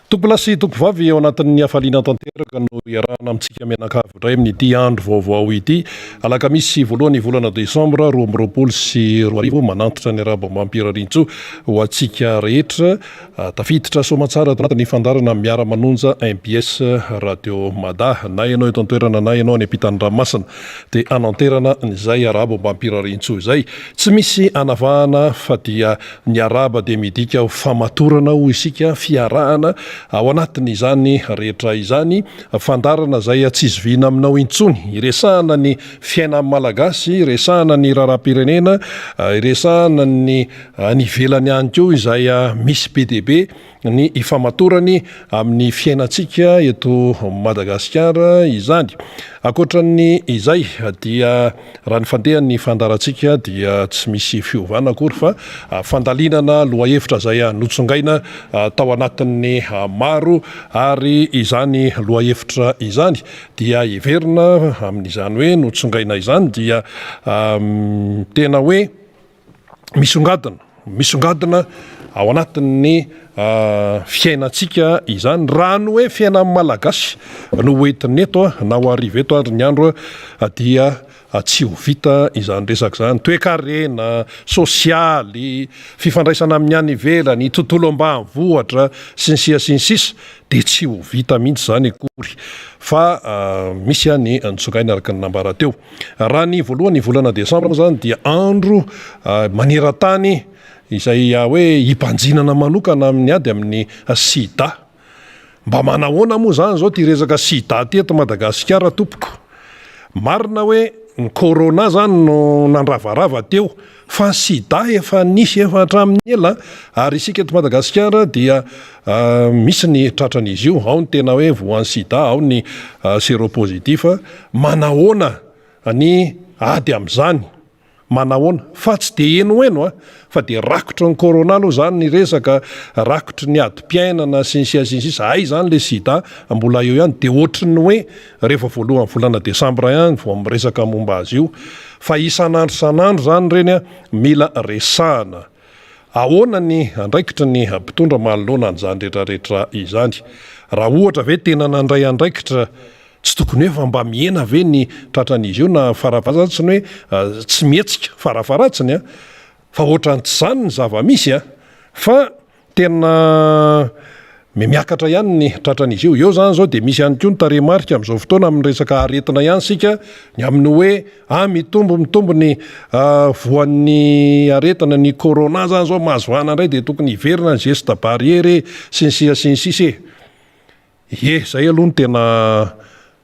Tompolahy sy tompovavy, ao anatin'ny hafaliana tanteraka no iarahana amintsika mianakavy indray amin'ity andro vaovao ity. Alakamisy voalohany volana desambra 2022, manantitra ny arahaba amam-pirariantsoa ho antsika rehetra. Tafiditra soamantsara ato anatin'ny fandaharana Miara-manonja mbs Radio Mada. Na ianao eto an-toerana na ianao any ampitan'ny ranomasina dia ananterana an'izay arahaba amam-pirariantsoa izay. Tsy misy anavahana fa dia Ny arahaba dia midika ho famatorana hoy isika, fiarahana ao anatin'izany rehetra izany, fandaharana izay tsy zoviana aminao intsony, iresahana ny fiainan'ny Malagasy, iresahana ny raharaham-pirenena, iresahana ny any ivelany ihany koa izay misy be dia be ny ifamatorany amin'ny fiainantsika eto Madagasikara izany. Ankoatra ny izay dia raha ny fandehan'ny fandaharantsika dia tsy misy fiovana akory fa fandalinana lohahevitra izay notsongaina tao anatin'ny maro ary izany lohahevitra izany dia heverina amin'izany hoe notsongaina izany dia tena hoe misongadina, misongadina ao anatin'ny fiainantsika izany. Raha ny hoe fiainan'ny Malagasy no ho entina eto na ho ariva eto ary ny andro dia tsy ho vita izany resaka izany. Toekarena, sosialy, fifandraisana amin'ny any ivelany, tontolo ambanivohitra sy ny sisa sy ny sisa dia tsy ho vita mihitsy izany akory fa misy ny nitsongaina araka ny nambara teo. Raha ny voalohan'ny volana desambra moa izany dia andro maneran-tany izay hoe hibanjinana manokana amin'ny ady amin'ny sida. Mba manahoana moa izany izao ity resaka sida ity eto Madagasikara tompoko? Marina hoe ny corona izany no nandravarava teo fa ny sida efa nisy efa hatramin'ny ela ary isika eto Madagasikara dia misy ny tratran'izy io, ao ny tena hoe voan'ny sida, ao ny seropositif. Manahoana ny ady amin'izany? Manahoana? Fa tsy dia henoheno a! Fa dia rakotry ny corona aloha izany ny resaka, rakotry ny adim-piainana sy ny sisa sy ny sisa, hay izany ilay sida mbola eo ihany, dia ohatry ny hoe rehefa voalohan'ny volana desambra ihany vao miresaka momba azy io. Fa isan'andro isan'andro izany ireny a, mila resahana. Ahoana ny andraikitry ny mpitondra manoloana an'izany rehetrarehetra izany? Raha ohatra ve tena nandray andraikitra Tsy tokony hoe efa mba mihena ve ny tratran'izy io na farafaharatsiny hoe tsy mihetsika, farafaharatsiny an! Fa ohatran'ny tsy izany ny zava-misy an! Fa tena mihamiakatra ihany ny tratran'izy io. Eo izany izao dia misy ihany koa ny tarehimarika amin'izao fotoana amin'ny resaka aretina ihany isika, ny amin'ny hoe ah mitombo mitombo ny voan'ny aretina, ny corona izany izao mahazo vahana indray dia tokony hiverina ny geste barrière e, sy ny sisa sy ny sisa e! Ie, zay aloha no tena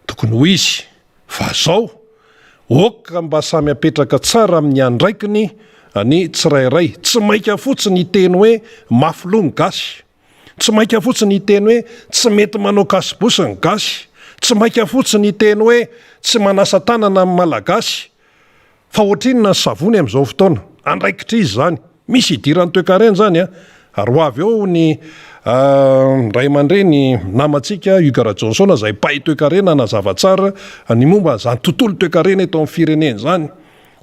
tokony ho izy, fa zao, ok mba samy apetraka tsara amin'ny andraikiny ny tsirairay, tsy maika fotsiny hiteny hoe mafy loha ny gasy, tsy maika fotsiny hiteny hoe tsy mety manao kasibosy ny gasy, tsy maika fotsiny hiteny hoe tsy manasa tanana ny malagasy, Fa ohatrinona ny savony amin'izao fotoana? Andraikitra izy izany. Misy idiran'ny toekarena izany an! Ary ho avy eo ny ray aman-dreny namantsika Hugues Rajohnson izay mpahay toekarena hanazava tsara ny momba an'izany tontolo toekarena eto amin'ny firenena izany.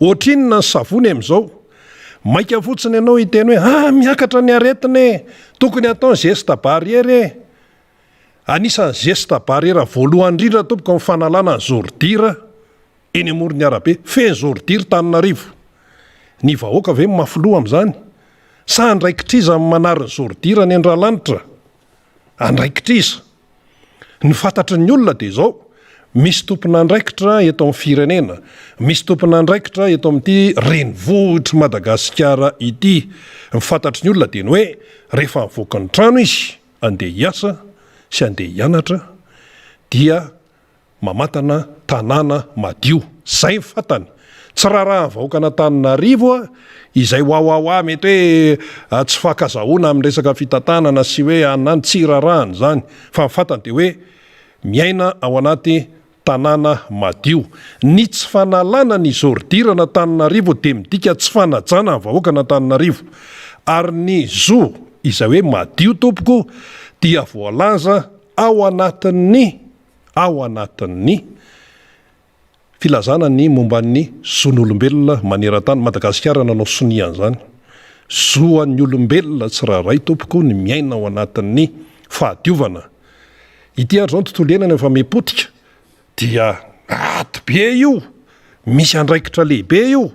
Ohatrinona ny savony amin'izao? Maika fotsiny ianao hiteny hoe ah miakatra ny aretina e! Tokony hatao ny geste barrière e! Anisan'ny geste barrière voalohany indrindra tompoko ny fanalana ny zordira. Eny amoron'ny arabe, feno zôridira Tananarivo. Ny vahoaka ve mafy loha amin'izany? Sa andraikitr'iza ny manary ny zôridira any Andralanitra? Andraikitr'iza? Ny fantatry ny olona dia izao, misy tompon'andraikitra eto amin'ny firenena, misy tompon'andraikitra eto amin'ity renivohitr'i Madagasikara ity. Ny fantatry ny olona dia ny hoe rehefa mivoaka ny trano izy andeha hiasa sy andeha hianatra dia Mamantana tanàna madio. Zay ny fantany. Tsy raharahan'ny vahoakan'Antananarivo a, izay wawawa mety hoe tsy fankazahoana amin'ny resaka fitantanana sy hoe any na any, tsy raharahany izany. Fa ny fantany dia hoe miaina ao anaty tanàna madio. Ny tsy fanalana ny ordure an'Antananarivo dia midika tsy fanajana ny vahoakan'Antananarivo. Ary ny zo izay hoe madio tompoko dia voalaza ao anatin'ny ao anatin'ny filazana ny momba ny zon'olombelona maneran-tany, Madagasikara nanao sonia an'izany. Zo an'ny olombelona tsirairay tompoko ny miaina ao anatin'ny. fahadiovana. Ity ary izao ny tontolo iainana efa miha-potika dia ady be io, misy andraikitra lehibe io.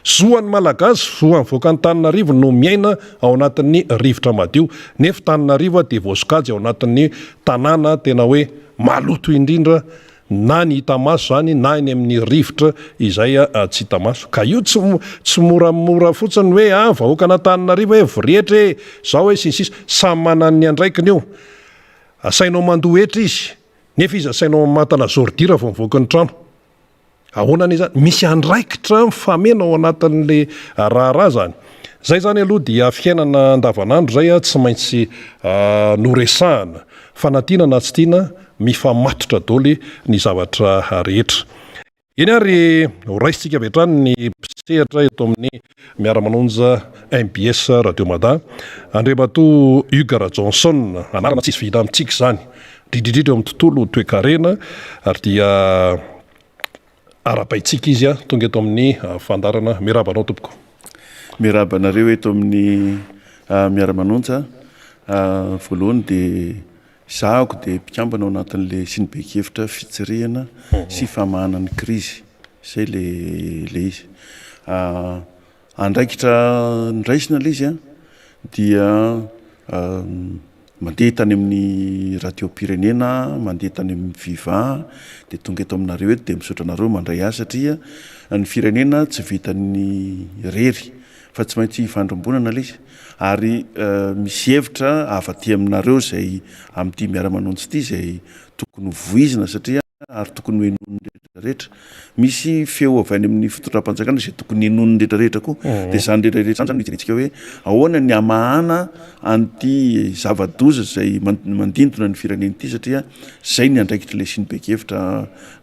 Zo an'ny Malagasy, zo an'ny vahoakan'Antananarivo no miaina ao anatin'ny rivotra madio. Nefa Tananarivo dia voasokajy ao anatin'ny tanàna tena hoe maloto indrindra na ny hita maso izany na eny amin'ny rivotra izay tsy hita maso. Ka io tsy tsy moramora fotsiny hoe ah vahoakan'Antananarivo e, voretra e, zao e, sy ny sisa. Samy manana ny andraikiny io. Asainao mandoa hetra izy, nefa izy asainao mamantana ordure vao mivoaka ny trano. Ahoana anie zany? Misy andraikitra mifameno ao anatin'le raharaha zany. Zay zany aloha dia fiainana andavanandro zay tsy maintsy noresahana. Fa na tiana na tsy tiana, mifamatotra daholo ny zavatra rehetra. Eny ary, ho raisintsika avy hatrany ny mpisehatra eto amin'ny Miara-manonja mbs Radio Mada, Andriamatoa Hugues Rajohnson, anarana tsisy vihina amintsika izany, indrindra indrindra eo amin'ny tontolo toekarena, ary dia arahabaintsika izy tonga eto amin'ny fandaharana. Miarahaba anao tompoko. Miarahaba anareo eto amin'ny Miara-manonja. Voalohany dia Zahako dia mpikambana ao anatin'le siniben-kevitra fitsirihana sy famahana ny krizy. Zay le le izy. Andraikitra noraisina le izy an, dia mandeha tany amin'ny radiom-pirenena, mandeha tany amin'ny Viva, dia tonga eto aminareo eto dia misaotra anareo mandray ahy satria ny firenena tsy vitan'ny irery fa tsy maintsy ifandrombonana le izy. Ary misy hevitra avy aty aminareo izay amin'ity miara-manonja ity izay tokony ho voizina satria ary tokony ho henoin'ny rehetra rehetra. Misy feo avy any amin'ny fitondram-panjakana izay tokony henoin'ny rehetra rehetra koa. Dia izany rehetra rehetra izany izany no hijerentsika hoe ahoana ny hamahana an'ity zava-doza izay mandindona ny firenena ity satria izay ny andraikitr'ilay siniben-kevitra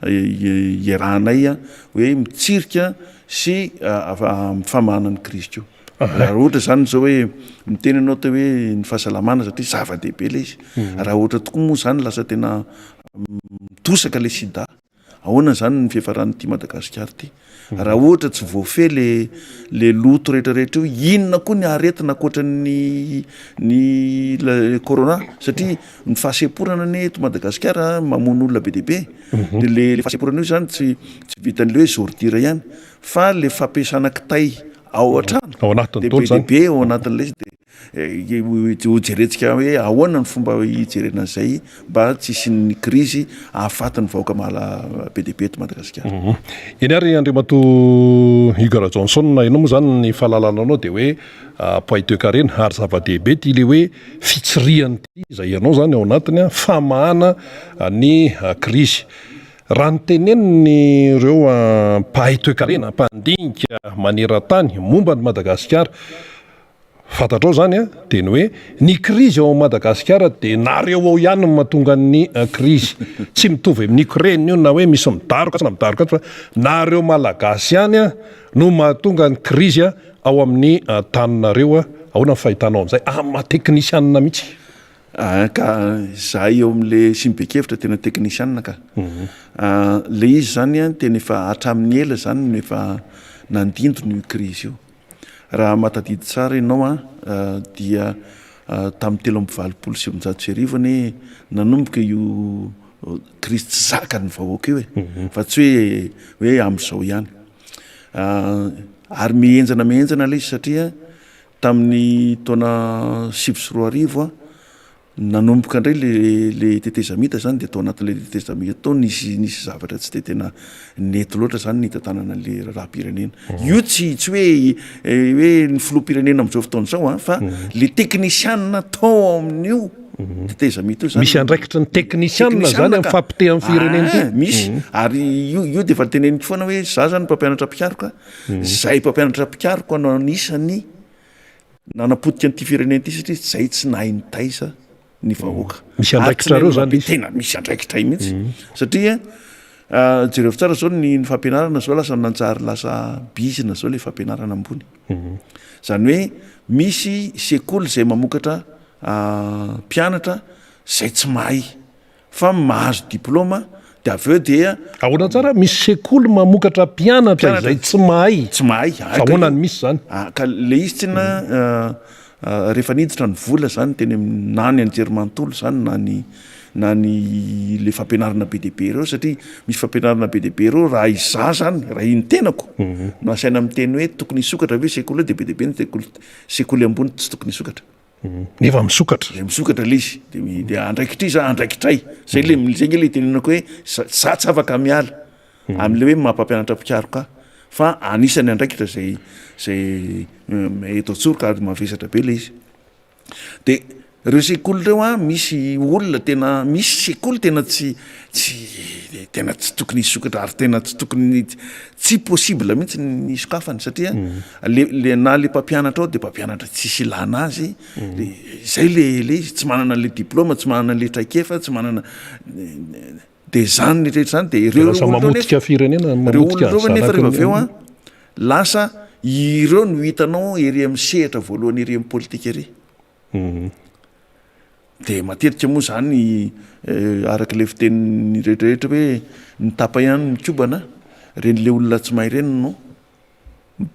iarahanay hoe mitsirika sy famahana ny krizy koa. Raha ohatra izany izao hoe miteny ianao teo hoe ny fahasalamana satria zava-dehibe ilay izy. Raha ohatra tokoa moa izany lasa tena mitosaka ilay sida, ahoana izany ny fiafaran'ity Madagasikara ity? Raha ohatra tsy voafehy le le loto rehetrarehetra io, inona koa ny aretina ankoatran'ny ny corona? Satria ny fahasemporana anie eto Madagasikara mamono olona be dia be. Dia le le fahasemporana io izany tsy tsy vitan'ilay hoe ordure ihany fa le fampiasana kitay ao an-trano Ao anatin'ny dia daholo be dia izany. be ao anatin'ilay izy dia hojerentsika hoe ahoana ny fomba hijerena an'izay mba tsy hisian'ny krizy hahafaty ny vahoaka mala be dia be eto Madagasikara. Eny ary Andriamatoa Hugues Rajohnson, ianao moa izany ny fahalalana anao dia hoe mpahay toekarena ary zava-dehibe ity ilay hoe fitsirihana ity izay ianao izany ao anatiny famahana ny krizy. Raha ny tenenin'ireo mpahay toekarena, mpandinika maneran-tany momba an'i Madagasikara, fantatrao izany an, dia ny hoe ny krizy ao Madagasikara dia nareo ao ihany no mahatonga ny krizy. Tsy mitovy amin'ny Ukraine io na hoe misy midaroka atsy na midaroka atsy fa nareo Malagasy ihany no mahatonga ny krizy ao amin'ny taninareo. Ahoana ny fahitanao an'izay amin'ny maha teknisianina mihitsy? Ah ka izahay eo amin'le siniben-kevitra tena teknisianina ka. Le izy zany an tena efa hatramin'ny ela zany no efa nandindona io krizy io. Raha mahatadidy tsara ianao an dia tamin'ny 1983 anie nanomboka io krizy tsy zakan'ny vahoaka io e, fa tsy hoe hoe amin'izao ihany. Ary mihenjana mihenjana ilay izy satria Tamin'ny taona 2009, nanomboka indray le le tetezamita zany de tao anatin'ilay tetezamita tao nisy nisy zavatra tsy de tena nety loatra zany nitantanana an'le raharaham-pirenena. Io tsy tsy hoe hoe ny filoham-pirenena amin'izao fotoana izao an, fa le teknisianina tao amin'io tetezamita io zany. Misy andraikitry ny teknisianina zany amin'ny fahapotehan'ny firenena ity? Misy, ary io io de efa teneniko foana hoe za zany mpampianatra mpikaroka, Zahay mpampianatra mpikaroka no anisan'ny nanapotika an'ity firenena ity satria zay tsy nahay nitaiza ny vahoaka. Misy andraikitrareo zany izy? Tena misy andraikitray mihitsy satria jereo tsara zao ny ny fampianarana zao lasa nanjary lasa bizina zao le fampianarana ambony. Zany hoe misy sekoly zay mamokatra mpianatra zay tsy mahay. Fa mahazo diploma dia avy eo dia. Ahoana tsara? Misy sekoly mamokatra mpianatra izay tsy mahay. Tsy mahay. Fa ahoana no misy izany? Ka le izy tsinona. Rehefa niditra ny vola zany teny amin'ny na ny anjerimanontolo zany na ny na ny le fampianarana be dia be ireo satria misy fampianarana be dia be ireo raha izaho zany raha iny tenako no asaina miteny hoe tokony hisokatra ve sekoly io dia be dia be ny sekoly sekoly ambony tsy tokony hisokatra. Nefa misokatra. Dia misokatra le izy de de andraikitr'iza andraikitray zay le zay nge le itenenako hoe za tsy afaka miala am'le hoe maha mpampianatra mpikaroka ahy fa anisan'ny andraikitra zay zay eto an-tsoroka ary mavesatra be le izy. De reo sekoly reo an, misy olona tena misy sekoly tena tsy tsy tena tsy tokony hisokatra ary tena tsy tokony tsy possible mihitsy ny hisokafany satria le le na le mpampianatra ao de mpampianatra tsisy ilana azy, de zay le le izy tsy manana le diplôme, tsy manana le traikefa, tsy manana De zany rehetra zany de ireo Lasa olona ireo mamotika nefa firenena, ireo mamotika olona ireo nefa zanaky rehefa avy eo ny an, lasa ireo no hitanao ery amin'ny sehatra voalohany ery amin'ny politika ery. De matetika moa zany araka ilay fitenin'ny rehetra rehetra hoe ny tapa ihany no mikobana, ireny le olona tsy mahay ireny no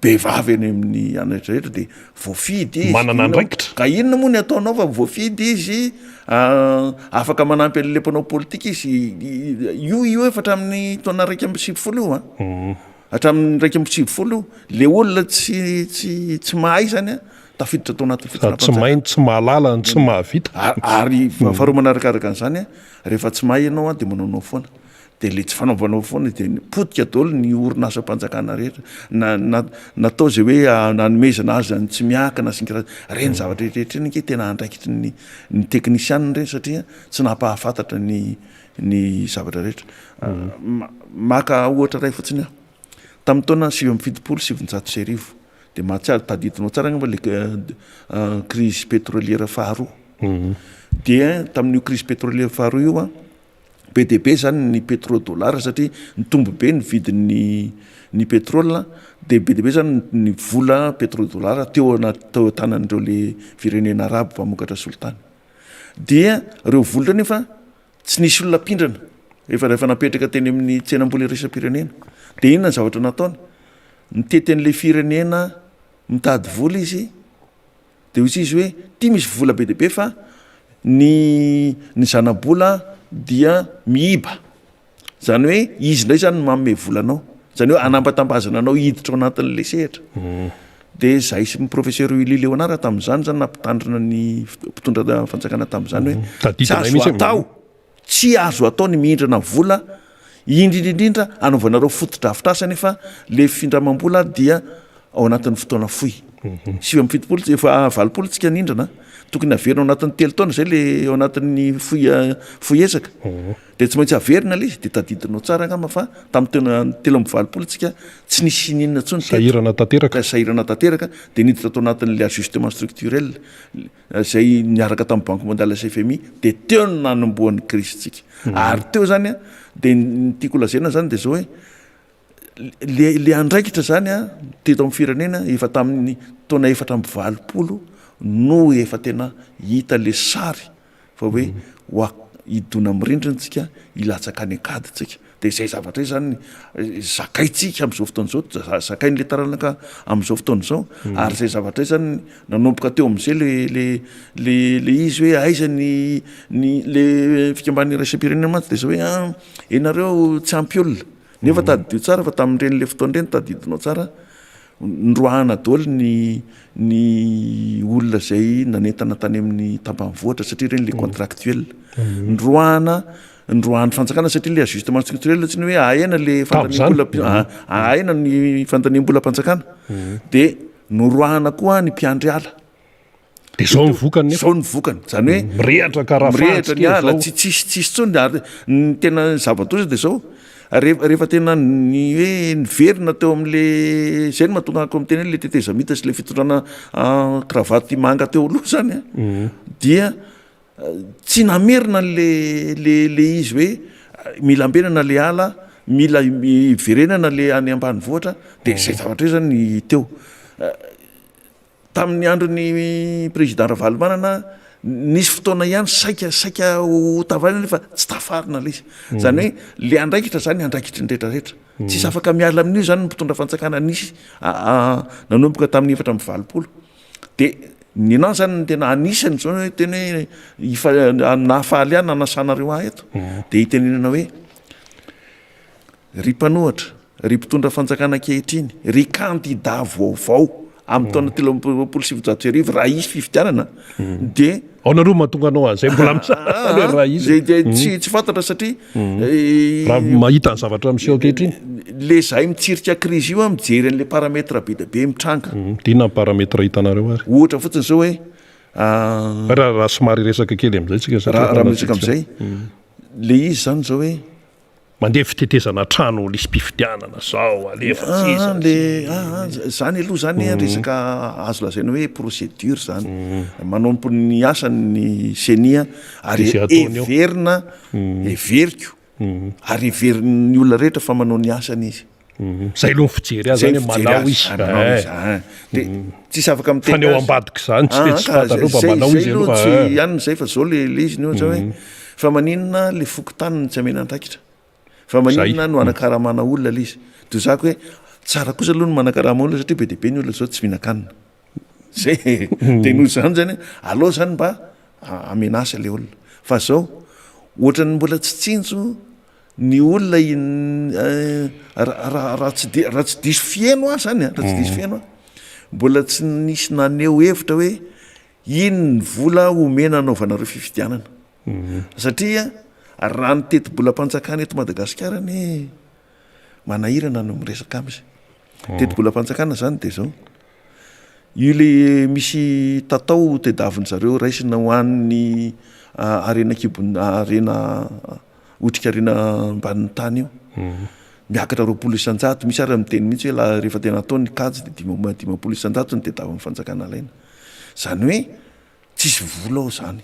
be vava eny amin'ny any rehetra rehetra de voafidy izy, Manana inona andraikitra. ka inona moa ny ataonao fa voafidy izy, afaka manampy an'le mpanao politika izy, io io efa hatramin'ny taona 91 io an, hatramin'ny 91 io, le olona tsy tsy tsy mahay zany an, tafiditra tao anatin'ny Sady tsy fitondram-panjakana. mahay no tsy mahalala no tsy mahavita. Ary faharoa manarakaraka an'izany an, rehefa tsy mahay ianao an de manaonao foana. Dia ilay tsy fanaovanao foana dia potika daholo ny orinasam-panjakana rehetra na na natao izay hoe nanomezana azy ny tsy miankina sy ny karazany ireny zavatra rehetra ireny ange tena andraikitry ny ny teknisianina ireny satria tsy nampahafantatra ny ny zavatra rehetra. Maka ohatra iray fotsiny aho, tamin'ny taona 1979 dia mahatsiaro tadidinao tsara angamba ilay crise pétrolière faharoa, dia tamin'io crise pétrolière faharoa io an, Be dia be zany ny pétrodollar satria nitombo be ny vidin'ny ny pétrole dia be dia be zany ny vola pétrodollar teo anaty teo an-tanan'ireo le firenena arabo mpamokatra solitany. Dia ireo vola ireo nefa tsy nisy olona mpindrana efa rehefa napetraka teny amin'ny tsenam-bola iraisam-pirenena. Dia inona ny zavatra nataony? Nitety an'ilay firenena mitady vola izy Dia hoy izy hoe, ity misy vola be dia be fa ny ny zana-bola dia miiba. Izany hoe izy indray izany no manome vola anao. Izany hoe anambatambazana anao hiditra ao anatin'ilay sehatra. Dia izahay sy ny professeur Willy Léonard tamin'izany izany nampitandrina ny mpitondra fanjakana tamin'izany hoe tsy azo atao. Tsy azo atao ny mihindrana vola, indrindra indrindra anaovanareo fotodrafitrasa nefa le findramam-bola dia ao anatin'ny fotoana fohy. 79 efa 80 tsika nindrana, tokony averina ao anatin'ny telo taona zay le ao anatin'ny fohy fohy ezaka. Dia tsy maintsy averina le izy, dia tadidinao tsara angamba fa tamin'ny taona 83 tsika tsy nisy n'inona intsony teto. Sahirana tanteraka. Sahirana tanteraka, dia niditra tao anatin'le ajustement structurel. izay niaraka tamin'ny Banque Mondiale sy FMI dia teo no nanombohan'ny krizintsika. Ary teo zany a, dia ny tiako lazaina zany dia zao hoe le le andraikitra zany a teto amin'ny firenena efa tamin'ny taona 84 no efa tena hita le sary fa hoe ho a- hidona amin'ny rindrina tsika, hilatsaka any an-kady tsika. Dia izay zavatra izay zany zakaintsika amin'izao fotoana izao, zakain'ilay taranaka amin'izao fotoana izao, ary izay zavatra izay zany nanomboka teo amin'izay le le le le izy hoe aiza ny ny le fikambanana iraisam-pirenena mantsy dia izao hoe ah ianareo tsy ampy olona, nefa tadidio tsara fa tamin'ireny le fotoana ireny tadidinao tsara Noroahana daholo ny ny olona izay nanentana tany amin'ny tambanivohitra satria ireny le contractuel. Noroahana noroahan'ny fanjakana satria le ajustement structurel tsy ny hoe ahena le fandaniam-bola ahena ny fandaniam-bolam-panjakana. Dia noroahana koa ny mpiandry ala. Dia zao ny vokany nefa. Zao ny vokany. Zany hoe mirehatra karaha mirehatra ny ala, tsy tsisy tsisy intsony ary ny tena zava-doza dia zao, rehefa tena ny hoe niverina teo amin'le zay no mahatonga ahy miteny hoe le tetezamita sy le fitondrana kravaty manga teo aloha zany a, dia tsy namerina an'le le le izy hoe mila ambenana le ala, mila hiverenana le any ambanivohitra, dia zay zavatra io zany ny teo. Tamin'ny andron'ny président Ravalomanana, nisy fotoana ihany saika saika ho tavaina nefa tsy tafarina ilay izy. Izany hoe le andraikitra izany andraikitry ny rehetra rehetra. Tsisy afaka miala amin'io izany ny mpitondra fanjakana nisy nanomboka tamin'ny 84. Dia Ny anah zany ny tena anisany zao hoe tena hoe ifa- nahafaly ahy nanasanareo ahy eto de itenenana hoe ry mpanohatra, ry mpitondra fanjakana ankehitriny, ry kandida vaovao amin'ny taona 1923 raha hisy fifidianana de Ao nareo mahatonga anao an'izay mbola misalasala hoe raha hisy. Zay de tsy tsy fantatra satria Raha mahita ny zavatra miseho ankehitriny. Le zahay mitsirika krizy io an, mijery an'le paramètre be dia be mitranga. Inona ny paramètre hitanareo ary? Ohatra fotsiny zao hoe Raha raha somary hiresaka kely amin'izay tsika satria raha miresaka amin'izay, le izy zany zao hoe Mandeha fitetezana trano lisi-pifidianana zao alefa tsy iza le zany aloha zany an resaka azo lazaina hoe procédure zany manao ny asany ny ceni ary heverina heveriko ary heverin'ny olona rehetra fa manao ny asany izy. Zay aloha ny fijery azy zany hoe manao izy. Manao izy eh. De tsisy afaka miteny Fa ny ao ambadika izany tsy de tsy fantatrao fa manao izy aloha. Zay aloha tsy ihany zay fa zao le le izy ny ohatra hoe fa maninona le fokontany no tsy amena andraikitra? Fa maninona no anakaramana olona le izy? De zako hoe tsara kosa aloha ny manakarama olona satria be dia be ny olona zao tsy mihinan-kanina. Zay e. De noho izany zany aleo zany mba amena asa le olona. Fa zao ohatran'ny mbola tsy tsinjo ny olona raha tsy di- raha tsy diso fiheno aho zany a, raha tsy diso fiheno aho, mbola tsy nisy naneho hevitra hoe iny ny vola omena hanaovanareo fifidianana. Satria raha ny tetibolam-panjakana eto Madagasikara anie manahirana no miresaka aminy. Tetibolam-panjakana zany de zao, io le misy tatao tedavin-dry zareo raisina ho an'ny harena an-kibon'ny harena otrikarena ambanin'ny tany io, miakatra 20%, misy ary miteny mihitsy hoe la rehefa tena atao ny kajy de 50% no tediavin'ny fanjakana alaina, zany hoe tsisy vola ao zany.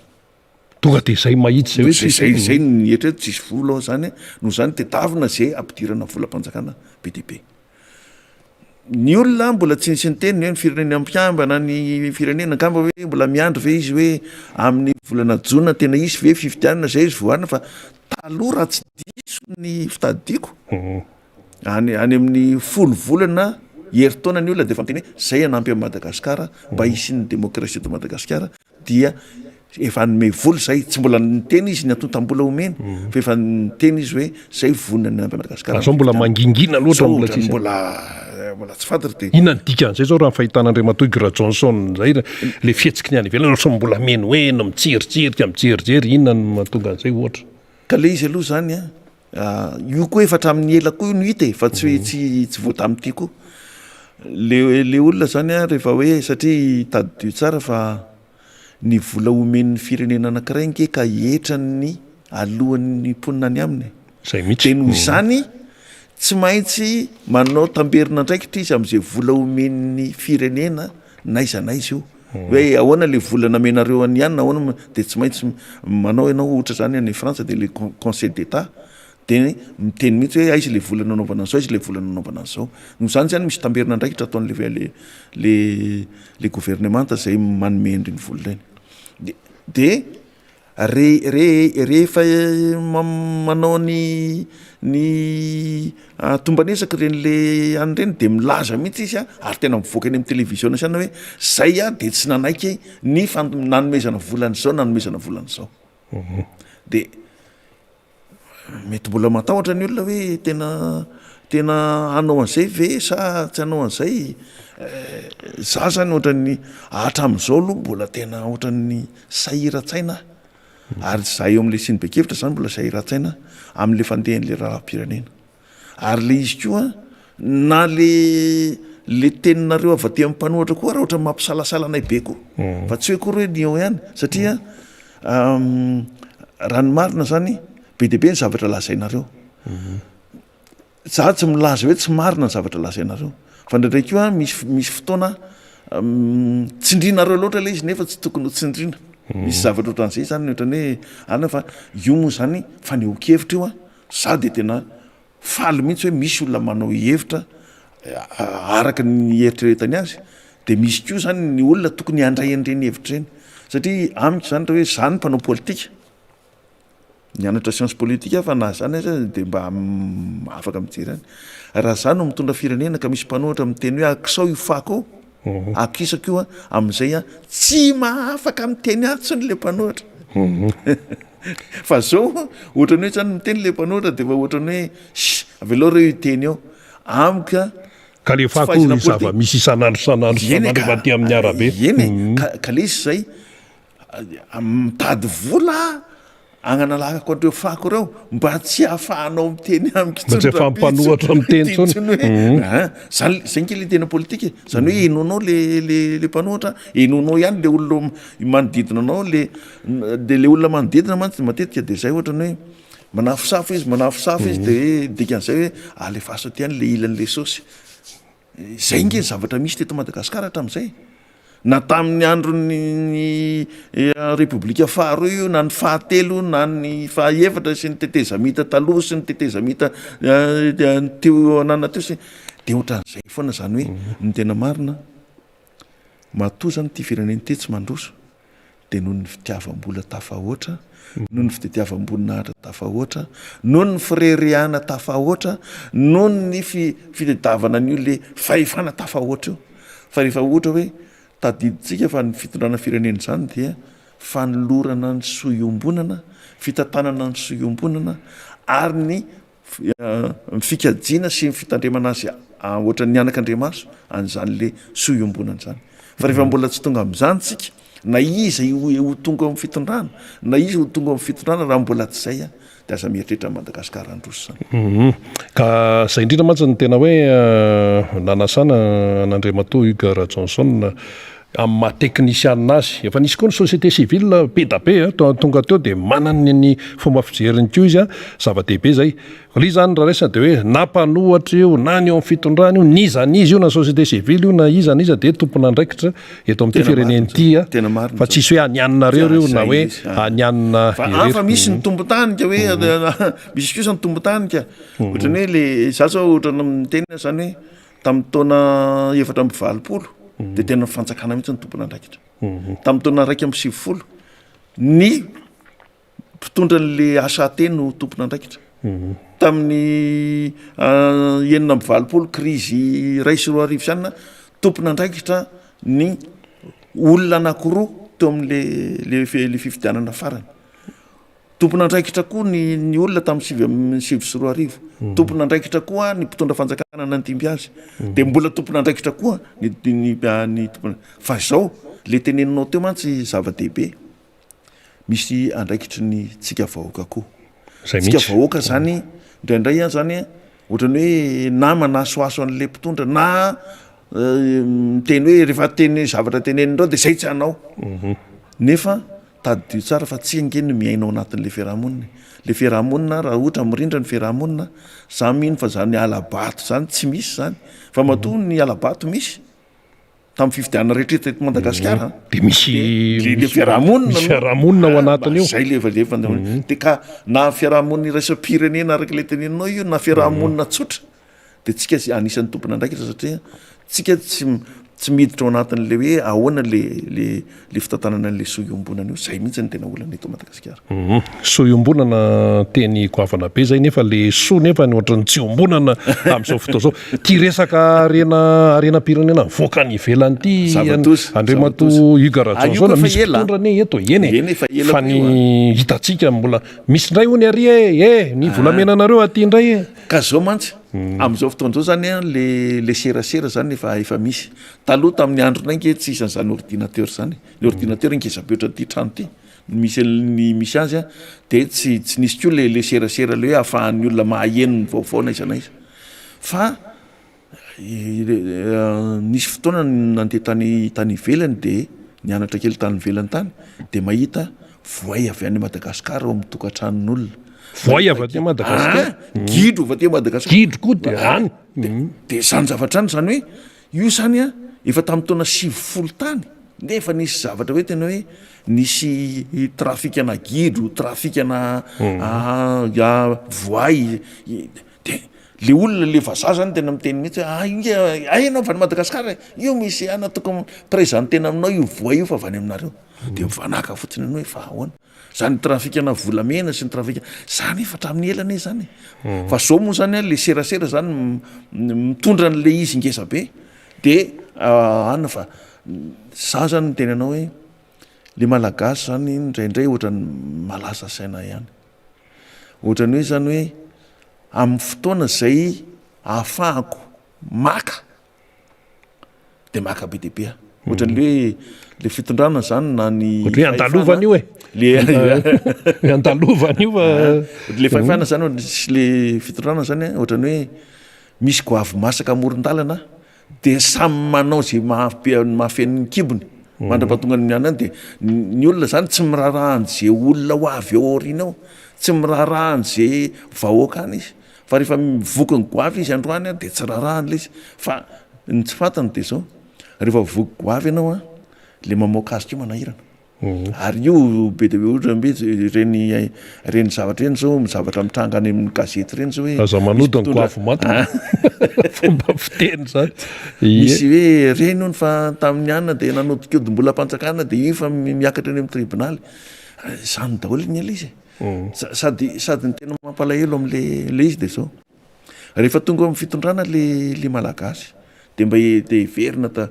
Tonga de zay mahitsy zay hoe tsisy Zay zay ny eritrereto tsisy vola ao zany, noho izany tedavina ze ampidirana volam-panjakana be dia be. Ny olona mbola tsy nisy niteny hoe ny firenena mpikambana ny firenena angamba hoe mbola miandry ve izy hoe amin'ny volana jona tena hisy ve fifidianana zay izy vao fa taloha raha tsy diso ny fitadidiako any any amin'ny folo volana herintaona ny olona de efa miteny hoe zay hanampy an'i Madagasikara mba hisian'ny demokrasia eto Madagasikara dia efa hanome vola izay, tsy mbola niteny izy ny antontam-bola omeny mm. fa efa niteny izy hoe zay vonona ny hanampy Madagasikara. Zao mbola mangingina loatra mbola tsy mbola eh, mbola tsy fantatra dia. Inona ny dikan'izay zao raha ny fahitana Andriamatoa Hugues Rajohnson zay le fihetsiky ny any ivelany ohatran'ny mbola menoheno mitsiritsirika mijerijery inona no mahatonga an'izay ohatra? Ka le izy aloha zany a ah, io koa efa hatramin'ny ela koa io no hita e fa tsy hoe mm. tsy tsy vao tamin'ity koa. Le le olona zany a rehefa hoe satria tadidio tsara fa ny vola omen'ny firenena anankiray nge ka hetran'ny alohan'ny mponina any aminy e. Zay mihitsy. De noho izany tsy maintsy manao tamberin'andraikitra izy am'zay vola omen'ny firenena n'aiza n'aiza io. Hoe ahoana le vola namenareo an'i anona ahoana de tsy maintsy manao ianao ohatra zany any Frantsa de le conseil d'Etat de miteny mihitsy hoe aiza le vola nanaovana an'izao, aiza le vola nanaovana an'izao. Noho izany zany misy tamberin'andraikitra ataon'le le le le governemanta zay manome an'ireny vola ireny. De de re re rehefa manao ny ny tomban'ezaka ireny le any ireny de milaza mihitsy izy a, ary tena mivoaka eny amin'ny televiziona sy anona hoe zay a de tsy nanaiky ny fan- nanomezana vola an'izao nanomezana vola an'izao. De Mety mbola matahotra ny olona hoe tena tena hanao an'izay ve sa tsy hanao an'izay? Za zany ohatran'ny hatramin'izao aloha mbola tena ohatran'ny sahiran-tsaina aho, ary za eo amin'ilay siniben-kevitra zany mbola sahiran-tsaina amin'le fandehan'le raharaham-pirenena. Ary le izy koa na le le teninareo avy aty amin'ny mpanohatra koa ary ohatran'ny mampisalasala anay be koa mm. fa tsy hoe akory hoe ny eo ihany satria mm. raha ny marina zany be dia be ny zavatra lazainareo mm. za tsy milaza hoe tsy marina ny zavatra lazainareo fa ndraindray koa misy misy fotoana tsindrinareo loatra le izy nefa tsy tokony ho tsindrina misy zavatra ohatran'izay zany ohatran'ny hoe ana fa io moa zany fanehoan-kevitra io a Za dia tena faly mihitsy hoe misy olona manao hevitra araka ny hieritreretany azy, dia misy koa zany ny olona tokony handray an'ireny hevitra ireny, satria amiko zany raha hoe za no mpanao politika, nianatra science politique aho fa na zany aza dia mba afaka mijery ihany, raha za no mitondra firenena ka misy mpanohatra miteny hoe akisao io fako io. Akisako io amin'izay tsy mahafaka miteny ahy intsony le mpanohitra. Fa zao ohatran'ny hoe zany miteny le mpanohitra de efa ohatran'ny hoe sh! avelao reo hiteny eo. Amiko a, Ka tsy alefako fahaizana ny politika. zava-misy isan'andro isan'andro Eny e isan'andro ka, efa aty amin'ny arabe. eny e, ka ka le izy zay mitady vola aho Agnanalakako an'ireo fako ireo mba tsy hahafahanao miteny amiko Mba tsy intsony hahafahan'ny rahampitso. mpanohatra miteny Miteny intsony. intsony hoe ah, zany zay nge le tena politika e. Zany hoe henoinao le le le mpanohatra, henoinao ihany le olona manodidina anao le de le olona manodidina mantsy matetika de zay ohatrany hoe manafosafo izy manafosafo izy de hoe dikan'izay hoe alefaso aty ihany le ilan'le saosy. Izay nge ny zavatra misy teto Madagasikara hatramin'izay. Na tamin'ny andron'ny Repoblika faharoa io, na ny fahatelo, na ny fahaefatra sy ny tetezamita taloha sy ny tetezamita teo anana teo sy dia ohatran'izay foana izany hoe ny tena marina matoa izany ity firenena ity tsy mandroso dia noho ny fitiavam-bola tafahoatra, noho ny fitadiavam-boninahitra tafahoatra, noho ny fireharehana tafahoatra, noho ny fitadiavana an'io le fahefana tafahoatra io. Fa rehefa ohatra hoe tadidintsika fa ny fitondrana firenena izany dia fanolorana ny soa iombonana, fitantanana ny soa iombonana ary ny ny fikajiana sy ny fitandremana azy ohatran'ny anak'Andriamaso an'izany le soa iombonana izany. Fa rehefa mbola tsy tonga amin'izany tsika, na iza ho tonga ao amin'ny fitondrana, na iza ho tonga ao amin'ny fitondrana raha mbola tsy izay dia aza mieritreritra an'i Madagasikara handroso izany. Ka izay indrindra mantsy no tena hoe nanasana an'Andriamatoa Hugues Rajohnson amin'ny maha teknisianina azy. Efa nisy koa ny société civile be da be tonga teo dia manana ny fomba fijeriny koa izy, zava-dehibe izay. Ilay izy izany raha raisina dia hoe na mpanohatra io na ny eo amin'ny fitondrana io, n'iza n'iza io na société civile io na iza n'iza dia tompon'andraikitra eto amin'ity firenena ity fa tsisy hoe anianinareo ireo na hoe anianina irery. Fa misy ny tombon-tanika hoe misy kosa ny tombon-tanika ohatran'ny hoe le za zao ohatran'ny miteny aho zany hoe Tamin'ny taona 84 dia tena ny fanjakana mihitsy no tompon'andraikitra. Tamin'ny taona 91 ny mpitondra an'le HAT no tompon'andraikitra. Tamin'ny 86 krizy 2001 sy anona, tompon'andraikitra ny olona anankiroa teo amin'le le le fifidianana farany. Tompon'andraikitra koa ny ny olona tamin'ny 2009. Tompon'andraikitra koa ny mpitondra fanjakana nandimby azy. Dia mbola tompon'andraikitra koa ny ny ny tompon- fa izao le teneninao teo mantsy zava-dehibe. Misy andraikitry ny tsika vahoaka koa. Zay Tsika mihitsy. vahoaka zany indraindray an zany ohatran'ny hoe na manasohaso an'le mpitondra na miteny hoe rehefa teny zavatra tenenin'ireo dia zay tsy hanao. Nefa Tadidio tsara fa tsy ange no miaina ao anatin'le fiarahamonina e. Le fiarahamonina raha ohatra mirindra ny fiarahamonina, za mino fa zany hala-bato zany tsy misy zany. Fa matoa ny hala-bato misy tamin'ny fifidianana rehetra eto Madagasikara an, Dia misy de le fiarahamonina misy fiarahamonina ao anatiny io. Zay le efa le efa de ka na fiarahamonina iraisam-pirenena araka le teneninao io na fiarahamonina tsotra de tsika anisan'ny tompon'andraikitra satria tsika tsy tsy miditra ao anatin'le hoe ahoana le le le fitantanana an'le soa iombonana io, zay mihitsy no tena olana eto Madagasikara. Soa iombonana teny goavana be zay nefa le soa nefa ny ohatran'ny tsy iombonana amin'izao fotoana izao. Ity resaka harena harenam-pirenena mivoaka any ivelany ity Zava-doza, Andriamatoa zava-doza. Hugues Ah, io Rajaonson koa efa misy ela. mpitondra anie eto e, eny Eny, e, efa ela fa koa ny io a. hitantsika mbola misy indray hono ary e, e, ny volamenanareo aty indray e. Ka zao mantsy, amin'izao fotoana izao zany an, le le serasera zany efa efa misy. Taloha tamin'ny andronay nge tsy hisy an'izany ordinateur zany. Ny ordinateur ngeza be ohatran'ity trano ity, ny misy ny misy azy an, de tsy tsy nisy koa le le serasera le hoe ahafahan'ny olona mahaheno ny vaovao n'aiza n'aiza. Fa Nisy fotoana nandeha tany tany ivelany de nianatra kely tany ivelany tany de mahita voay avy any Madagascar ao amin'ny tokantranon'olona. Voay avy aty Madagascar? Ah, gidro avy aty Madagascar. Gidro koa de any. De de zany zavatra zany, zany hoe io zany an efa tamin'ny taona 90 tany nefa nisy zavatra hoe tena hoe nisy trafikana gidro, trafikana voay. De le olona le vazaha zany tena miteny mihitsy hoe ah io nge hay ianao avy any Madagascar e, io misy ana tokony mi-presenter aminao io voay io fa avy any aminareo, de mivanàka fotsiny ianao hoe fa ahoana, zany trafikana volamena sy ny trafika, zany efa hatramin'ny ela anie zany e, fa zao moa zany an le serasera zany mitondra an'le izy ngeza be. De anona fa za zany miteny anao hoe le Malagasy zany indraindray ohatran'ny malasa saina ihany. Ohatran'ny hoe zany hoe amin'ny fotoana zay ahafahako maka de maka be dia be aho. Ohatran'ny hoe le fitondrana zany na ny Ohatran'ny hoe andalovana io e. Le andalovana io fa le fahefana zany sy le fitondrana zany ohatran'ny hoe misy goavy masaka amoron-dalana de samy manao ze mahafeno ny kibony mandra-pahatonga ny any de ny olona zany tsy miraharaha an'ze olona ho avy eo aoriana eo, tsy miraharaha an'ze vahoaka any izy fa rehefa voky ny goavy izy androany de tsy raharahany le izy fa ny tsy fantany de zao rehefa voky goavy ianao an le mamoaka azy koa manahirana. Ary io be dia be ohatra hoe ireny ireny zavatra ireny zao zavatra mitranga any amin'ny gazety ireny zao hoe Aza manody ny goavy manta. Fomba fiteny zany. Misy hoe ireny hono fa tamin'ny anona dia nanodinkodim-bolam-panjakana dia io fa miakatra eny amin'ny tribonaly. Izany daholo anie ilay izy e. Sady sady ny tena mampalahelo amin'le le izy dia zao, rehefa tonga eo amin'ny fitondrana le le Malagasy Dia mba dia heverina ta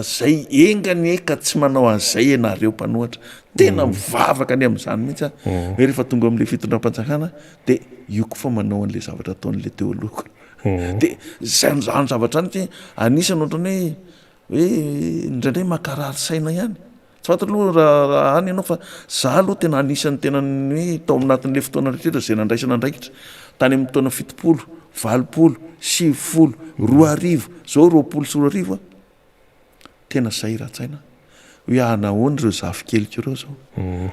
zay enga anie ka tsy manao an'izay ianareo mpanohatra. Tena mivavaka anie amin'izany mihitsy aho. Hoe rehefa tonga amin'ilay fitondram-panjakana dia io koa fa manao an'ilay zavatra ataon'ilay teo aloha. Dia izany zany zavatra izany ty anisany ohatran'ny hoe hoe indraindray mankarary saina ihany. Tsy fantatro aloha raha raha any ianao fa za aloha tena anisan'ny tena ny hoe tao anatin'ilay fotoana rehetra izay nandraisana andraikitra tany amin'ny taona 70, 80, 90, 2000, zao 2020 a, tena sahiran-tsaina hoe ah nahoana ireo zafikeliko ireo zao,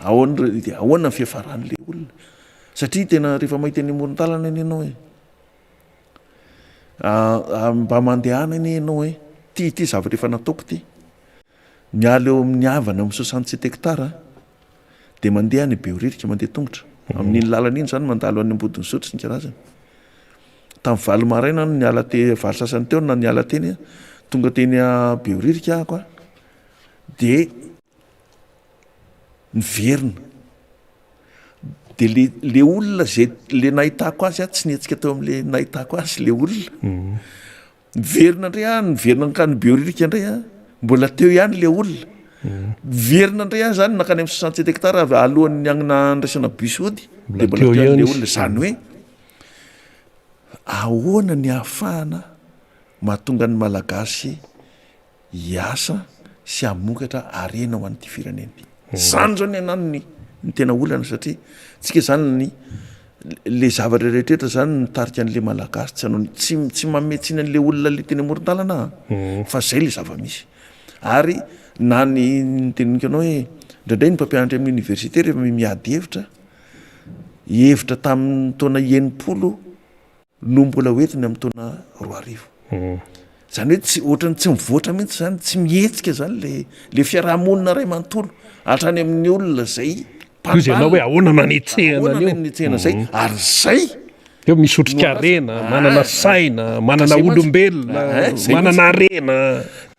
ahoana ireo, dia ahoana ny fiafaran'ilay olona satria tena rehefa mahita eny amoron-dalana anie ianao e, mba mandehana anie ianao e, ty ity zavatra efa nataoko ty. Miala eo amin'ny havana amin'ny 67 hectares dia mandeha any Behoririka mandeha tongotra. Amin'iny lalana iny izany mandalo any Ambodin'Isotry sy ny karazany. Tamin'ny valo maraina aho no niala te valo sasany teo na niala teny tonga teny Behoririka aho dia niverina. Dia le le olona zay le nahitako azy aho tsy nihetsika teo amin'le nahitako azy le olona. Niverina indray aho, niverina nankany Behoririka indray aho, mbola teo ihany ilay olona. Niverina indray aho zany nankany amin'ny 67 hectares avy alohan'ny handraisana bus hody, dia mbola teo ihany ilay olona. Izany hoe ahoana ny ahafahana mahatonga ny Malagasy hiasa sy hamokatra harena ho an'ity firenena ity. Zany zao ny anah ny ny tena olana satria tsika zany ny le zavatra rehetrrehetra zany mitarika an'le malagasy tsy hanao tsy tsy manome tsiny an'le olona le teny amoron-dalana aho mhm. fa zay le zava-misy ary na ny ny teneniko anao hoe indraindray ny mpampianatra amin'ny université rehefa miady hevitra hevitra tamin'ny taona 60 no mbola ho entiny amin'ny taona 2000. Izany hoe tsy ohatran'ny tsy mivoatra mihitsy izany, tsy mihetsika izany le le fiarahamonina iray manontolo hatrany amin'ny olona izay Hoy izy ianao hoe ahoana no anetsehana ahoana no an'io? anetsehana izay ary izay Teo misy otrikarena, manana saina, manana Ka zay mantsy- olombelona, Ah, zay manana mantsy. harena,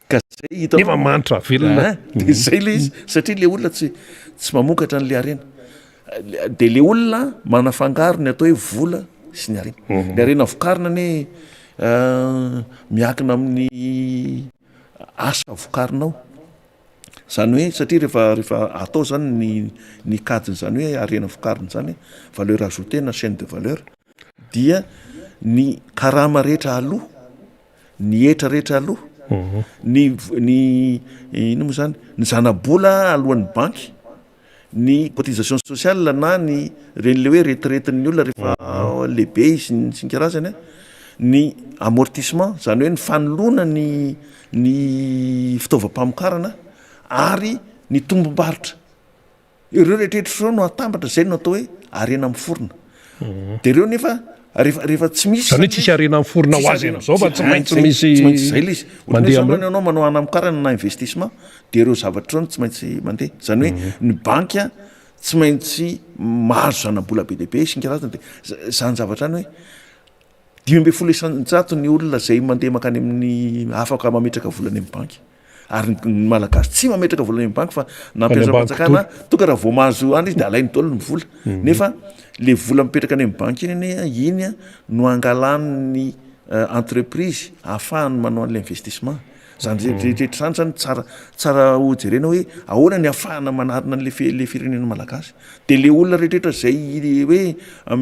ka zay hitanao nefa mahantra velona. Ah, de zay le izy satria le olona tsy tsy mamokatra an'le harena. De le olona manafangaro ny atao hoe vola sy ny harena. Ny harena vokarina anie miankina amin'ny asa vokarinao. Zany hoe satria rehefa rehefa atao zany ny ny kajin'izany hoe harena vokarina zany, valeur ajoutée na chaine de valeur dia ny karama rehetra aloa, ny hetra rehetra aloa, ny ny inona moa zany, ny zana-bola aloan'ny banky, ny cotisation sociale na ny ireny le hoe retiretin'ny olona rehefa lehibe izy sy ny sy ny karazany an, ny amortissement zany hoe ny fanoloana ny ny fitaovam-pamokarana ary ny tombom-barotra, ireo rehetrarehetra ireo no atambatra zay no atao hoe harena miforona, de ireo nefa rehefa rehefa tsy misy Zany hoe tsisy harena miforona ho azy amin'izao fa tsy maintsy misy tsy maintsy zay le izy, ohatra hoe mandeha zao amin'ireo. ianao manao hanamokarana na investissement de ireo zavatra ireo no tsy maintsy mandeha, zany hoe ny banky a tsy maintsy mahazo zana-bola be dia be sy ny karazany de zany zavatra zany hoe 15% ny olona zay mandeha mankany amin'ny afaka mametraka vola any amin'ny banky ary ny malagasy tsy mametraka vola any amin'ny banky fa na mpiasam-panjakana tonga raha vao mahazo any izy de alainy daholo ny vola nefa le vola mipetraka any amin'ny banky iny anie iny a no angalan'ny entreprise ahafahany manao an'le investissement. Zany rehetra rehetra zany zany tsara tsara ho jerena hoe ahoana ny ahafahana manarina an'le fi- le firenena malagasy. De le olona rehetra rehetra zay hoe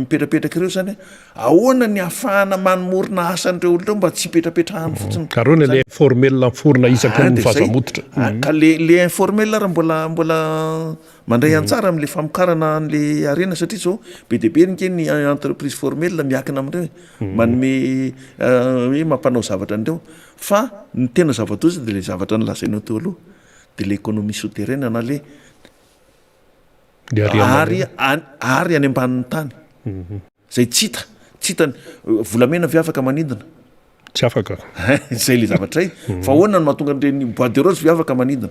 mipetrapetraka ireo zany a, ahoana ny ahafahana manomorona asa an'ireo olona ireo mba tsy hipetrapetrahany fotsiny. Ka reo le informel miforona isaky Ah, ny de zay. vaza-mototra. Ah, ka le le informel ary mbola mbola mandray anjara am'le famokarana an'le harena satria zao be dia be ange ny entreprise formelle miankina amin'ireo e, manome hoe mampanao zavatra an'ireo. Fa ny tena zava-doza de le zavatra nolazainao teo aloha, de le économie souterraine na le Le harena ary any ary any ambanin'ny tany zay tsy hita, tsy hita ny volamena ve afaka manidina? Tsy afaka. Zay le zavatra zay. Fa ahoana no mahatonga an'ireny bois de rose ve afaka manidina?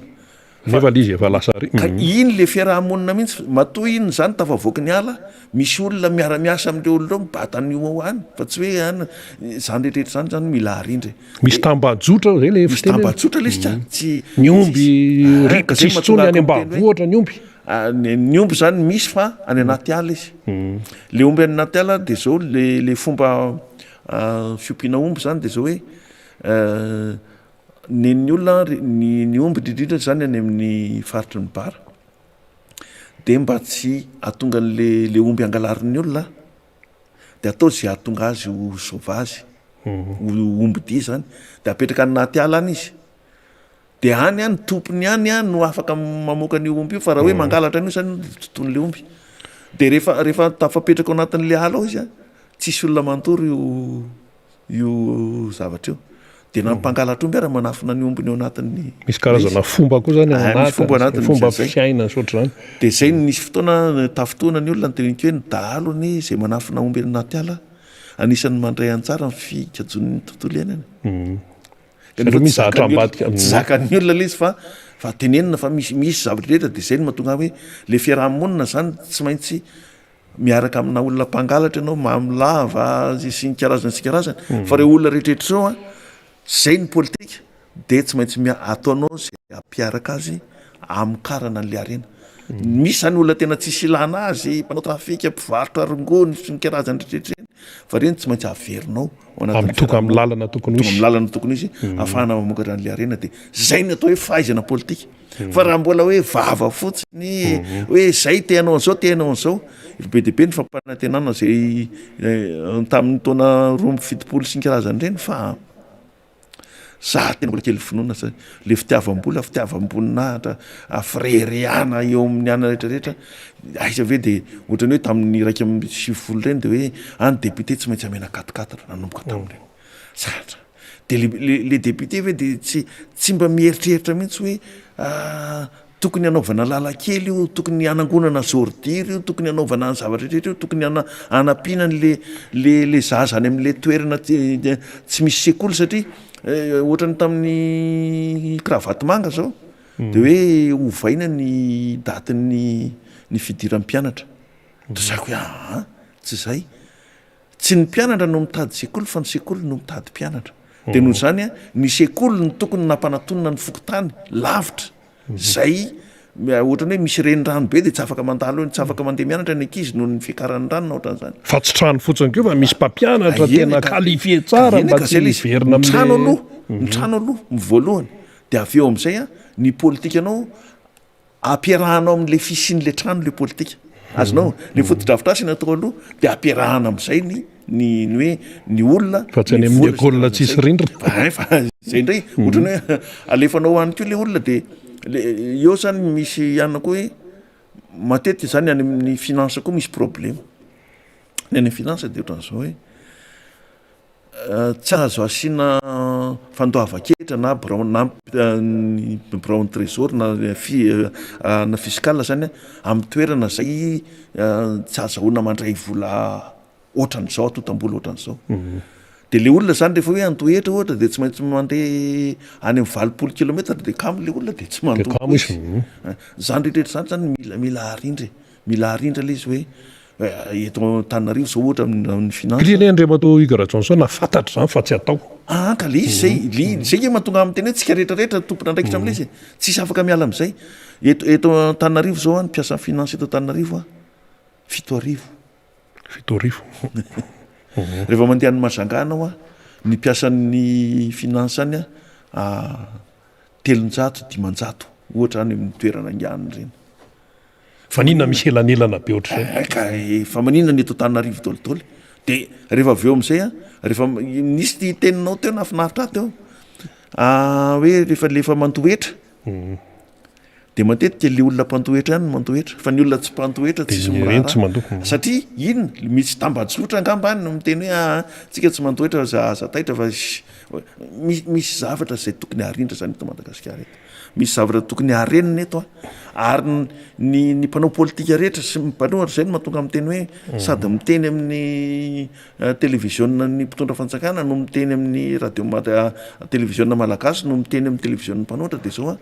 Nefa le izy efa lasa ary. Ka iny le fiaraha-monina mihitsy, matoa iny zany tafavoaky ny ala, misy olona miara-miasa amin'ireo olona ireo mibata an'io any, fa tsy hoe any, zany rehetra rehetra zany zany mila arindra e. Misy tambajotra zay le Misy fiteny hoe. tambajotra le izy ka, tsy Ny omby Ah, riaka ka zay tsisy mahatonga intsony any ahy miteny hoe ambanivohitra ny omby. Ah, ny ny omby zany misy fa any anaty ala izy. Le omby any anaty ala de zao le le fomba fiompiana omby zany de zao hoe nen'ny olona ny ny omby indrindrindra zany any amin'ny faritry ny bara de mba tsy hahatonga an'le le omby angalarin'ny olona de atao zay hahatonga azy ho sauvage, ho omby dia zany, de apetraka any anaty ala any izy, de any an ny tompony any an no afaka mamoaka an'io omby io fa raha hoe mangalatra an'io zany de totoin'le omby, de rehefa rehefa tafapetraka ao anatin'le ala ao izy an, tsisy olona mandoro io io zavatra io, de na ny mpangalatra omby ara manafina ny ombiny ao anatin'ny Misy karazana fomba koa zany ao Ah, misy fomba anatiny, anatiny, fomba misy an'izay. fiaina sy ohatr'izany. De zay no nisy fotoana tafintohina ny olona niteneniko hoe ny dahalo anie izay manafina omby any anaty ala anisan'ny mandray anjara amin'ny fikajoan'ny tontolo iainana. Zareo misy zavatra ambadika. Tsy zakan'ny olona ilay izy fa fa tenenina fa misy misy zavatra rehetra de zay no mahatonga ahy hoe le fiaraha-monina zany tsy maintsy miaraka amina olona mpangalatra ianao, mamo lava sy ny karazany sy ny karazany fa reo olona rehetra rehetra reo an, zay ny politika de tsy maintsy mia- ataonao zay hampiaraka azy hamokarana an'le harena. Misy zany olona tena tsisy ilana azy, mpanao trafika, mpivarotra rongony sy ny karazany rehetra rehetra ireny fa reny tsy maintsy averinao ao anatin'ny Amin'ny tonga amin'ny lalana tokony ho tonga izy. amin'ny lalana tokony ho izy ahafahana mamokatra an'le harena de zay ny atao hoe fahaizana politika. Fa raha mbola hoe vava fotsiny hoe zay te hanao an'izao te hanao an'izao, efa be dia be ny fampanantenana zay tamin'ny taona 72 sy ny karazany ireny fa za tena mbola kely finoana zay, le fitiavam-bola, fitiavam-boninahitra, fireharehana eo amin'ny anona rehetra rehetra, aiza ve de ohatran'ny hoe tamin'ny 91 ireny de hoe any député tsy maintsy amena quatre quatre nanomboka tamin'ireny, sarotra. De le le le député ve de tsy tsy mba mieritreritra mihitsy hoe tokony hanaovana lalan-kely io, tokony hanangonana ordure io, tokony hanaovana ny zavatra rehetra io, tokony hana- hanampiana an'le le le zaza any am'le toerana tsy tsy misy sekoly satria ohatran'ny tamin'ny Kravatomanga zao de hoe ovaina ny datin'ny ny fidiran'ny mpianatra, de za ko hoe aa tsy zay. Tsy ny mpianatra no mitady sekoly fa ny sekoly no mitady mpianatra. Dia noho izany, ny sekoly no tokony nampanatonina ny fokontany lavitra izay ohatran'ny hoe misy renirano be dia tsy afaka mandalo eo, tsy afaka mandeha mianatra ny ankizy noho ny fiakaran'ny rano na ohatran'izany. Fa tsy trano fotsiny koa fa misy mpampianatra tena qualifié tsara mba tsy hiverina amin'ny. Ny trano aloha, ny trano aloha ny voalohany dia avy eo amin'izay ny politikanao Ampiarahanao amin'ilay fisian'ilay trano ilay politika. Azonao? Ilay fotodrafitrasa no atao aloha dia ampiarahana amin'izay ny ny ny hoe ny olona, Fa tsy any ny amin'ny vola sy ny école tsisy karazan'izay. rindrina. Fa fa izay indray, ohatran'ny hoe alefanao any koa ilay olona dia le eo zany misy ihany koa hoe matetika zany any amin'ny finance koa misy problema. Ny any amin'ny finance dia ohatran'izao hoe Tsy azo asiana fandoavan-ketra na birao na ny biraon'ny trésor na na fiscal zany amin'ny toerana izay tsy azahoana mandray vola ohatran'izao antontam-bola ohatran'izao. De le olona zany rehefa hoe handoa hetra ohatra de tsy maintsy mandeha any amin'ny 80 kilomètre de kamo le olona de tsy mandoa kamo izy. Zany rehetra rehetra zany zany mila mila arindra e, mila arindra le izy hoe Eto Antananarivo zao ohatra amin'ny finance. Kle anie Andriamatoa Hugues Rajohnson fantatra izany fa tsy atao. Aa ka le izy zay, le zay nge mahatonga ahy miteny hoe tsika rehetra rehetra tompon'andraikitra amin'ilay izy e, tsisy afaka miala amin'izay. Eto eto Antananarivo zao an, ny mpiasan'ny finance eto Antananarivo an, 7000. 7000. Rehefa mandeha any Majunga anao an, ny mpiasan'ny finance any an, 300, 500 ohatra any amin'ny toerana anganina ireny. Fa maninona misy elanelana be ohatr'izay? Eh, ka fa maninona ny eto Antananarivo dolidoly? De rehefa avy eo am'izay a, rehefa nisy ty teninao teo nahafinaritra ahy teo, hoe rehefa le efa mantohetra, de matetika le olona mpantohetra ihany no mantohetra, fa ny olona tsy mpantohetra tsisy De ireny tsy miraharaha. mandoa. Satria inona? Misy tambajotra angamba any no miteny hoe aa tsika tsy mantohetra aza aza taitra fa misy misy zavatra zay tokony harindra zany eto Madagasikara eto. Misy zavatra tokony harenina eto an, ary ny ny mpanao politika rehetra sy ny mpanohatra, izay no mahatonga miteny hoe mm. sady miteny amin'ny eh, televiziona ny mpitondra fanjakana no miteny amin'ny radio eh, televiziona malagasy no miteny amin'ny televiziona mpanohatra dia zao an,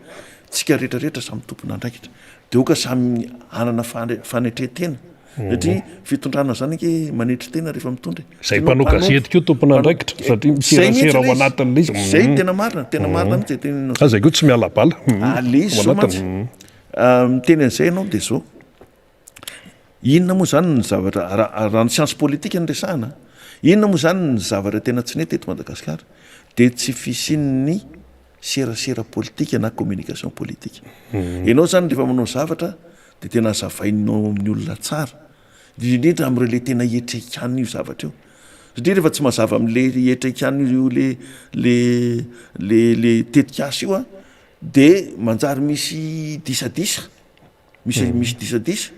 tsika rehetrarehetra samy tompon'andraikitra de oka samy hanana fanetren-tena Satria fitondrana zany ange manetry tena rehefa mitondra e. Zay mpanao gazety koa tompon'andraikitra satria miserasera ao anatin'ilay izy. Zay tena marina, tena marina mihitsy zay teneninao zay. Zay koa tsy miala bala. Ah, le izy zao mantsy, miteny an'izay ianao de zao, inona moa zany ny zavatra, raha ny science politique no resahana, inona moa zany ny zavatra tena tsy nety eto Madagasikara? De tsy fisian'ny serasera politika na communication politique. Ianao zany rehefa manao zavatra de tena azavainao amin'ny olona tsara, indrindra indrindra amin'ireo le tena hietrekan'io zavatra io, satria rehefa tsy mazava amin'le hietrekan'io le le le le tetikasa io a de manjary misy disadisa. Misy misy disadisa,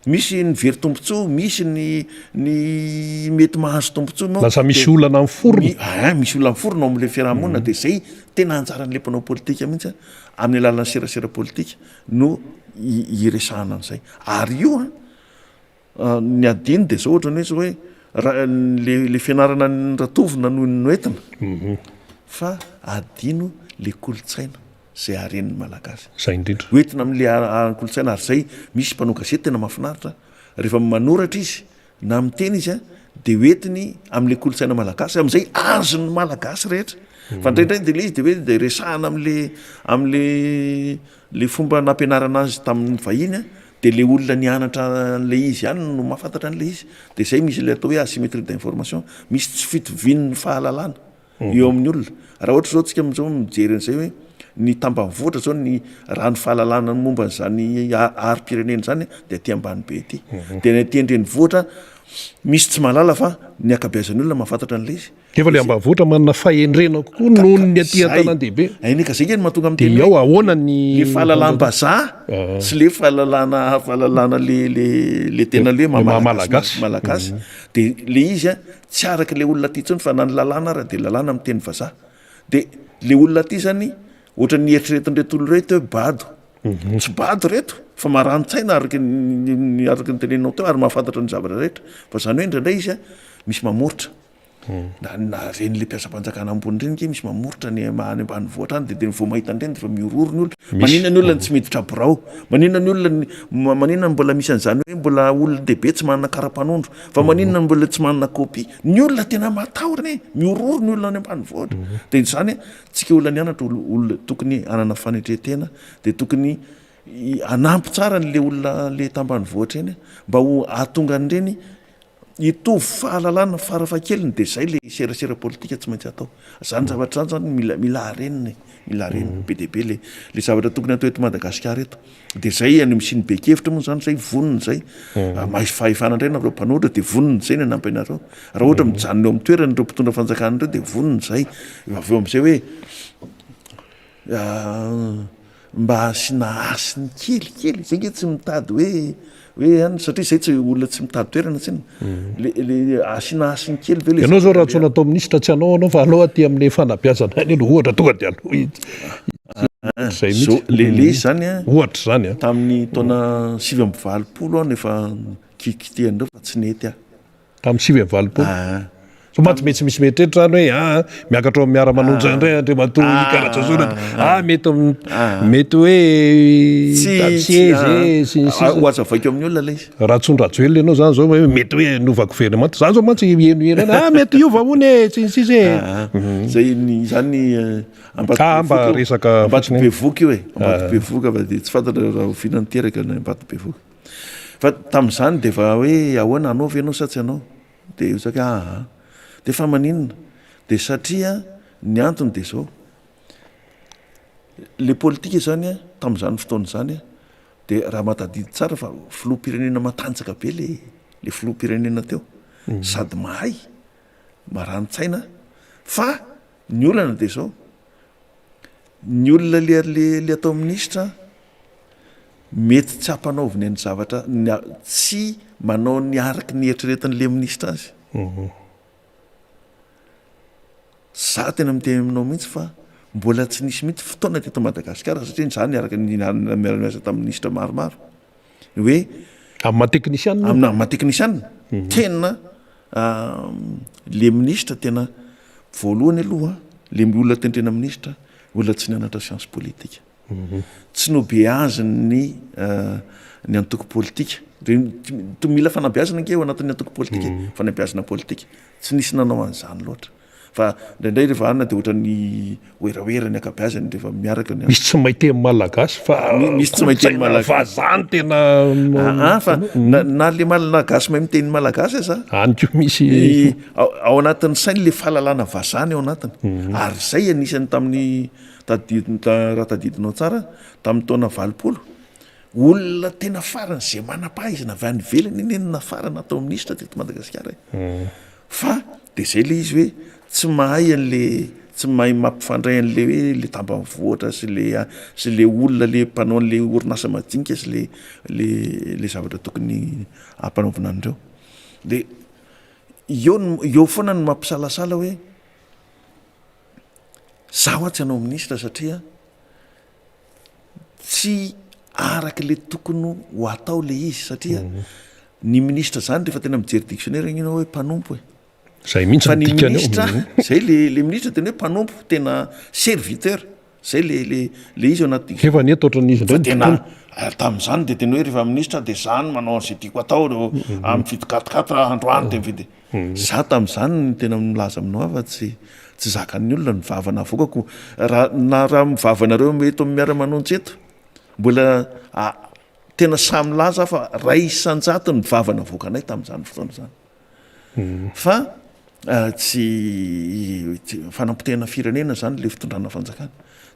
misy ny very tombontsoa, misy ny ny mety mahazo tombontsoa ianao. Lasa misy olana miforona. Ein, misy olana miforona ao amin'ilay fiarahamonina de zay tena anjaran'ilay mpanao politika mihitsy a, amin'ny alalan'ny serasera politika no iresahana an'izay. Ary io an, ny adino de zao ohatran'ny hoe zao hoe raha le le fianarana noratovina no noentina fa adino le kolontsaina. Zay haren'ny Malagasy. Zay indrindra. Ho entina amin'le kolontsaina ary zay misy mpanao gazety tena mahafinaritra rehefa manoratra izy na miteny izy a de ho entiny amin'le kolontsaina malagasy amin'izay azon'ny Malagasy rehetra. Fa indraindray de le izy de hoe de resahana amin'le amin'le le fomba nampianarana azy tamin'ny vahiny a de le olona nianatra an'le izy ihany no mahafantatra an'le izy. De zay misy le atao hoe asymétrie d'information, misy tsy fitovian'ny fahalalana. eo amin'ny olona. Raha ohatra izao tsika amin'izao mijery an'izay hoe ny tambanivohitra zao ny raha ny fahalalana ny momba an'izany harim-pirenena izany dia aty ambany be aty. Dia ny aty an-drenivohitra misy tsy mahalala fa ny ankabeazan'ny olona mahafantatra an'ilay izy. Nefa ilay ambanivohitra manana fahendrena kokoa noho ny aty an-tanàn-dehibe. Eny ka zay nge no mahatonga miteny Dia ao ahoana ny le fahalalam-bazaha sy le fahalalana fahalalana le le le tena le maha malagasy malagasy. Dia le izy a Tsy araka ilay olona aty intsony fa na ny lalàna ara dia lalàna amin'ny teny vazaha. Dia ilay olona aty zany ohatran'ny eritreretin'ireto olona ireto hoe bado. Tsy bado ireto fa marani-tsaina araka ny araka ny teneninao teo ary mahafantatra ny zavatra rehetra. Fa izany hoe indraindray izy a misy mamoritra. Na na ireny le mpiasam-panjakana ambony ireny ange misy mamoritra any any ambanivohitra any dia vao mahita an'ireny dia efa mihorohoro ny olona. Maninona ny olona no tsy miditra birao? Maninona ny olona maninona no mbola misy an'izany hoe mbola olon-dehibe tsy manana kara-panondro? Fa maninona no mbola tsy manana copie? Ny olona tena matahotra anie, mihorohoro ny olona any ambanivohitra. Dia izany, tsika olona nianatra, olona tokony hanana fanetren-tena, dia tokony hanampy tsara an'ilay olona le tambanivohitra iny mba ho hahatonga an'ireny hitovy fahalalana farafahakeliny, dia izay ilay serasera politika tsy maintsy atao. Izany zavatra izany zany mila mila harenina e, mila harenina be dia be le le zavatra tokony atao eto Madagasikara eto. Dia zay any amin'ny siny be-kevitra moa zany zay vonona zay. Mahay fahefana indray nareo mpanohitra dia vonona zay ny hanampy anareo. Raha ohatra mijanona eo amin'ny toerany ireo mpitondra fanjakana ireo dia vonona zay. Avy eo amin'izay hoe mba asiana hasiny kelikely, zay nge tsy mitady hoe hoe any satria zay tsy olona tsy mitady toerana tsinona. Le le asiana hasiny kely ve le Ianao zao raha tsy ho natao minisitra tsy hanao anao fa aleo aty amin'le fanabeazana any aloha ohatra tonga dia aleo Zay mihitsy. Le le izy zany a. Ohatra zany a. Tamin'ny taona 89 aho no efa nikitikitihan'ireo fa tsy nety aho. Tamin'ny 89? Ah. Sao mantsy mety misy mieritreritra zany hoe ah miakatra ao amin'ny miara-manonja indray Andriamatoa Ika Rajaonarimampianina. Ah mety mety hoe hitady seza e sy ny sisa. Ho azavaiko amin'ny olona ilay izy. Raha tsy Rajoelina ianao zany zao hoe mety hoe hanova governemanta. Zany zao mantsy henoheno eny ah mety hiova hono e sy ny sisa e. Zay ny zany Ka mba resaka fotsiny. Ambatobevoka io e, Ambatobevoka fa dia tsy fantatra raha oviana no teraka ny Ambatobevoka. Fa tamin'izany dia efa hoe ahoana hanao ve ianao sa tsy hanao? Dia hoy zaka aa. Dia fa maninona? Dia satria ny antony dia izao, Le politika zany a, tamin'izany fotoana izany a, dia raha mahatadidy tsara fa filoham-pirenena matanjaka be le le filoham-pirenena teo, sady mahay, marani-tsaina, fa ny olana dia izao, ny olona le le le atao minisitra mety tsy ampanaoviny ny zavatra ny tsy manao ny araky ny eritreretin'le minisitra azy. Za tena miteny aminao mihitsy fa mbola tsy nisy mihitsy fotoana teto Madagasikara satria za niaraka niara-niasa tamin'ny minisitra maromaro ny hoe Amin'ny maha teknisianina? Amin'ny maha teknisianina. Tena le minisitra tena voalohany aloha le olona tendrena minisitra olona tsy nianatra science politique. Tsy nobeaziny ny antoko politika. Mila fanabeazana ange ao anatin'ny antoko politika e, fanabeazana politika. Tsy nisy nanao an'izany loatra. Fa indraindray rehefa anona dia ohatran'ny werawera ny ankabeazany rehefa miaraka ny. Misy tsy mahay teny malagasy fa misy tsy mahay teny malagasy. Vazaha no tena. Aa fa na le malagasy mahay miteny malagasy aza. Any koa misy. Ao anatin'ny sainy le fahalalana vazaha ny ao anatiny. Ary izay anisan'ny tamin'ny tadidiny raha tadidinao tsara tamin'ny taona 80 olona tena faran'izay manam-pahaizana avy any ivelany anie no nafarana atao minisitra teto Madagasikara e. Fa de zay le izy hoe tsy mahay an'le tsy mahay mampifandray an'le hoe le tambanivohitra sy le sy le olona le mpanao an'le orinasa madinika sy le le le zavatra tokony ampanaovina an'ireo. De eo no eo foana no mampisalasala hoe za hoa tsy hanao minisitra satria Tsy araka le tokony ho atao le izy satria ny minisitra zany rehefa tena mijery dictionnaire anie ianao hoe mpanompo e. Zay mihitsy Fa ny ny dikany eo. minisitra zay le le minisitra tena hoe mpanompo tena serviteur zay le le le izy ao anaty dictionnaire. Nefa anie toa ohatran'izy indray Fa no tena tompony. tamin'izany de tena hoe rehefa minisitra de za no manao an'izay tiako atao reo mividy quatre quatre androany de mividy. Za tamin'izany no tena milaza aminao fa tsy tsy zakan'ny olona ny vava navoakako raha na raha ny vavanareo eto amin'ny miara-manonja eto mbola tena sahy milaza aho fa ray isan-jato ny vava navoakanay tamin'izany fotoana izany fa tsy fanampotehana firenena zany le fitondrana fanjakana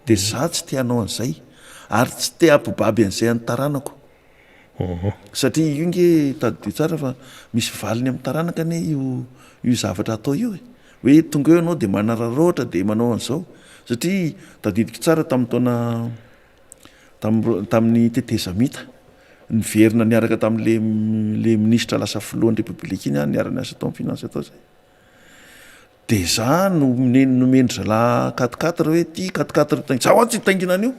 de za tsy te hanao an'izay ary tsy te hampibaby an'izay an'ny taranako Satria io nge tadidio tsara fa misy valiny amin'ny taranaka anie io io zavatra atao io e. Hoe tonga eo ianao dia manararaotra dia manao an'izao. Satria tadidiko tsara tamin'ny taona tamin'ny tamin'ny tetezamita, niverina niaraka tamin'le le minisitra lasa filohan'ny repoblika iny aho niara-niasa tao amin'ny finance tao zay. De za no nomen-dry zalahy quatre quatre hoe ty quatre quatre taingina, za ho'a tsy hitaingina an'io.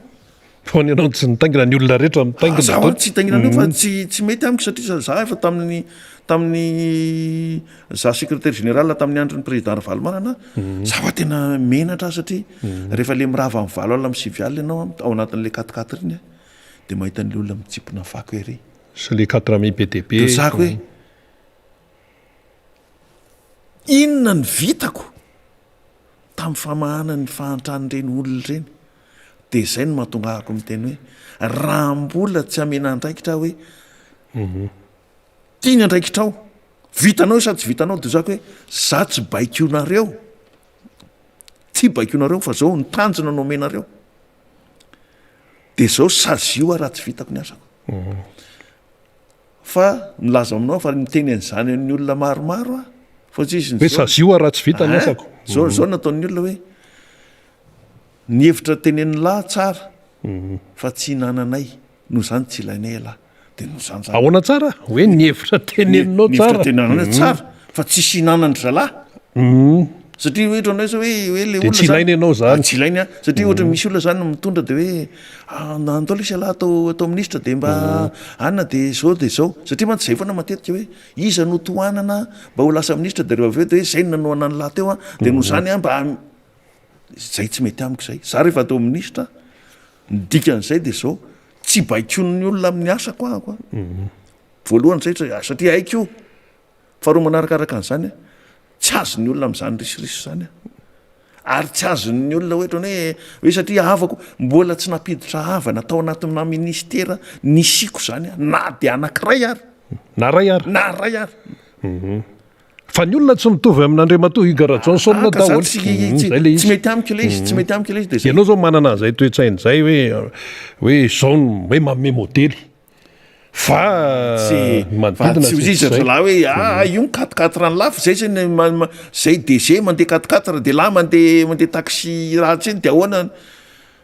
Fa ny anao tsy nitaingina, ny olona rehetra mitaingina. Za ho'a tsy hitaingina an'io fa tsy tsy mety amiko satria za efa tamin'ny tamin'ny za secrétaire général tamin'ny andron'ny président Ravalomanana, za ho'a tena menatra aho satria rehefa le mirava amin'ny valo alina amin'ny sivy alina ianao ao anatin'le quatre quatre iny de mahita an'le olona mitsimpona fako ery. Sy le quatre mille be dia be. De zako hoe. Inona no vitako tamin'ny famahana ny fahantran'ireny olona ireny? Dia izay no mahatonga ahako miteny hoe raha mbola tsy amena andraikitra aho hoe ity ny andraikitrao, vitanao io sa tsy vitanao, dia zako hoe za tsy baikoinareo, tsy baikoinareo fa zao ny tanjona no omenareo, dia zao sazio aho raha tsy vitako ny asako. Fa milaza aminao aho fa niteny an'izany amin'ny olona maromaro aho fa tsy izy Hoe sazio aho raha tsy vita ny asako. Zao zao nataon'ny olona hoe ny hevitra tenenin'ny lahy tsara fa tsy hinananay noho izany tsy ilainay ialahy. Dia noho izany zany. Ahoana tsara? Hoe ny hevitra teneninao tsara. Ny hevitra teneninao tsara fa tsisy hinanan-dry zalahy. Satria hoe ohatran'ny hoe zao hoe hoe le olona tsy ilaina ianao zany. Tsy ilaina aho. Satria ohatra misy olona zany mitondra de hoe ah, andao lesy ialahy atao atao minisitra de mba anona de zao de zao. Satria mantsy zay foana matetika hoe iza no tohanana mba ho lasa minisitra de rehefa avy eo de hoe zay no nanohana an'lah teo an, de noho zany an mba zay tsy mety amiko zay. Za rehefa atao minisitra, ny dikan'izay de zao, tsy baikoin'ny olona amin'ny asako ahako an. Voalohany zay satria haiko io. Faharoa manarakaraka an'izany, tsy azon'ny olona amin'izany risoriso izany aho. Ary tsy azon'ny olona hoe ohatran'ny hoe hoe satria havako, mbola tsy nampiditra havana tao anatina ministera nisiako izany aho, na dia anankiray ary. Na iray ary. Na iray ary. Fa ny olona tsy mitovy amin'Andriamatoa Hugues Rajohnson Ah, ka za daholo. tsy Mm, tsy zay le tsy izy. mety amiko ilay izy, tsy mety amiko ilay izy de zay. Ianao zao manana an'izay toe-tsaina izay hoe hoe izao no hoe manome modely. Fa Tsy ny fa manodidina tsy tsy izy izay. zalahy hoe ah io ny quatre quatre ny lafo zay zany ma- ma- zay DG mandeha quatre quatre de lahy mandeha mandeha taxi ratsy iny de ahoana?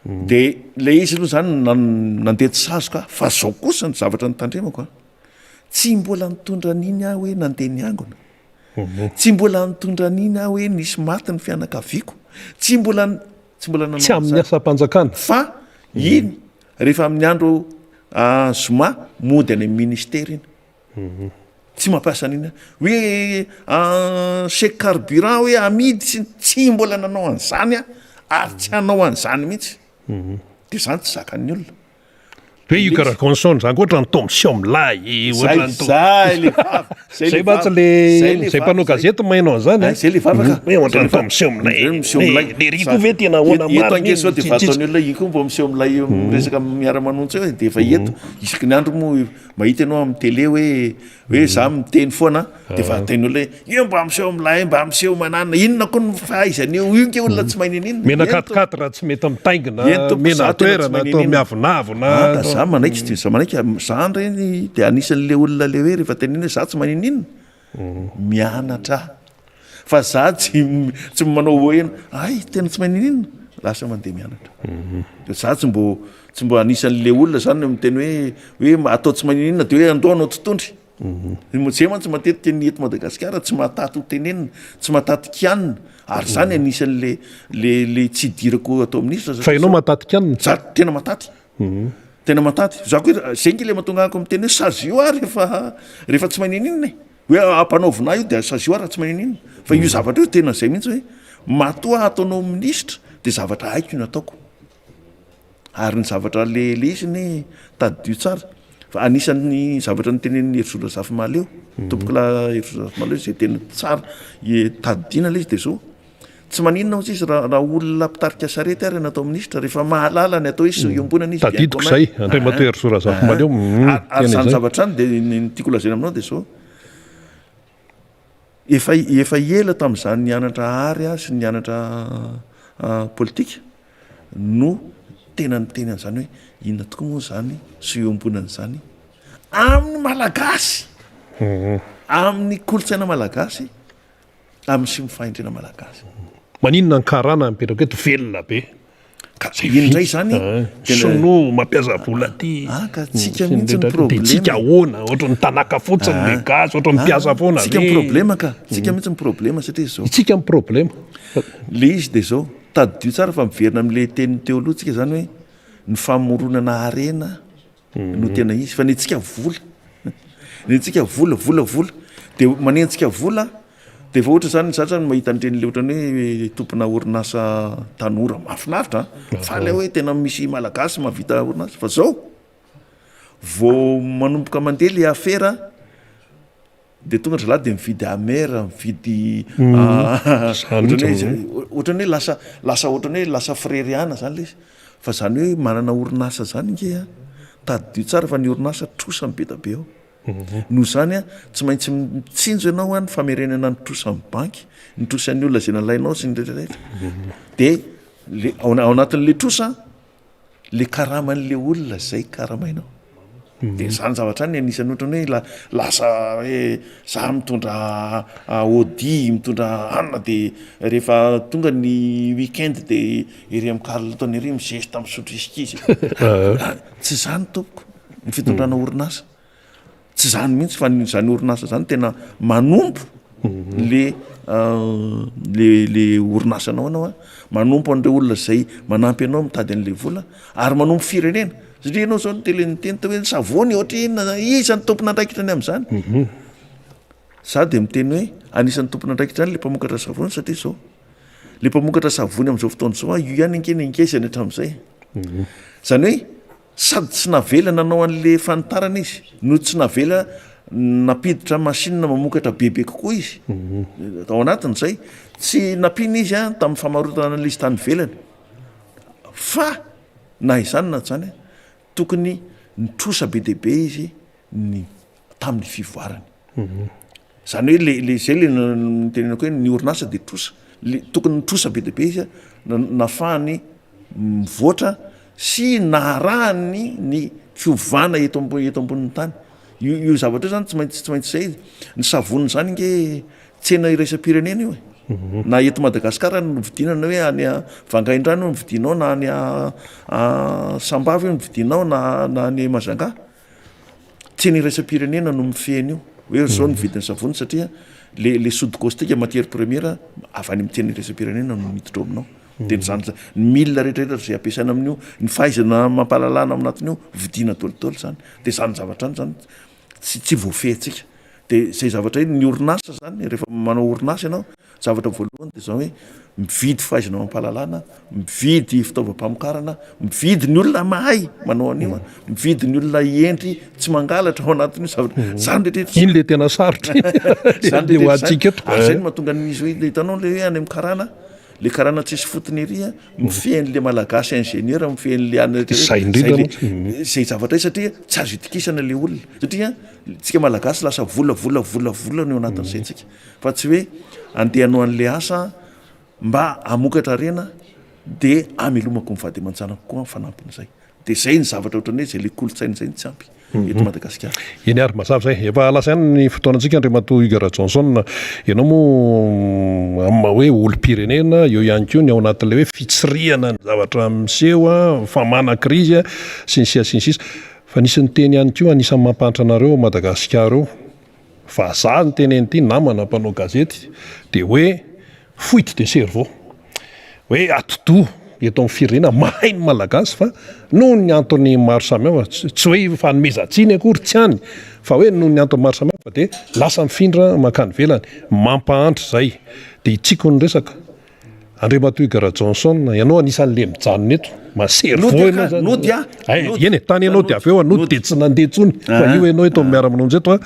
De le izy aloha zany nan- nandeha tsy sazoka fa zao kosa ny zavatra notandremako a. Tsy mbola nitondra an'iny aho hoe nandeha niangona. Tsy mbola nitondra an'iny aho hoe nisy maty ny fianakaviako. Tsy mbola tsy mbola nanao Tsy amin'ny an'izany. asam-panjakana. Fa iny rehefa amin'ny andro zoma mody any amin'ny ministera iny. Tsy mampiasa an'iny aho. Hoe chèque carburant hoe amidy sy ny tsy mbola nanao an'izany aho ary tsy hanao an'izany mihitsy. Dia izany tsy zakan'ny olona. Hoe io karaha zany koa ohatran'ny toa miseho milay, ohatran'ny toa. Zay le vava. Zay mantsy le zay mpanao gazety maheno an'izany a. Zay le vava ka. Hoe ohatran'ny toa miseho milay. Miseho milay. Le ry koa ve tena ahoana marina? Eto ange sao dia efa ataon'ny olona iny koa mba miseho milay miresaka miara-manonja eo e, dia efa eto. Isaky ny andro moa mahita ianao amin'ny télé hoe hoe za miteny foana dia efa ataon'ny olona hoe io mba miseho milay, mba miseho mananona, inona koa ny fahaizany io, io nge olona tsy mahay n'inon'inona. Mena quatre-quatre raha tsy mety mitaingina, mena toerana, toa miavonavona. Ah ka za manaiky tsy za manaiky, za ndray dia anisan'le olona le hoe rehefa tenenina hoe za tsy mahay n'inon'inona, mianatra aho fa za tsy tsy manao hoe hay tena tsy mahay n'inon'inona, lasa mandeha mianatra. Dia za tsy mbo tsy mbo anisan'le olona zany miteny hoe hoe atao tsy mahay n'inon'inona dia hoe andao hanao tontondry. Zay mantsy matetika ny eto Madagasikara tsy mahataty ho tenenina, tsy mahataty kianina ary zany anisan'le le le tsy idirako atao minisitra Fa ianao mahataty kianina? Za tena mahataty. Tena mahataty. Za koa zay nge le mahatonga ahako miteny hoe sazio aho rehefa rehefa tsy mahay n'inon'inona e. Hoe ampanaovina ahy io de sazio aho raha tsy mahay n'inon'inona. Fa io zavatra io tena zay mihitsy hoe matoa ataonao minisitra de zavatra haiko no ataoko. Ary ny zavatra le le izy anie tadidio tsara fa anisan'ny zavatra notenenin'i Herizo Razafimahaleo, tompokolahy Herizo Razafimahaleo izay tena tsara tadidiana le izy de zao, tsy maninona hozy izy raha raha olona mpitarika sarety ary natao minisitra rehefa mahalala ny atao hoe soa iombonana izy bien Tadidiko commun. izay, Andriamatoa Herizo Razafimahaleo, Ary tena izany izay. zavatra izany de ny ny tiako lazaina aminao de zao, efa efa ela tamin'izaho nianatra art aho sy nianatra politika no tena niteny an'izany hoe inona tokoa moa izany soa iombonana izany amin'ny Malagasy, amin'ny kolontsaina malagasy, amin'ny sy ny fahendrena malagasy. Maninona ny karana mipetraka eto velona be? Ka iny indray izany Sinoa mampiasa vola aty. Ah ka tsika mihitsy ny problema. Dia tsika ahoana? Ohatran'ny tanaka fotsiny le gasy, ohatran'ny mpiasa foana. Tsika ny problema ka, tsika mihitsy ny problema satria izao. Itsika ny problema. Le izy dia izao, Tadidio tsara fa miverina amin'ilay teniny teo aloha tsika zany hoe ny famoronana harena no tena izy fa ny antsika vola, ny antsika vola vola vola de manenjika vola de efa ohatra zany za zany mahita an'ireny le ohatran'ny hoe tompona orinasa tanora mahafinaritra an, faly aho hoe tena misy malagasy mahavita orinasa fa zao vao manomboka mandeha le afera De tonga ry zalahy de mividy Hammer, mividy ohatran'ny hoe ohatran'ny hoe lasa lasa ohatran'ny hoe lasa freriana zany le izy. Fa zany hoe manana orinasa zany nge a, tadidio tsara fa ny orinasa trosa no be da be ao. Noho izany a, tsy maintsy mitsinjo ianao a ny famerenana ny trosan'ny banky, ny trosan'ny olona zay nalainao sy ny rehetra rehetra. De le ao ao anatin'le trosa le karaman'le olona zay karamainao de zany zavatra any anisan'ny ohatrany hoe la- lasa hoe za mitondra Audi mitondra anona de rehefa tonga ny week-end de ery amin'ny Carlton ery mizesta misotro whisky izy tsy zany tompoko ny fitondrana orinasa Tsy zany mihitsy fa ny zany orinasa zany tena manompo le le le orinasanao anao a, manompo an'ireo olona zay manampy anao mitady an'le vola ary manompo firenena satria ianao zao niteny niteny teo hoe ny savony ohatrinona, iza ny tompon'andraikitra ny am'zany? Za de miteny hoe anisan'ny tompon'andraikitra ihany le mpamokatra savony satria zao le mpamokatra savony am'zao fotoana zao a io ihany ange ny angezany hatramin'izay, zany hoe Sady tsy navela nanao an'le fanitarana izy no tsy navela nampiditra machine mamokatra bebe kokoa izy ao anatin'izay. Tsy nampiana izy an tamin'ny famarotana an'ilay izy tany ivelany. Fa na izany na tsy izany an, tokony nitrosa be dia be izy ny tamin'ny fivoarany. Zany hoe le le zay le nitenenako hoe ny orinasa de trosa, le tokony nitrosa be dia be izy a, nahafahany mivoatra sy naharahany ny fiovana eto ambo- eto ambonin'ny tany. Io io zavatra io zany tsy maintsy tsy maintsy zay izy. Ny savony zany nge tsena iraisam-pirenena io e, na eto Madagasikara no vidiana na hoe any Vangaindrano io no vidianao na any Sambava io no vidianao na na any Majunga. Tsena iraisam-pirenena no mifehy an'io hoe zao ny vidin'ny savony satria le le soude caustique matière première avy any amin'ny tsena iraisam-pirenena no miditra ao aminao. De ny zany ny milina rehetrarehetra zay ampiasaina amin'io, ny fahaizana amam-pahalalana ao anatin'io vidiana daholo zany. De zany zavatra zany zany tsy tsy voafehintsika. De zay zavatra iny ny orinasa zany rehefa manao orinasa ianao, zavatra voalohany de zao hoe mividy fahaizana amam-pahalalana, mividy fitaovam-pamokarana, mividy ny olona mahay manao an'io, mividy ny olona hendry tsy mangalatra ao anatin'io zavatra zany rehetra. Iny le tena sarotra iny. Zany le ho rehetra antsika zany. eto. Ary zay no mahatonga an'izy hoe hitanao le hoe any amin'ny karana, le karana tsisy fotony ery a, mifehy an'le malagasy ingénieur, mifehy an'le anona rehetra Zay rehetra. indrindra Zay le mantsy. zay zavatra io satria tsy azo itokisana le olona satria tsika malagasy lasa vola vola vola vola no eo anatin'ny saintsika fa tsy hoe andeha hanao an'le asa mba hamokatra harena de hamelomako ny vady aman-janako koa fanampin'izay. De zay ny zavatra ohatran'ny hoe zay le kolontsaina zay no tsy ampy eto Madagasikara. Eny ary, mazava izay. Efa lasa ihany ny fotoanantsika Andriamatoa Hugues Rajohnson. Ianao moa amin'ny maha hoe olom-pirenena, eo ihany koa ny ao anatin'ilay hoe fitsirihana ny zavatra miseho, famahana krizy sy ny sisa sy ny sisa. Fa nisy niteny ihany koa anisan'ny mampahantra anareo ao Madagasikara ao, vazaha niteny an'ity namana mpanao gazety, dia hoe fuite de cerveau, hoe atidoha eto amin'ny firenena, mahay ny Malagasy fa noho ny antony maro samihafa, tsy hoe fanomezan-tsiny akory, tsy any, fa hoe noho ny antony maro samihafa dia lasa mifindra mankany ivelany, mampahantra izay. Dia itsiko ny resaka. Andriamatoa Hugues Rajohnson, ianao anisan'le mijanona eto, ma cerveau ianao zany. Nody aho. Ay, eny e, tany ianao dia avy eo nody dia tsy nandeha intsony, fa io ianao eto amin'ny miara-manonja eto a.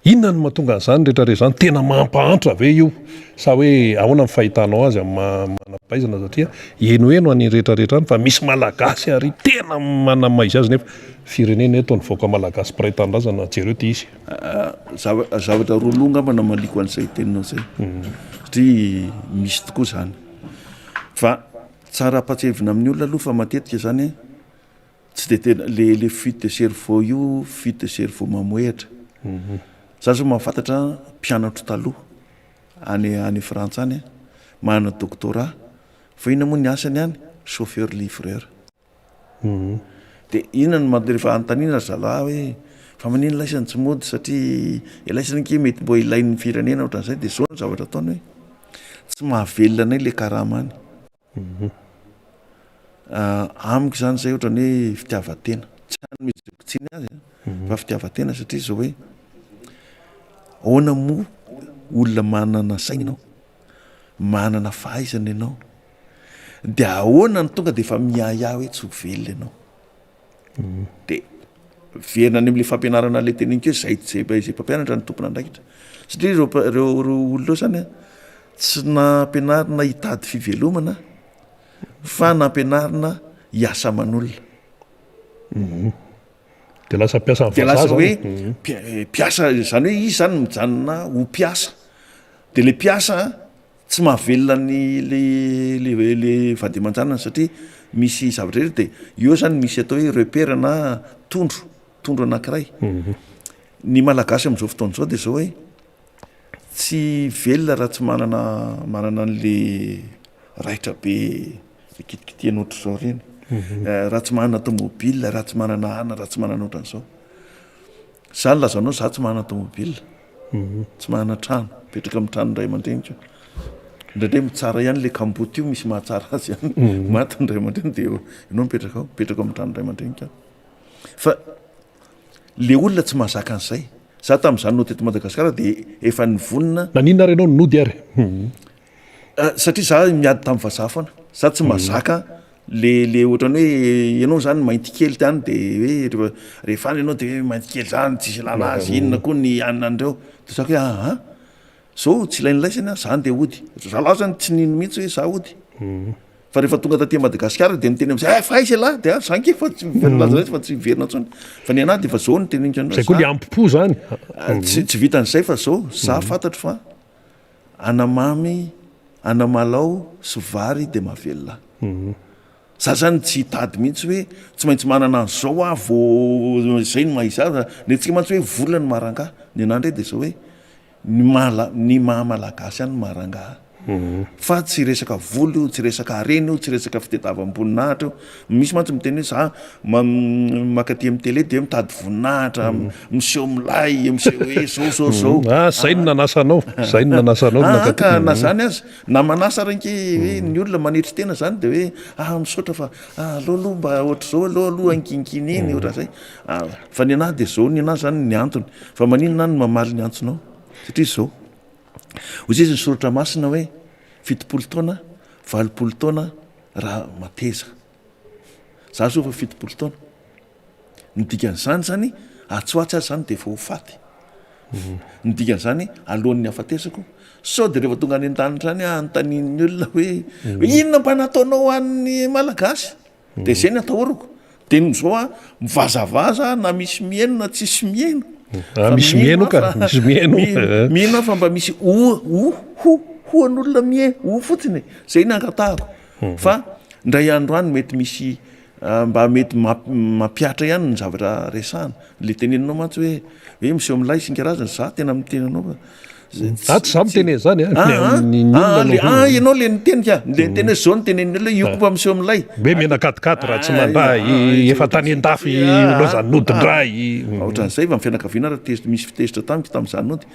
Inona no mahatonga an'izany rehetra rehetra izany? Tena mampahantra ve io? Sa hoe ahoana ny fahitanao azy amin'ny maha manam-pahaizana satria henoheno any rehetra rehetra any fa misy Malagasy ary tena manamaizy azy nefa firenena eto ny vahoaka Malagasy mpiray tanindrazana jereo ity izy. Zavatra roa loha angamba namaliako an'izay teninao izay satria misy tokoa izany fa tsara ampatsiahivina amin'ny olona aloha fa matetika izany tsy de tena le le fuite de cerveau io fuite de cerveau mamohehatra. Za zao mahafantatra mpianatro taloha any any Frantsa any manana doctorat fa inona moa ny asany any? Chauffeur livreur. De inona no maha- rehefa anontaniana ry zalahy hoe fa manino laisany tsy mody satria laisany ange mety mbô ilain'ny firenena ohatran'izay de zao ny zavatra ataony hoe tsy mahavelona anay le karama any. Amiko zany zay ohatran'ny hoe fitiavan-tena, tsy anomezako tsiny azy an, fa fitiavan-tena satria zao hoe ahoana moa olona manana saina ianao, manana fahaizana ianao, de ahoana no tonga de efa miahiahy hoe tsy ho velona ianao, de miverina any am'le fampianarana le teneniko hoe zay zay zay mpampianatra no tompon'andraikitra satria reo mpa- reo reo olona reo zany an tsy nampianarina hitady fivelomana fa nampianarina hiasa aman'olona. De lasa mpiasan'ny De vazaha lasa zany hoe e. mpia- mpiasa zany hoe izy zany mijanona ho mpiasa, de le mpiasa Tsy mahavelona ny le le le vady aman-janany satria misy zavatra rehetra de eo zany misy atao hoe repère na tondro, tondro anankiray. Ny malagasy am'zao fotoana zao de zao hoe tsy velona raha tsy manana manana an'le raitra be le kitikitihana ohatr'izao reny, raha tsy manana tomobile, raha tsy manana anona, raha tsy manana ohatran'izao. Za nilaza anao za tsy manana tomobile, tsy manana trano, mipetraka amin'ny tranon'ny ray aman-dreniko. Indraindray mitsara ihany le kamboty io, misy mahatsara azy ihany. Maty ny ray aman-dreny de ianao mipetraka ao, mipetraka ao amin'ny tranon'ny ray aman-dreniko aho. Fa le olona tsy mahazaka an'izay. Za tamin'izaho nody teto Madagasikara de efa nivonona. Naninona ary ianao no nody ary? Satria za miady tamin'ny vazaha foana, za tsy mahazaka le le ohatran'ny hoe ianao zany mainty kely tany de hoe rehefa rehefa any ianao de hoe mainty kely zany tsisy ilana azy inona koa ny anona an'ireo, de za hoe aha, zao tsy ilain'ny laisany an, za andeha hody, zalahy zany tsy nino mihitsy hoe za hody. Fa rehefa tonga taty Madagasikara dia niteny amizay, eh fa aiza ialahy? Dia ah, za nge fa tsy milaza fa tsy hiverina intsony. Fa ny anahy dia efa zao no teneniko anao. Zay koa le ampo-po zany. Ah, tsy tsy vitan'izay fa zao, za fantatro fa anamamy, anamalao sy vary dia mahavelona ahy. Za zany tsy hitady mihitsy hoe tsy maintsy manana an'izao aho vao izay no maha izy ahy. Ny antsika mantsy hoe vola no maha rangahy. Ny anahy indray dia zao hoe Ny maha ny maha malagasy ihany no maha rangahy fa tsy resaka vola io, tsy resaka harena io, tsy resaka fitadiavam-boninahitra io. Misy mantsy miteny hoe za mankaty amin'ny télé dia mitady voninahitra, miseho milay, miseho hoe zao zao zao. Ah, zay no nanasa anao, zay no nanasa anao Ah, nankaty. ka na zany aza, na manasa ary ange hoe ny olona manetry tena zany dia hoe ah misaotra fa ah aleo aloha mba ohatr'izao, aleo aloha anginkiny eny, ohatran'izay. Ah, fa ny anahy dia zao, ny anahy zany ny antony. Fa maninona aho no mamaly ny antsonao? Satria izao, hoy izy ny soratra masina hoe 70 taona, 80 taona raha mateza. Za zao efa 70 taona. Ny dikan'izany zany, atsy ho atsy aho zany dia efa ho faty. Ny dikan'izany, alohan'ny hafatesako, sao dia rehefa tonga any an-danitra any aho anontanian'ny olona hoe, inona mba nataonao ho an'ny Malagasy? De zay ny atahorako. De ny zao a, mivazavaza na misy mihaino na tsisy mihaino. Ah, misy mihaino ka, misy mihaino. Mino aho fa mba misy o, o, ho, ho an'olona mihaino, o fotsiny e. Zay ny angatahako. Fa ndray andro any mety misy mba mety mampihatra ihany ny zavatra resahana. Le teneninao mantsy hoe, hoe miseho milay sy ny karazany, za tena miteny anao fa Za tsy za miteny an'izany a. Ah, ny ny ah, olona ah, ah, ianao le niteny ka. Le niteny hoe zao no tenenin'ny olona, io koa mba miseho milay. Hoe miana-katikaty raha tsy mandray, efa tany an-dafy lozan'ny nody indray. Ohatran'izay fa ny fianakaviana ary tezitra, misy fitezitra tamiko tamin'izaho nody.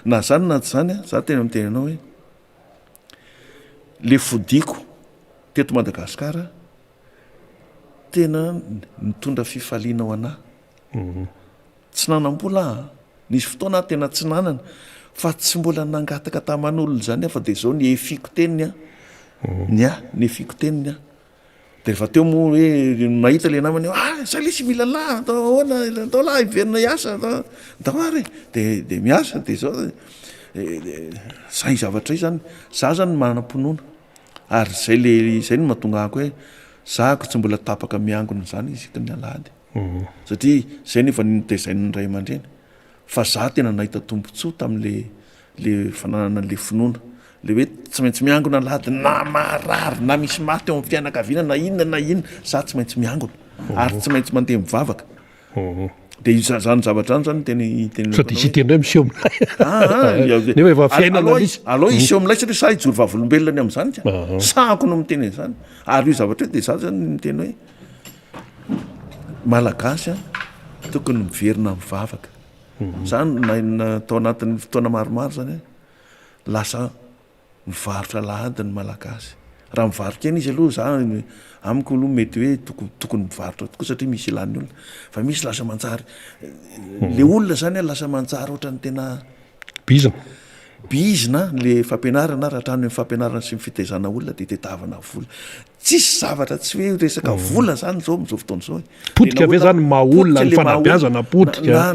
Na zany na tsy zany, za tena miteny anao hoe le fodiako teto Madagasikara tena nitondra fifaliana ho anah. Tsy nanam-bola aho an! Nisy fotoana aho tena tsy nanana fa tsy mbola nangataka taman'olona izany aho fa dia izao nihefiko teny aho, ny ahy nihefiko teny aho. Dia rehefa teo moa hoe nahita ilay namany hoe ah za lesy mila lahy atao ahoana, atao lahy hiverina hiasa, ndao ary e! Dia dia miasa dia izao zay zavatra izay zany, za zany manam-pinoana ary izay le izay no mahatonga ahy hoe zahako tsy mbola tapaka miangona izany isaky ny alahady. Satria zay no efa notezain'ny ray aman-dreny fa za tena nahita tombotsoa tamin'le le fananana an'le finoana, le hoe tsy maintsy miangona alahady na marary na misy maty ao amin'ny fianakaviana na inona na inona za tsy maintsy miangona ary tsy maintsy mandeha mivavaka. De izany zavatra zany zany tena tena Sao dia hisy indray miseho milay. Ah, Nefa efa fiainana misy. Aleo hiseho milay satria za hijoro vavolombelona ny amin'izany ka. Sahako no miteny an'izany. Ary io zavatra io de za zany miteny hoe Malagasy a, tokony miverina mivavaka. Zany na na tao anatin'ny fotoana maromaro zany a, lasa mivarotra alahady ny Malagasy. Raha mivaro-kena izy aloha za amiko aloha mety hoe toko- tokony mivarotra tokoa satria misy ilan'ny olona, fa misy lasa manjary, le olona zany a lasa manjary ohatran'ny tena Bizina. Bizina le fampianarana ary hatrany amin'ny fampianarana sy ny fitaizana olona dia tedavana vola. Tsisy zavatra tsy hoe resaka vola zany zao amin'izao fotoana izao e. Potika ve zany ny maha olona, ny fanabeazana potika,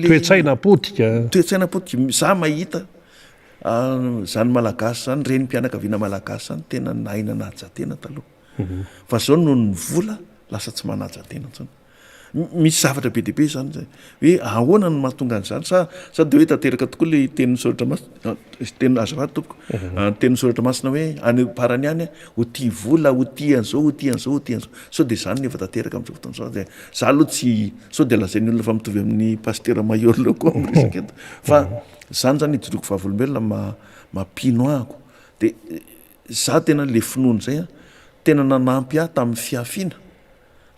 toe-tsaina potika. Toe-tsaina potika, za mahita zany malagasy zany, renim-pianakaviana malagasy zany tena nahay nanaja tena taloha. Fa zao noho ny vola lasa tsy manaja tena intsony. Misy zavatra be dia be zany zay hoe ahoana no mahatonga an'izany sa sa de hoe tanteraka tokoa le tenin'ny soratra masina teny azafady tompoko mhm. tenin'ny soratra masina hoe any parany any ho tia vola ho tia an'izao ho tia an'izao ho tia an'izao sao de zany nefa tanteraka amin'izao fotoana izao de za aloha tsy sao de lazain'ny olona fa mitovy amin'ny pastera Maihol koa amin'ny resaka eto fa zany zany ijoroako vavolombelona ma mampino ahako de za tena le finoana zay a tena nanampy ahy tamin'ny fiafiana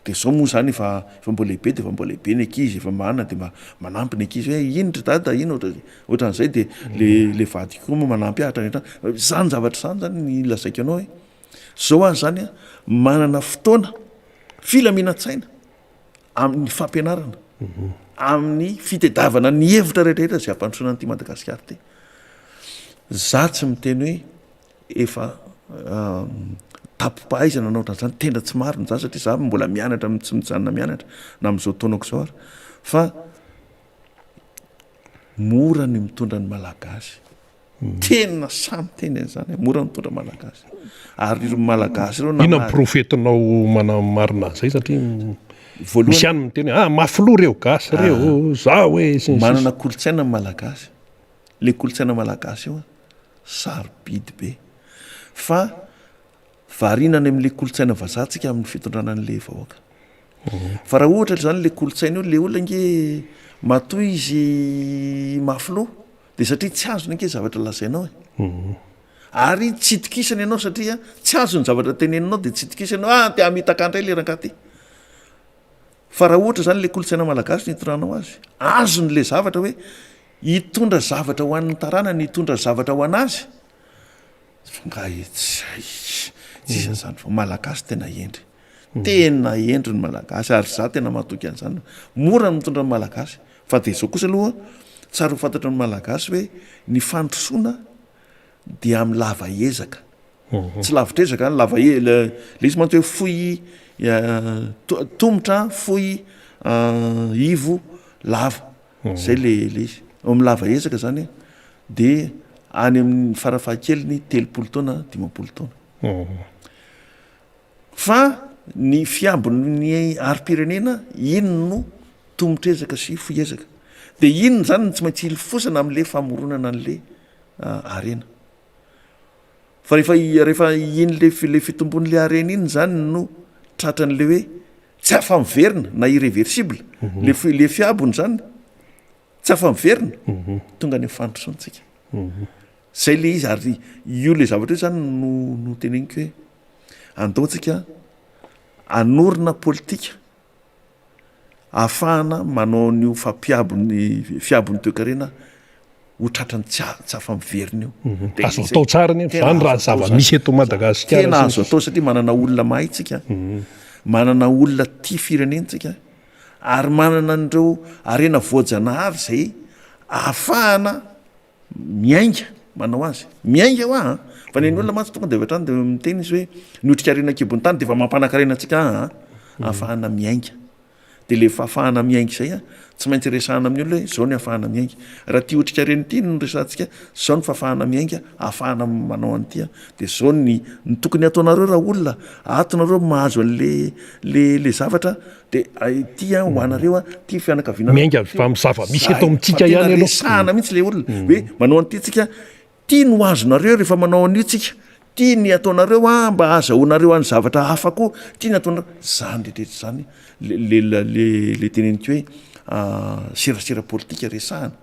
De zao moa zany efa efa mbola lehibe de efa mbola lehibe ny ankizy efa manana de mba manampy ny ankizy hoe ino ry dada ino ohatra ohatran'izay de le le vadiko koa moa manampy ahy hatrany hatrany zany zavatra zany zany ny lazaiko anao hoe zao aho zany a manana fotoana filaminan-tsaina amin'ny fampianarana amin'ny fitedavana ny hevitra rehetrarehetra zay hampandrosoana an'ity Madagasikara ity za tsy miteny hoe efa tampom-pahaizana na ohatran'izany, tena tsy marina izany satria za mbola mianatra tsy mijanona mianatra na amin'izao taonako izao ary fa mora ny mitondra ny Malagasy. Tena sahy miteny an'izany aho, mora mitondra Malagasy. Ary ireo Malagasy ireo na. Inona ny porofo entinao manamarina an'izay satria misy ihany miteny hoe ah mafy loha ireo gasy ireo, zaho e sy ny sisa. Manana kolontsaina ny Malagasy. Ilay kolontsaina malagasy io sarobidy be. Fa variana any amin'ilay kolontsaina vazaha tsika amin'ny fitondrana an'ilay vahoaka. Fa raha ohatra izany ilay kolontsaina io, ilay olona ange matoa izy mafy loha dia satria tsy azony ange zavatra lazainao e. Ary tsy itokisany ianao satria tsy azony ny zavatra teneninao dia tsy itokisany hoe ah te hamitaka ahy indray ilay rangahy ity. Fa raha ohatra izany ilay kolontsaina malagasy no itondranao azy, azony ilay zavatra hoe hitondra zavatra ho an'ny taranany, hitondra zavatra ho an'azy, fa nga tsy hay, tsisy an'izany fa malagasy tena hendry, tena hendry ny malagasy ary za tena matoky an'izany, mora ny mitondra ny malagasy, fa de zao kosa aloha tsara ho fantatry ny malagasy hoe ny fandrosoana dia amin'ny lava ezaka, tsy lavitra ezaka an, lava e- le le izy mantsy hoe fohy tomotra, fohy ivo, lava. Zay le le izy. Ao amin'ny lava ezaka zany de any amin'ny farafahakeliny 30 taona, 50 taona. Fa ny fiambin'ny harim-pirenena iny no tomotr'ezaka sy fohy ezaka. De iny zany no tsy maintsy hilofosana amin'le famoronana an'le harena. Fa rehefa rehefa iny le le fitombon'le harena iny zany no tratran'le hoe tsy afa-miverina na irréversible, le fi- le fiabony zany tsy afa-miverina, tonga any amin'ny fandrosoana tsika. Zay le izy ary io le zavatra io zany no no teneniko hoe andao tsika hanorina politika ahafahana manao an'io fampiabon'ny fiabon'ny toekarena ho tratran'ny tsy tsy afa-miverina io. Mhm. Azo atao tsara anefa izany raha ny zava-misy eto Madagasikara. Tena azo atao satria manana olona mahay tsika, manana olona tia firenena tsika ary manana an'ireo harena voajanahary izay ahafahana miainga manao azy. Miainga hoa an! Fa ny an'ny olona mantsy tonga dia avy hatrany dia miteny izy hoe ny otrikarena an-kibon'ny tany dia efa mampanan-karena antsika an! Ahafahana miainga. Dia ilay fahafahana miainga izay an, tsy maintsy resahana amin'ny olona hoe izao ny ahafahana miainga. Raha ity otrikarena ity no resahantsika, izao ny fahafahana miainga ahafahana manao an'ity an. Dia izao ny ny tokony hataonareo raha olona, ato nareo mahazo an'le le le zavatra dia ity an ho anareo an, ity fianakaviana. Miainga avy amin'ny zava-misy eto amintsika ihany aloha. Resahana mihitsy ilay olona hoe manao an'ity tsika, Ty no azonareo rehefa manao an'io tsika, ty ny ataonareo an mba ahazahoanareo any zavatra hafa koa, ty ny ataonareo, zany rehetra zany le le le teneniko hoe serasera politika resahana,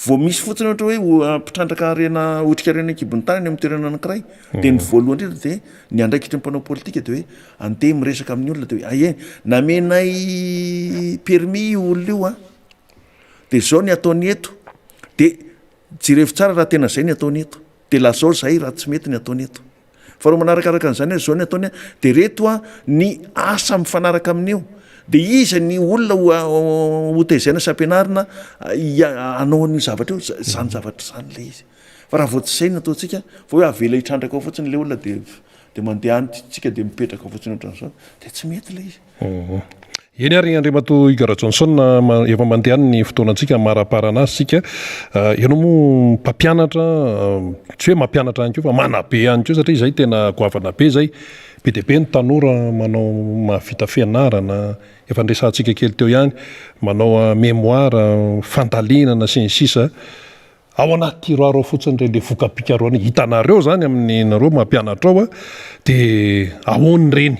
vao misy fotsiny ohatra hoe mpitrandraka harena otrikarena an-kibon'ny tany any amin'ny toerana anankiray de ny voalohany indrindra de ny andraikitry ny mpanao politika de hoe andeha miresaka amin'ny olona de hoe aie namenay permis io olona io an de zao ny ataony eto de Jerevo tsara raha tena zay ny ataony eto de lazao zay raha tsy mety ny ataony eto. Faharoa manarakaraka an'izany hoe zao ny ataony de reto a ny asa mifanaraka amin'io de iza ny olona ho ho tezaina sy ampianarina hanao an'io zavatra io, zany zavatra zany le izy. Fa raha vao tsy zay ny ataontsika fa hoe avela hitrandraka ao fotsiny le olona de de mandeha any tsika de mipetraka ao fotsiny ohatran'izao de tsy mety le izy. Eny ary Andriamatoa Hugues Rajohnson, efa mandeha any ny fotoanantsika amaraparana azy isika. Ianao moa mpampianatra, tsy hoe mampianatra ihany koa fa manabe ihany koa satria izay tena goavana be izay. Be dia be ny tanora manao mahavita fianarana, efa niresahantsika kely teo ihany, manao mémoire, fandalinana sy ny sisa. Ao anaty tiroir ao fotsiny ireny le voka-pikarohana hitanareo zany amin'ny nareo mampianatra ao a, de ahoana ireny?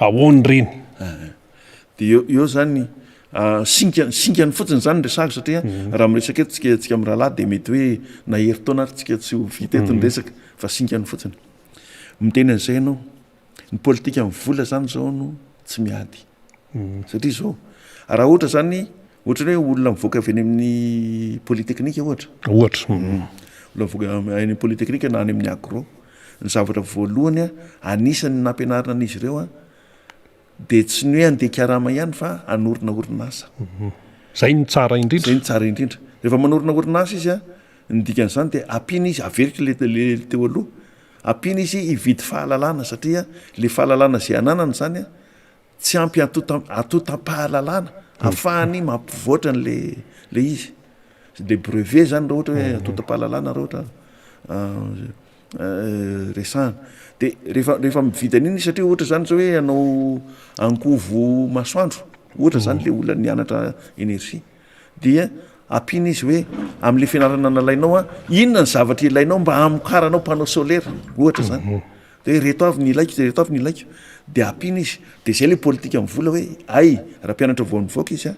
Ahoana ireny? De eo eo zany singa singany fotsiny zany ny resahako satria raha miresaka eto tsika tsika mirahalahy de mety hoe na herintaona ary tsika tsy ho vita eto ny resaka fa singany fotsiny. Miteny an'izay ianao, ny politika amin'ny vola zany zao no tsy miady. Satria izao, raha ohatra zany, ohatra hoe olona mivoaka avy any amin'ny polytechnique ohatra. Ohatra. Olona mivoaka any amin'ny polytechnique na any amin'ny agro. Ny zavatra voalohany anisan'ny nampianarina an'izy ireo an, dia tsy ny hoe handeha hikarama ihany fa hanorina orinasa. Zay no tsara indrindra. Zay no tsara indrindra. Rehefa manorina orinasa izy an, ny dikan'izany dia ampiana izy, averiko le le teo aloha, ampiana izy hividy fahalalana satria le fahalalana izay ananany izany an, Tsy ampy antontam-pahalalana ahafahany mampivoatra an'le le izy. Le brevet zany raha ohatra hoe antontam-pahalalana raha ohatra. resahana. De rehefa rehefa mividy an'iny izy satria ohatra zany zao hoe hanao angovo masoandro ohatra zany le olona nianatra énergie dia ampiana izy hoe am'le fianarana nalainao a, inona ny zavatra ilainao mba hamokaranao panneau solaire ohatra zany. De hoe reto avy ny ilaiko de reto avy ny ilaiko de ampiana izy. De zay le politika amin'ny vola hoe hay raha mpianatra vao nivoaka izy a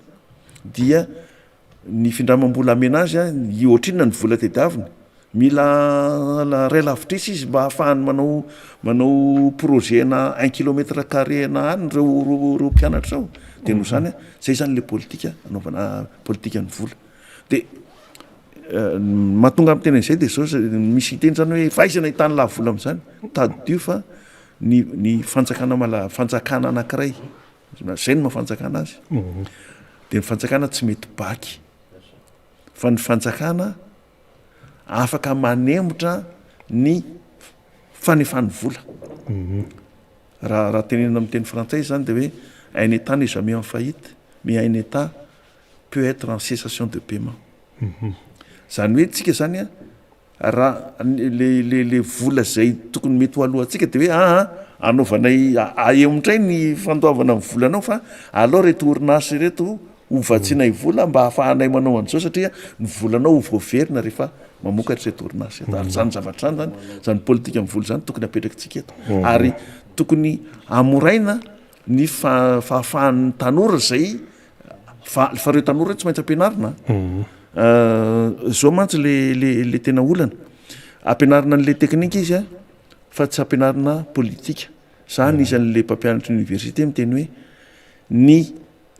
dia Ny findramam-bola amena azy an, ohatrinona ny vola tediaviny? Mila ray lavitrisa izy mba hahafahany manao manao projet ana un kilomètre carré ana any ireo ireo mpianatra ireo. De noho izany an, zay zany le politika anaovana politikan'ny vola. De ny mahatonga ahy miteny an'izay de zao, misy hiteny zany hoe fa aiza no ahitany lahy vola amin'izany? Tadidio fa ny ny fanjakana mala- fanjakana anankiray Zay no maha fanjakana azy. Dia ny fanjakana tsy mety baky fa ny fanjakana afaka manemotra ny fanefany vola. Raha raha tenenina amin'ny teny frantsay zany dia hoe un Etat n'est jamais en faillite mais un Etat peut être en cessation de paiement. Zany hoe tsika zany a Raha le le le vola zay tokony mety ho aloantsika de hoe aa anaovanay ahemotra ny fandoavana ny volanao fa alao reto orinasa ireto ho vatsianay vola mba ahafahanay manao an'izao satria ny volanao ho voaverina rehefa mamokatra ireto orinasa ireto. Ary zany zavatra zany zany, zany politika ny vola zany tokony apetrakitsika eto ary tokony hamoraina ny fahafahan'ny tanora zay fa fa reo tanora reo tsy maintsy ampianarina zao mantsy le le le tena olana ampianarina an'le teknika izy a fa tsy ampianarina politika za anisan'le mpampianatra université miteny hoe ny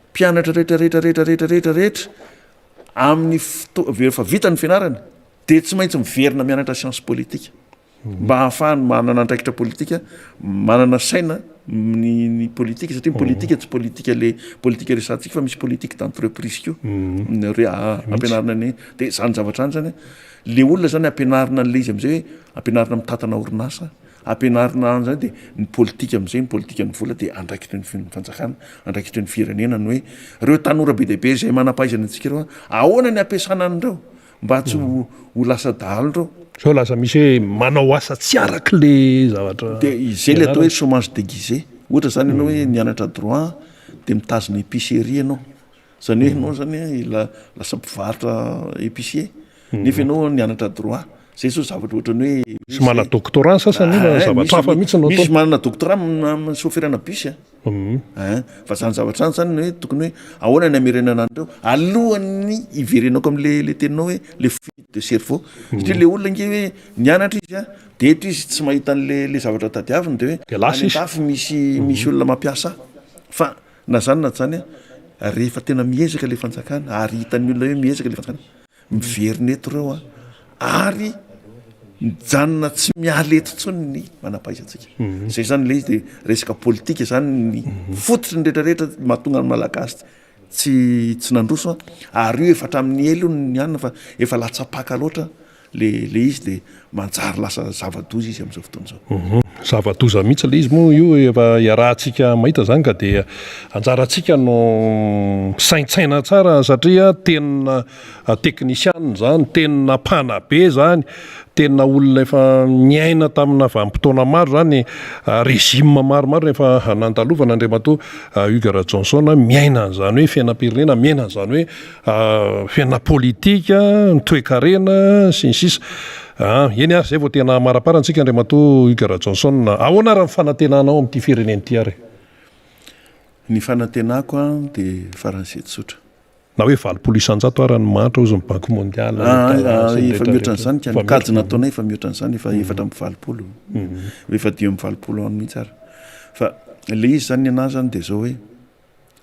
mpianatra rehetra rehetra rehetra rehetra rehetra rehetra amin'ny foto- rehefa vita ny fianarana de tsy maintsy miverina mianatra science politique mba hahafahany manana andraikitra politika, manana saina ny ny politika satria ny politika tsy politika le politika resahantsika fa misy politique d'entreprise koa re ampianarina ny de zany zavatra zany zany le olona zany ampianarina an'le izy am'zay hoe ampianarina mitantana orinasa, ampianarina an'zany de ny politika am'zay ny politikan'ny vola de andraikitry ny fanjakana, andraikitry ny firenena ny hoe reo tanora be dia be zay manam-pahaizana antsika reo ahoana ny ampiasana an'ireo Mba tsy ho lasa dahalo reo. Zao lasa misy hoe manao asa tsy araky le zavatra. De izay le atao hoe chômage déguisé. Ohatra zany ianao hoe nianatra droit de mitazona épicerie ianao. Zany hoe ianao zany lasa mpivarotra épicier nefa ianao nianatra droit. Zay zao zavatra ohatran'ny hoe. Misy manana doctorat ny sasany nefa zavatra hafa mihitsy no ataony. Misy manana doctorat chauffeur-na bus a. Ein, fa zany zavatra zany zany ny hoe tokony hoe ahoana ny hamerenana an'ireo alohan'ny hiverenako am'le le teninao hoe le fuite de cerveau satria le olona ange hoe nianatra izy a de eto izy tsy mahita an'le le zavatra tadiaviny de hoe De lasa any izy. an-dafy misy misy olona mampiasa ahy fa na zany na tsy zany a rehefa tena miezaka le fanjakana ary hitan'ny olona hoe miezaka le fanjakana Miverina eto ireo an, ary mijanona tsy miala eto intsony ny manam-pahaizantsika. Izay izany ilay izy dia resaka politika izany ny fototry ny rehetra rehetra mahatonga ny Malagasy tsy tsy nandroso an, ary io efa hatramin'ny ela io no nianina fa efa latsa-paka loatra le le izy dia manjary lasa zava-doza izy amin'izao fotoana izao. Zava-doza mihitsy ilay izy moa io efa iarahantsika mahita izany ka dia anjarantsika no misaintsaina tsara satria tenina teknisianina izany, tenina mpanabe izany, tenina olona efa niaina tamina vanim-potoana maro izany, régime maromaro efa nandalovana Andriamatoa Hugues Rajohnson miaina an'izany hoe fiainam-pirenena, miaina an'izany hoe fiainana politika, ny toekarena sy ny sisa. Ah, eny ary, izay vao tena hamaraparana antsika Andriamatoa Hugues Rajohnson. Ahoana ary ny fanantenanao amin'ity firenena ity ary? Ny fanantenako an dia faran'izay tsotra. Na hoe 80% ara ny mahantra hozy ny Banque Mondiale. Ah, ah, efa mihoatra an'izany ka, ny kajy nataonay efa mihoatra an'izany, efa 84, efa 85 any mihitsy ary. Fa ilay izy zany ny anahy zany dia izao hoe,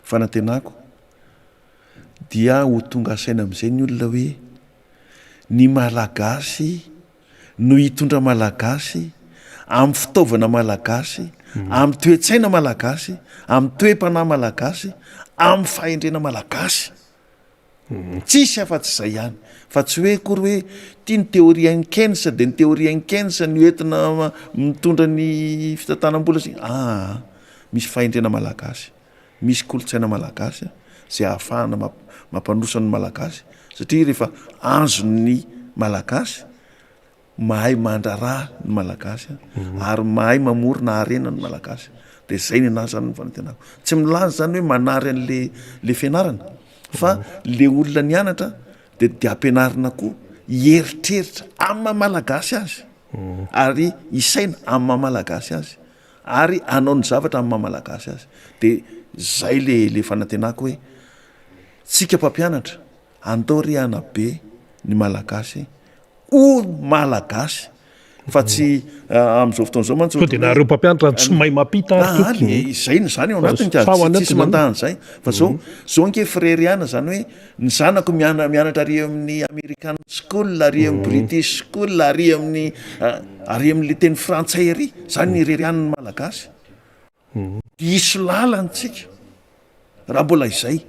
fanantenako dia ho tonga saina amin'izay ny olona hoe ny Malagasy no hitondra Malagasy amin'ny fitaovana Malagasy, amin'ny toe-tsaina Malagasy, amin'ny toe-panahy Malagasy, amin'ny fahendrena Malagasy. Tsisy afa-tsy izay ihany. Fa tsy hoe akory hoe ity ny théorie an'i Keynes dia ny théorie an'i Keynes no entina mitondra ny fitantanam-bola sy aa misy fahendrena Malagasy. Misy kolontsaina malagasy izay ahafahana mampandroso ny malagasy satria rehefa azon'ny malagasy. Mahay mandraharaha ny Malagasy ary mahay mamorona harena ny Malagasy. Dia izay ny anahy izany ny fanantenako. Tsy milaza izany hoe manary an'le le fianarana fa le olona nianatra dia dia ampianarina koa hieritreritra amin'ny maha Malagasy azy ary hisaina amin'ny maha Malagasy azy ary hanao ny zavatra amin'ny maha Malagasy azy. Dia izay le le fanantenako hoe tsika mpampianatra andao re hanabe ny Malagasy ho Malagasy fa tsy amin'izao fotoana izao mantsy Sao dia nareo mpampianatra no tsy mahay mampita ary Ah, tompoko. izay ny zany ao anatiny ka Fa ao tsy anatiny tsisy zany. mandà an'izay fa zao zao ange frère ihany zany hoe ny zanako miana- mianatra ary amin'ny American school ary amin'ny British school ary amin'ny ary amin'le teny frantsay ary zany irery ihany ny Malagasy diso lalana tsika raha mbola izay.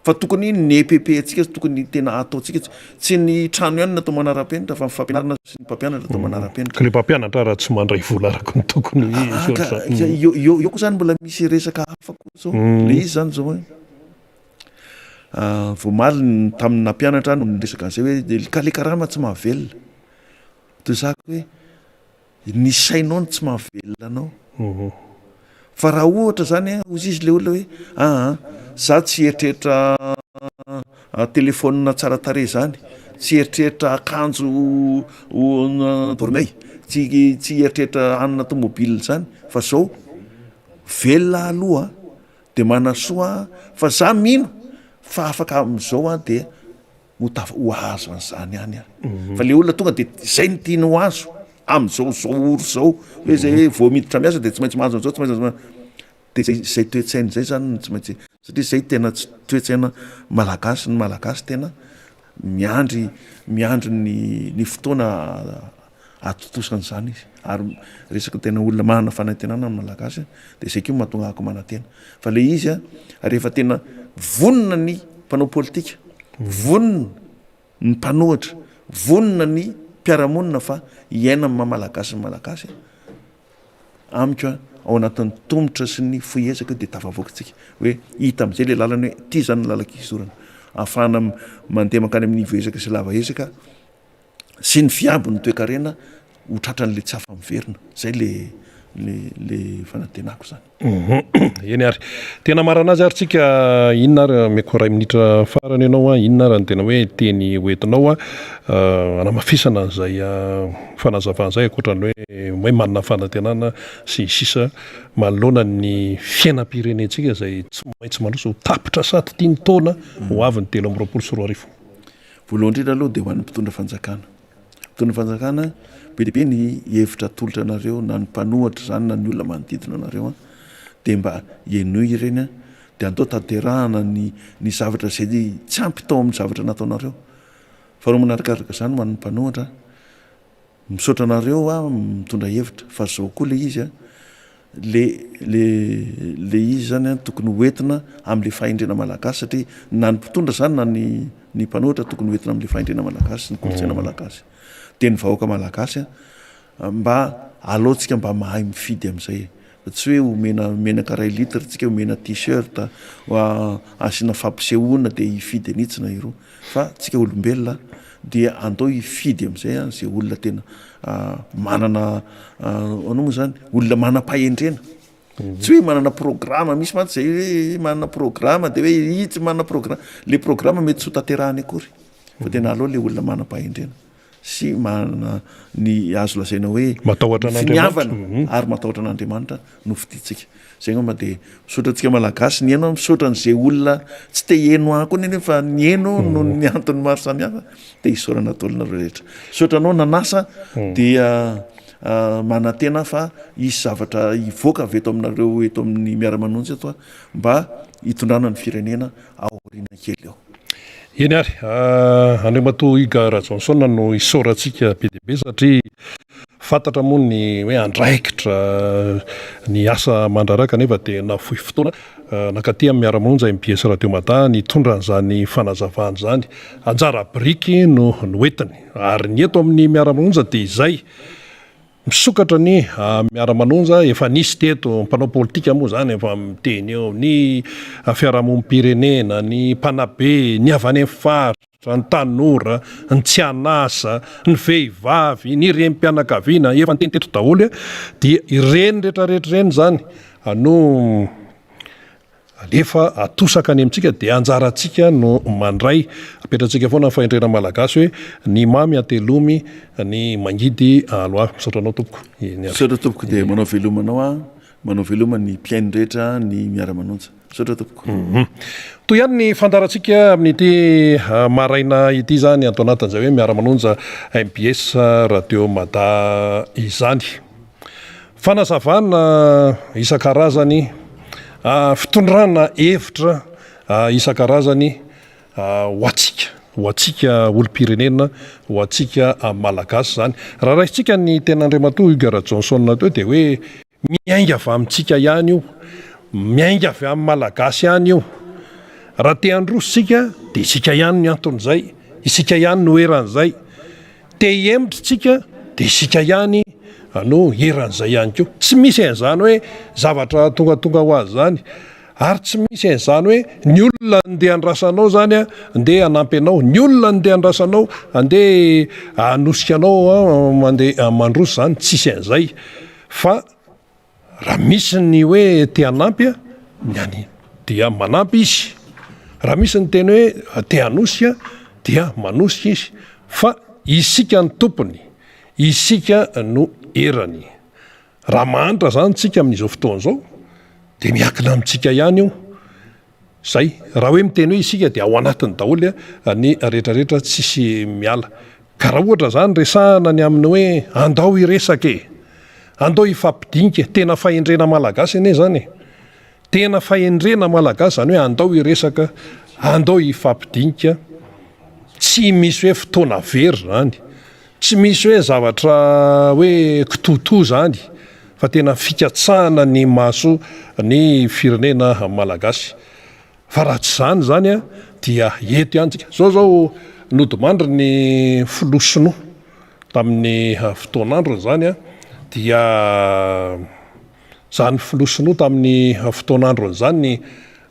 Fa tokony ny EPP antsika tokony tena ataontsika tsy ny trano ihany no atao manara-penitra fa ny fampianarana sy ny mpampianatra atao manara-penitra. Ka le mpampianatra raha tsy mandray vola araka ny tokony ho izy Ah, ka ohatr'izany. eo eo eo koa zany mbola misy resaka hafa koa zao. Le izy zany zao hoe vao omaly ny tamin'ny nampianatra aho no niresaka an'izay hoe ka le karama tsy mahavelona. Toy izany hoe Ny sainao no tsy mahavelona anao. Fa raha ohatra zany an, hozy izy le olona hoe aa za tsy hieritreritra telephone tsara tarehy zany, tsy hieritreritra akanjo dormey, tsy tsy hieritreritra hanana tomobile zany fa zao velona aloha de manasoa aho fa za mino fa afaka am'zao aho de ho tafa ho azo an'izany ihany aho fa le olona tonga de zay no tiany ho azo am'zao zao ora zao hoe zay hoe vao miditra miasa de tsy maintsy mahazo an'zao tsy maintsy mahazo de zay zay toe-tsaina zay zany no tsy maintsy satria zay tena tsy toe-tsaina malagasy ny malagasy tena miandry miandry ny ny fotoana Ahatontosa an'izany izy ary resaka tena olona manana fanantenana ny Malagasy dia izay koa no mahatonga ahako manantena fa le izy a rehefa tena vonona ny mpanao politika, vonona ny mpanohitra, vonona ny mpiara-monina fa hiaina amin'ny maha Malagasy ny Malagasy amiko a ao anatin'ny tomotra sy ny fohy ezaka dia tafavoaka isika hoe hita amin'izay le lalana hoe ity izany ny lalan-kizorana ahafahana mandeha mankany amin'ny ivo ezaka sy lava ezaka sy ny fiabo ny toekarena ho tratran'le tsy afa-miverina zay le le le fanantenako zany. Eny ary. Tena marina azy ary tsika inona ary omeko iray minitra farany ianao an, inona ary ny tena hoe teny hoentinao an hanamafisana an'izay fanazavana izay ankoatra ny hoe hoe manana fanantenana sy ny sisa manoloana ny fiainam-pirenentsika izay tsy maintsy mandroso ho tapitra sady ity ny taona ho avy ny 2023. Voalohany indrindra aloha dia ho an'ny mpitondra fanjakana. Mpitondra fanjakana, be dia be ny hevitra atolotra anareo na ny mpanohatra izany na ny olona manodidina anareo dia mba henoy ireny dia andao tanterahana ny ny zavatra izay tsy ampy tao amin'ny zavatra nataonareo. Faharoa manarakaraka izany ho an'ny mpanohatra, Misaotra anareo aho mitondra hevitra fa zao koa le izy a, le le le izy zany a tokony ho entina amle fahendrena malagasy satria na ny mpitondra zany na ny ny mpanohitra tokony ho entina amle fahendrena malagasy sy ny kolontsaina malagasy de ny vahoaka malagasy a mba aleontsika mba mahay mifidy amizay e, fa tsy hoe omena menaka iray litre tsika omena t-shirt asiana fampisehoana de hifidy an'itsy na iroa. Fa tsika olombelona dia andao hifidy amizay an ze olona tena manana ahoana moa zany olona manam-pahendrena tsy hoe manana programa misy mantsy zay hoe manana programa de hoe itsy manana programa le programa mety tsy ho tanterahany akory fa tena aleo le olona manam-pahendrena sy manana ny azo lazaina hoe Matahotra an'Andriamanitra. finiavana ary matahotra an'Andriamanitra no fidintsika. Zay angamba dia misaotra antsika Malagasy nihaino aho, misaotra an'izay olona tsy te hihaino ahy koa nefa fa nihaino noho ny antony maro samihafa dia isaorana daholo nareo rehetra. Misaotra anao nanasa dia manantena aho fa hisy zavatra hivoaka avy eto aminareo eto amin'ny Miara-manonja eto mba hitondrana ny firenena aoriana kely eo. Eny ary, Andriamatoa Hugues Rajohnson no isaorantsika be dia be satria fantatra moa ny hoe andraikitra ny asa aman-draharaha kanefa dia nahafoy fotoana nankaty amin'ny Miara-monja MPS Radio Mada nitondra an'izany fanazavana izany. Anjara biriky no noentiny ary ny eto amin'ny Miara-monja dia izay. Misokatra ny miara-manonja, efa nisy teto, mpanao politika moa izany efa miteny eo, ny fiarahamonim-pirenena, ny mpanabe, ny avy any amin'ny faritra. mahantra, ny tanora, ny tsy an'asa, ny vehivavy, ny renim-pianakaviana, efa niteny teto daholo dia ireny rehetrarehetra ireny izany no alefa atosaka any amintsika dia anjarantsika no mandray. Apetratsika foana ny fahendrena malagasy hoe ny mamy atelomy, ny mangidy aloavy. Misaotra anao tompoko. Misaotra tompoko dia manao veloma anao aho. Manao veloma ny mpihaino rehetra ny miara-manonja. Misaotra tompoko. Toy ihany ny fandaharantsika amin'ity maraina ity izany ato anatin'izay hoe miara-manonja mbs Radio Mada izany. Fanazavana isan-karazany, fitondrana hevitra isan-karazany ho antsika, ho antsika olom-pirenena, ho antsika Malagasy izany. Raha raisintsika ny tenin'Andriamatoa Hugues Rajohnson teo dia hoe miainga avy amintsika ihany io, miainga avy amin'ny Malagasy ihany io. Raha te handroso isika dia isika ihany no anton'izay, isika ihany no eran'izay. Te hihemotra isika dia isika ihany no eran'izay ihany koa. Tsy misy an'izany hoe zavatra tongatonga ho azy izany. Ary tsy misy an'izany hoe ny olona ndeha andrasanao zany a ndeha hanampy anao, ny olona ndeha andrasanao andeha hanosika anao mandeha mandroso zany, tsisy an'izay fa raha misy ny hoe te hanampy a ny any dia manampy izy, raha misy ny teny hoe te hanosika dia manosika izy fa isika ny tompony, isika no erany. Raha mahantra zany tsika amin'izao fotoana izao dia miankina amintsika ihany io. Zay. Raha hoe miteny hoe isika dia ao anatiny daholo ny rehetra rehetra tsisy miala. Ka raha ohatra zany resahana ny amin'ny hoe andao hiresaka e! Andao hifampidinika, tena fahendrena malagasy anie zany e! Tena fahendrena malagasy zany hoe andao hiresaka, andao hifampidinika, tsy misy hoe fotoana very zany. Tsy misy hoe zavatra hoe kitoatoa izany fa tena fikatsahana ny mahasoa ny firenena malagasy. Fa raha tsy izany izany dia eto ihany tsika. Izao izao nodimandry ny filoha sinoa tamin'ny fotoan'androny izany dia Izany filoha sinoa tamin'ny fotoan'androny izany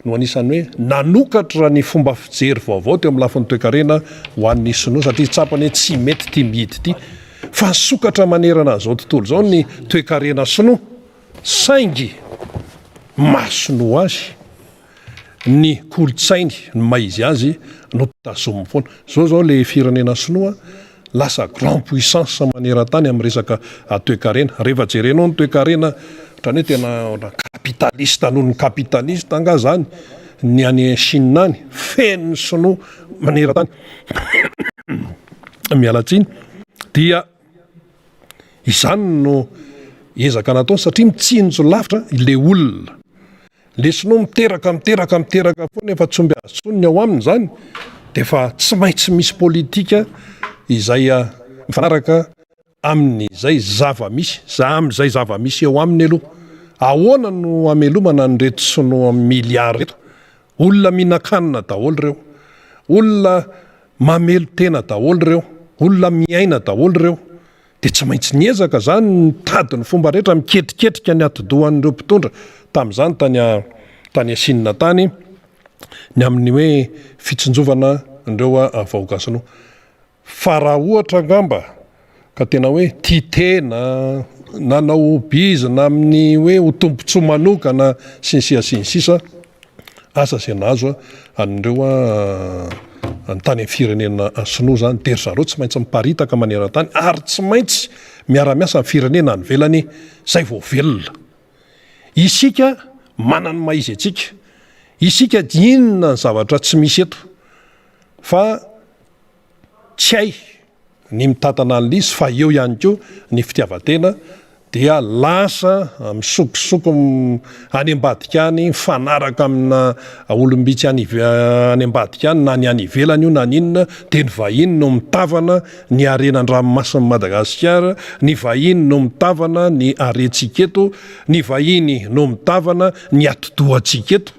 no anisan'ny hoe nanokatra ny fomba fijery vaovao teo amin'ny lafiny toekarena ho an'ny sinoa satria tsapany hoe tsy mety ity mihidy ity fa nisokatra manerana an'izao tontolo izao ny toekarena sinoa saingy maha sinoa azy ny kolontsainy, ny maha izy azy no tazominy foana. Zao zao le firenena sinoa lasa grand puissance maneran-tany amin'ny resaka toekarena. Rehefa jerenao ny toekarena ohatran'ny hoe tena capitaliste noho ny capitaliste angaha zany ny any Chine any, feno ny sinoa maneran-tany. Miala tsiny. Dia izany no ezaka nataony satria mitsinjo lavitra ilay olona. Le sinoa miteraka miteraka miteraka foana efa tsy omby azy tsony ny ao aminy zany de efa tsy maintsy misy politika izay mifanaraka amin'izay zava-misy za amin'izay zava-misy eo aminy aloha ahoana no hamelomana an'ireto sinoa milliard reto olona mihinan-kanina daholo ireo olona mamelon-tena daholo ireo olona miaina daholo ireo Dia tsy maintsy niezaka izany nitady ny fomba rehetra miketriketrika ny atidohan'ireo mpitondra tamin'izany tany tany Chine tany ny amin'ny hoe fitsinjovana an'ireo vahoaka sinoa. Fa raha ohatra angamba ka tena hoe tia tena, nanao bizina amin'ny hoe ho tombontsoa manokana sy ny sisa sy ny sisa, Asa izay nahazo an'ireo ny tany amin'ny firenena sinoa izany dia ry zareo tsy maintsy miparitaka maneran-tany ary tsy maintsy miara-miasa amin'ny firenena any ivelany izay vao velona. Isika manana ny maha izy antsika. Isika inona ny zavatra tsy misy eto fa Tsy hay ny mitantana an'ilay izy fa eo ihany koa ny fitiavan-tena dia lasa misokosoko any ambadika any, mifanaraka amina olom-bitsy any any ambadika any na ny any ivelany io na ny inona dia ny vahiny no mitavana ny harena an-dranomasin'i Madagasikara, ny vahiny no mitavana ny harentsika eto, ny vahiny no mitavana ny atidohantsika eto.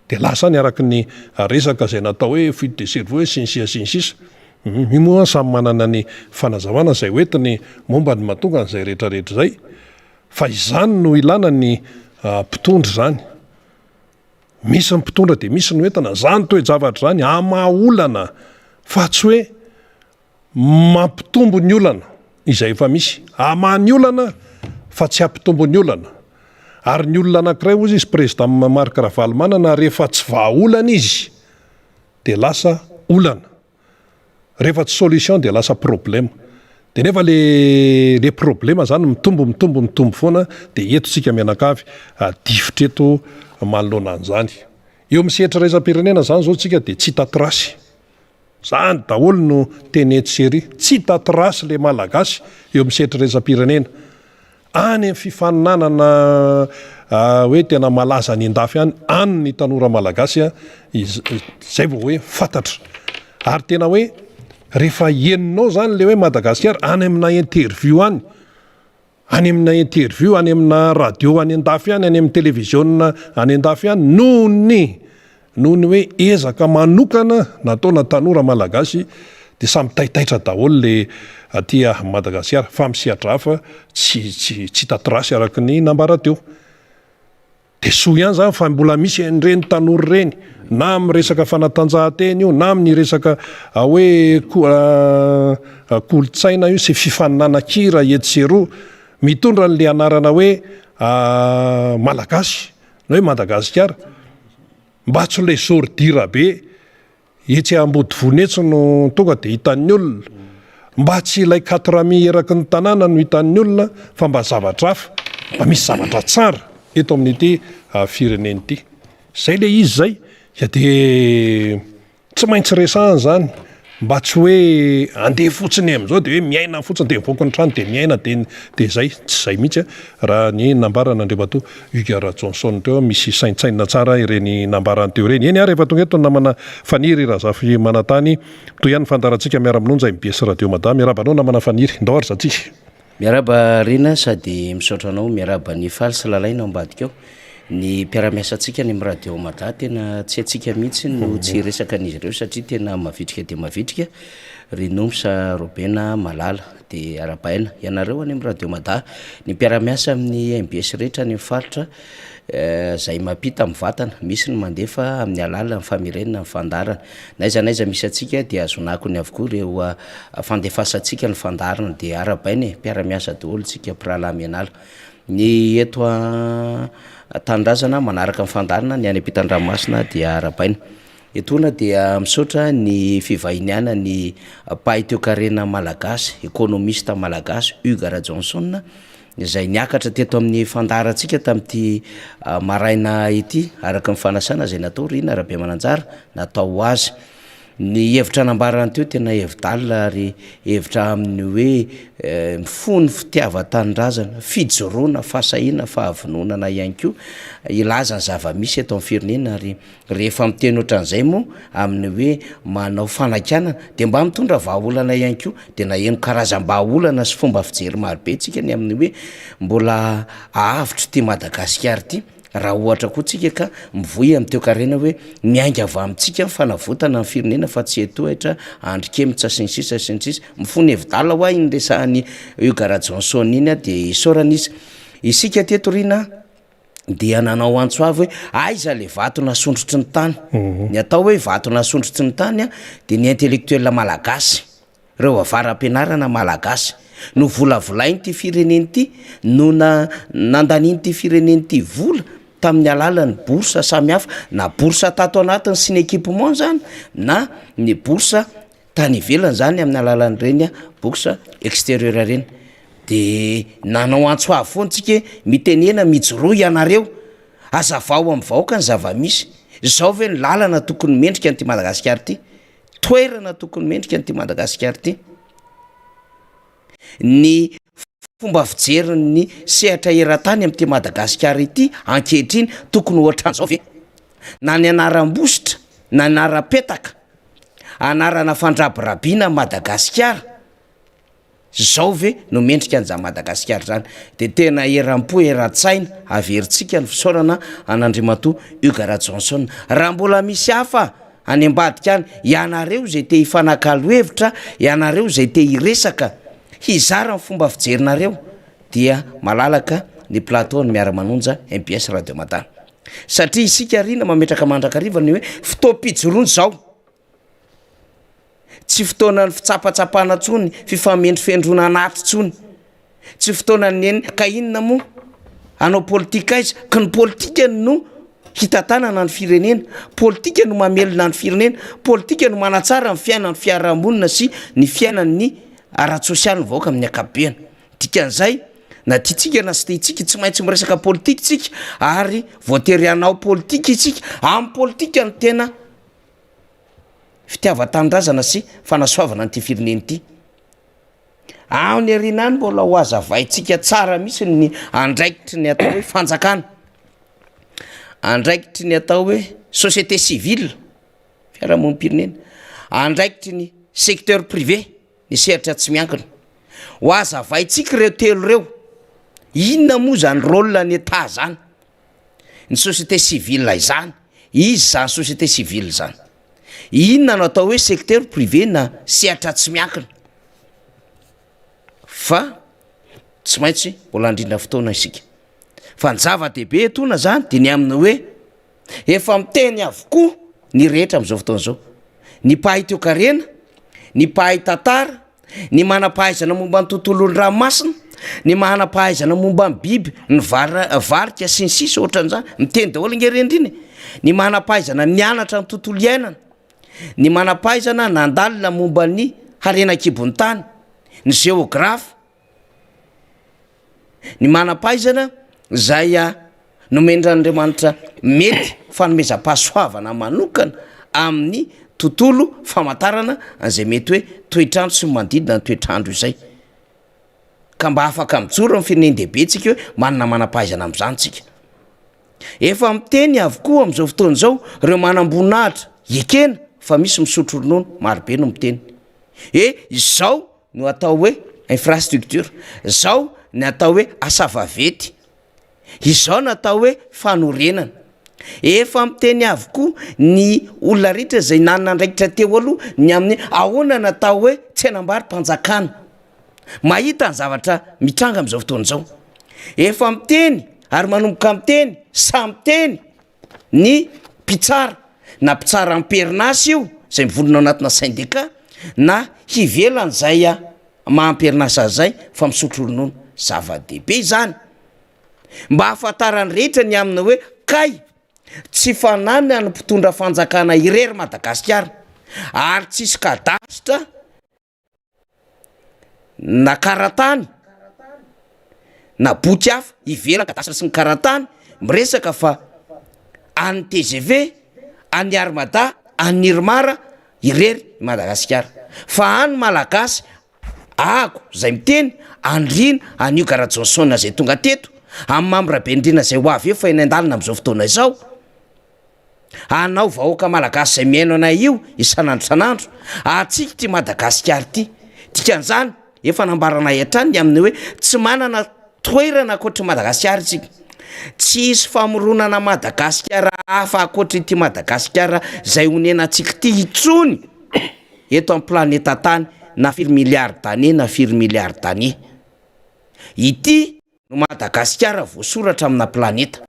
Dia lasa any araka ny resaka izay natao hoe fuite de cerveau sy ny sisa sy ny sisa. Io moa samy manana ny fanazavana izay hoentiny momba ny mahatonga an'izay rehetra rehetra izay. Fa izany no ilana ny mpitondra izany. Misy ny mpitondra dia misy ny hoentina. Izany toe-javatra izany hamaha olana. Fa tsy hoe mampitombo ny olana izay efa misy. Hamaha ny olana fa tsy hampitombo ny olana. Ary ny olona anankiray hozy izy Président Marc Ravalomanana rehefa tsy vahaolana izy dia lasa olana. Rehefa tsy solution dia lasa problème. Dia nefa le le problème zany mitombo mitombo mitombo foana dia eto tsika mianakavy difotra eto manoloana an'izany. Eo amin'ny sehatra iraisam-pirenena zany zao tsika dia tsy hita trace. Zany daholo no teny etsy sy ery. Tsy hita trace le malagasy eo amin'ny sehatra iraisam-pirenena. Any amin'ny fifaninanana hoe tena malaza any an-dafy any, any ny tanora malagasy izay vao hoe fantatra. Ary tena hoe rehefa henonao zany le hoe Madagasikara any amina interview any, any amina interview, any amina radio any an-dafy any, any amin'ny televiziona any an-dafy any, noho ny noho ny hoe ezaka manokana nataona tanora malagasy dia samy taitaitra daholo le aty Madagasikara fa amin'ny sehatra hafa tsy tsy tsy hita trace araka ny nambara teo. Dia soa ihany izany fa mbola misy an'ireny tanora ireny na amin'ny resaka fanatanjahantena io na amin'ny resaka hoe kolontsaina io sy fifaninanan-kira etsy sy eroa mitondra an'ilay anarana hoe malagasy na hoe Madagasikara. Mba tsy ilay sordira be etsy Ambodivona etsy no tonga dia hitan'ny olona. Mba tsy ilay katrami eraky ny tanàna no hitan'ny olona fa mba zavatra hafa, mba misy zavatra tsara eto amin'ity firenena ity. Izay ilay izy izay ka dia Tsy maintsy resahana izany mba tsy hoe andeha fotsiny amin'izao dia hoe miaina fotsiny dia mivoaka ny trano dia miaina dia dia izay, tsy izay mihitsy raha ny nambaran'Andriamatoa Hugues Rajohnson teo, misy saintsainina tsara ireny nambarany teo ireny. Eny ary efa tonga eto ny namana Faniry Razafimanantany, mitohy ihany ny fandaharantsika miara-minonja mbs Radio Mada. Miarahaba anao namana Faniry, ndao ary zatsika. Miarahaba Rina sady misaotra anao, miarahaba an'i Faly sy Lalaina ao ambadika ao. Ny mpiara-miasa antsika any amin'ny Radio Mada tena tsy haintsika mihitsy no tsy hiresaka an'izy ireo satria tena mavitrika dia mavitrika. Ry Nomsa, Robena, Malala dia arahabaina ianareo any amin'ny Radio Mada. Ny mpiara-miasa amin'ny mbs rehetra any amin'ny faritra izay mampita mivantana, misy ny mandefa amin'ny alalan'ny famerenana ny fandaharana. Na aiza na aiza misy antsika dia ahazoana akony avokoa ireo fandefasantsika ny fandaharana dia arahabaina e, mpiara-miasa daholo tsika mpirahalahy mianala. Ny eto an-tanindrazana manaraka ny fandaharana, ny any ampitan-dranomasina dia arahabaina. Etoana dia misaotra ny fivahinianan'ny mpahay toekarena malagasy, ekonomista malagasy Hugues Rajohnson izay niakatra teto amin'ny fandaharantsika tamin'ity maraina ity araka ny fanasana izay natao Rina Rabemananjara natao ho azy. Ny hevitra nambarany teo tena hevi-dalina ary hevitra amin'ny hoe mifono fitiavan-tanindrazana, fijoroana, fahasahiana, fahavononana ihany koa hilaza ny zava-misy eto amin'ny firenena ary Rehefa miteny ohatran'izay moa amin'ny hoe manao fanakianana dia mba mitondra vahaolana ihany koa, dia naheno karazam-bahaolana sy fomba fijery marobe tsika ny amin'ny hoe mbola ahavotro ity Madagasikara ity raha ohatra koa tsika ka mivoy amin'ny toekarena hoe miainga avy amintsika ny fanavotana ny firenena fa tsy etohitra andry kemitsa sy ny sisa sy ny sisa, mifono hevi-dalina hoa iny resahan'i Hugues Rajohnson iny dia isaorana izy. Isika teto Rina a! dia nanao antso avo hoe aiza le vato nasondrotry ny tany, ny atao hoe vato nasondrotry ny tany a de ny intellectuel malagasy, reo avara-pianarana malagasy novolavolain'ity firenena ity, no na- nandanian'ity firenena ity vola tamin'ny alalan'ny bourse samihafa, na bourse tato anatiny sy ny équipement zany na ny bourse tany ivelany zany amin'ny alalan'ireny bourse extérieur ireny, de nanao antso avo foana tsika hoe mitenena mijoroa ianareo, hazavao amin'ny vahoaka ny zava-misy, zao ve ny lalana tokony mendrika an'ity Madagasikara ity, toerana tokony mendrika an'ity Madagasikara ity, ny fomba fijerin'ny sehatra eran-tany amin'ity Madagasikara ity ankehitriny tokony ohatran'izao ve, na ny anaram-bositra na anaram-petaka. Anarana fandrabirabiana Madagasikara, zao ve no mendrika an'izany Madagasikara izany? De tena eram-po eran-tsaina averintsika ny fisaorana an'Andriamatoa Hugues Rajohnson. Raha mbola misy hafa any ambadika any, ianareo izay te hifanakalo hevitra, ianareo izay te hiresaka, hizara ny fomba fijerinareo dia malalaka ny plateau ny Miara-manonja mbs Radio Mada. Satria isika Rina mametraka mandrakariva ny hoe fotoam-pijoroana izao. Tsy fotoanan'ny fitsapatsapana intsony, fifamendrofendroana anaty intsony. Tsy fotoanan'ny eny ka inona moa? Hanao politika aiza? Ka ny politika no hitantanana ny firenena, politika no mamelona ny firenena, politika no manatsara ny fiainan'ny fiarahamonina sy ny fiainan'ny ara-tsosialin'ny vahoaka amin'ny ankapobeny. Dikan'izay, na tiantsika na tsy tiantsika, tsy maintsy miresaka politika isika ary voatery hanao politika isika. Amin'ny politika no tena fitiavan-tanindrazana sy fanasoavana an'ity firenena ity. Any aoriana any mbola ho hazavaintsika tsara mihitsy ny andraikitry ny atao hoe fanjakana, andraikitry ny atao hoe société civile, fiarahamonim-pirenena, andraikitry ny secteur privé, ny sehatra tsy miankina. Ho hazavaintsika ireo telo ireo, inona moa zany rôle ny Etat zany, ny société civile izany, iza zany société civile zany? Inona no atao hoe secteur privé na sehatra tsy miankina? Fa tsy maintsy mbola handrindra fotoana isika. Fa ny zava-dehibe etoana zany de ny amin'ny hoe efa miteny avokoa ny rehetra amin'izao fotoana izao. Ny mpahay toekarena, ny mpahay tantara, ny manam-pahaizana momba ny tontolon'ny ranomasina, ny manam-pahaizana momba ny biby, ny var- varika sy ny sisa ohatran'izany, miteny daholo ange ireny ireny e, ny manam-pahaizana nianatra ny tontolo iainana, ny manam-pahaizana nandalina momba ny harena an-kibon'ny tany, ny géographe, Ny manam-pahaizana izay nomen-dRandriamanitra mety fanomezam-pahasoavana manokana amin'ny tontolo famantarana an'izay mety hoe toetr'andro sy ny manodidina ny toetr'andro izay. Ka mba afaka mijoro amin'ny firenen-dehibe tsika hoe manana manam-pahaizana amin'izany tsika. Efa miteny avokoa amin'izao fotoana izao ireo manam-boninahitra ekena fa misy misotro ronono, marobe no miteny hoe izao no atao hoe infrastructure, zao ny atao hoe asa vaventy, izao no atao hoe fanorenana. Efa miteny avokoa ny olona rehetra izay nanana andraikitra teo aloha ny amin'ny ahoana no atao hoe tsenambaro-panjakana. Mahita ny zavatra mitranga amin'izao fotoana izao. Efa miteny ary manomboka miteny, sahy miteny ny mpitsara, na mpitsara am-perinasa io izay mivondrona ao anatina syndicat na hivelan'izay maha am-perinasa azy izay fa misotro ronono. Zava-dehibe izany mba hahafantaran'ny rehetra ny amin'ny hoe kay tsy fananan'ny mpitondra fanjakana irery Madagasikara ary tsisy kadasitra na karatany na boky hafa ivelan'ny kadasitra sy ny karatany miresaka fa an'ny tgv, an'ny armada, an'ny irmar irery i Madagasikara fa any Malagasy ahako zay miteny an'i Rina, an'i Hugues Rajohnson zay tonga teto, an'i Mamy Rabenirina zay ho avy eo fa eny an-dalana amin'izao fotoana izao. Anao vahoaka malagasy izay mihaino anay io isan'andro isan'andro, antsika ity Madagasikara ity. Dikan'izany, efa nambaranay hatrany ny amin'ny hoe tsy manana toerana ankoatr'i Madagasikara isika. Tsy hisy famoronana Madagasikara hafa ankoatr'ity Madagasikara izay onenantsika ity intsony eto amin'ny planeta tany na firy milliards d'années na firy milliards d'années. Ity no Madagasikara voasoratra amina planeta.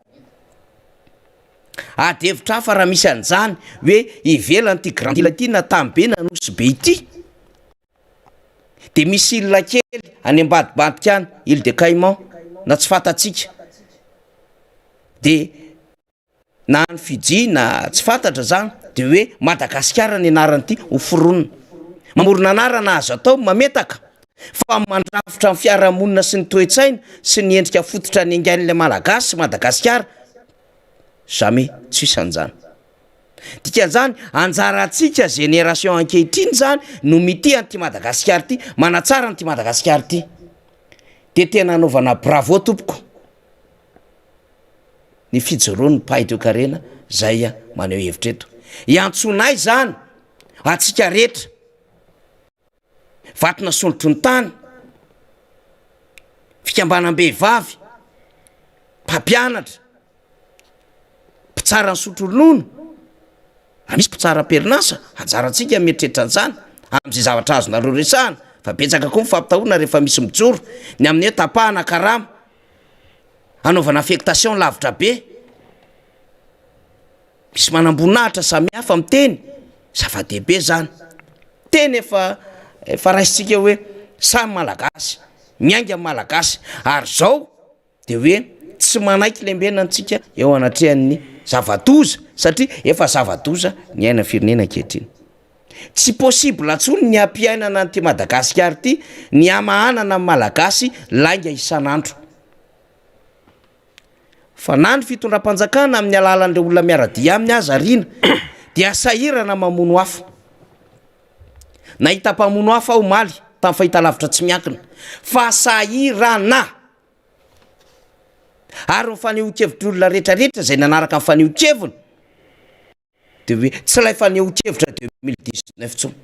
Ady hevitra hafa raha misy an'izany hoe ivelan'ity grande île ity na tany be na nosy be ity de misy île kely any ambadibadika any, île de Caïman na tsy fantatsika de na any Fidji na tsy fantatra zany de hoe Madagasikara ny anaran'ity ho foronina. Mamorona anarana azo atao mametaka fa mandrafitra ny fiarahamonina sy ny toe-tsaina sy ny endrika fototra niaingan'ilay Malagasy Madagasikara Jamais, tsy hisy an'izany. Dikan'izany, anjarantsika génération ankehitriny zany no mitia an'ity Madagasikara ity, manatsara an'ity Madagasikara ity. De tena anaovana bravo tompoko ny fijoroan'ny mpahay toekarena zay maneho hevitra eto. Iantsoanay zany antsika rehetra, vato nasondrotry ny tany, fikambanam-behivavy, mpampianatra, mpitsara nisotro ronono, raha misy mpitsara am-perinasa, anjarantsika ny mieritreritra an'izany, amin'izay zavatra azonareo resahana, fa betsaka koa ny fampitahorana rehefa misy mijoro ny amin'ny hoe tapahana karama, anaovana affectation lavitra be, misy manamboninahitra samihafa miteny, zava-dehibe zany. Teny efa efa raisintsika hoe samy Malagasy, miainga amin'ny Malagasy ary zao de hoe tsy manaiky lembenana antsika eo anatrehan'ny zava-doza satria efa zava-doza ny iainan'ny firenena ankehitriny. Tsy possible intsony ny hampiainana an'ity Madagasikara ity ny hamahanana ny Malagasy lainga isan'andro. Fa na ny fitondram-panjakana amin'ny alalan'ireo olona miara-dia aminy aza ariana dia sahirana mamono afo. Nahita mpamono afo aho omaly tamin'ny fahitalavitra tsy miankina fa sahirana. Ary ny fanehoan-kevitry olona rehetrarehetra izay nanaraka ny fanehoan-keviny Dia hoe tsy ilay fanehoan-kevitra 2019 intsony,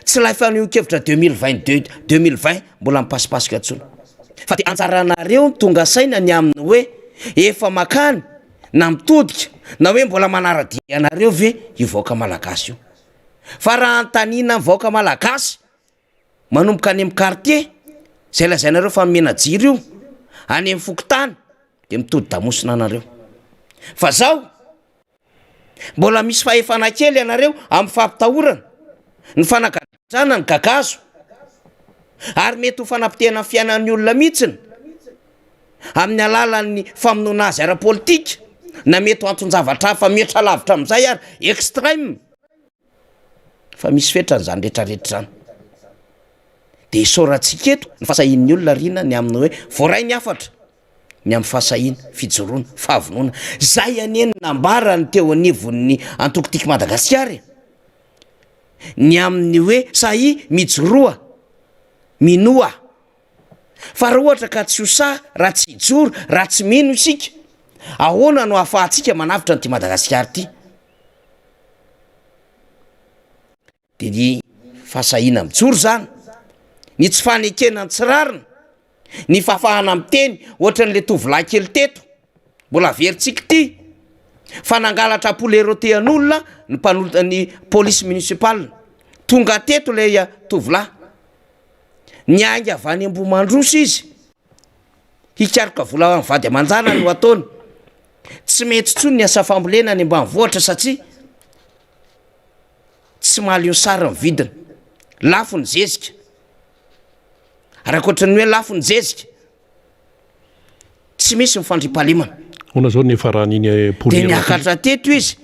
tsy ilay fanehoan-kevitra 2022, 2020 mbola mipasipasika intsony. Fa dia anjaranareo ny tonga saina ny amin'ny hoe efa makany na mitodika na hoe mbola manara-dia anareo ve io vahoaka malagasy io. Fa raha anontaniana ny vahoaka malagasy manomboka any amin'ny quartier izay lazainareo fa nomena jiro io, any amin'ny fokontany dia mitodi-damosina anareo. Fa zao Mbola misy fahefana kely ianareo amin'ny fampitahorana, ny fanagadrana, ny gagazo, ary mety ho fanapotehana ny fiainan'ny olona mihitsiny amin'ny alalan'ny famonoana azy ara-politika na mety ho anton-javatra hafa mihoatra lavitra amin'izay ary, extrême. Fa misy fetrany izany rehetrarehetra izany. Dia isaorantsika eto ny fahasahian'ny olona Rina ny amin'ny hoe voaray ny hafatra. ny amin'ny fahasahiana, fijoroana, fahavonona. Izay anie no nambarany teo anivon'ny antoko Tiako Madagasikara e! Ny amin'ny hoe sahia mijoroa, minoa. Fa raha ohatra ka tsy ho sahy, raha tsy hijoro, raha tsy mino isika, ahoana no ahafahantsika manavotra an'ity Madagasikara ity? Dia ny fahasahiana mijoro izany, ny tsy fanekena ny tsy rariny, ny fahafahana miteny ohatran'ilay tovolahy kely teto, mbola averintsika ity, fa nangalatra poulet-rôti an'olona ny mpanolo- ny police municipale, tonga teto ilay tovolahy, niainga avy any Ambohimandroso izy, hikaroka vola ho an'ny vady aman-janany no ataony, tsy mety intsony ny asa fambolena any ambanivohitra satria Tsy mahaleo sary ny vidiny. Lafo ny zezika. Ary ankoatra ny hoe lafo ny zezika, tsy misy ny fandriampahalemana. Ahoana izao ny niafaran'iny Dia poulet rôti? niakatra teto izy,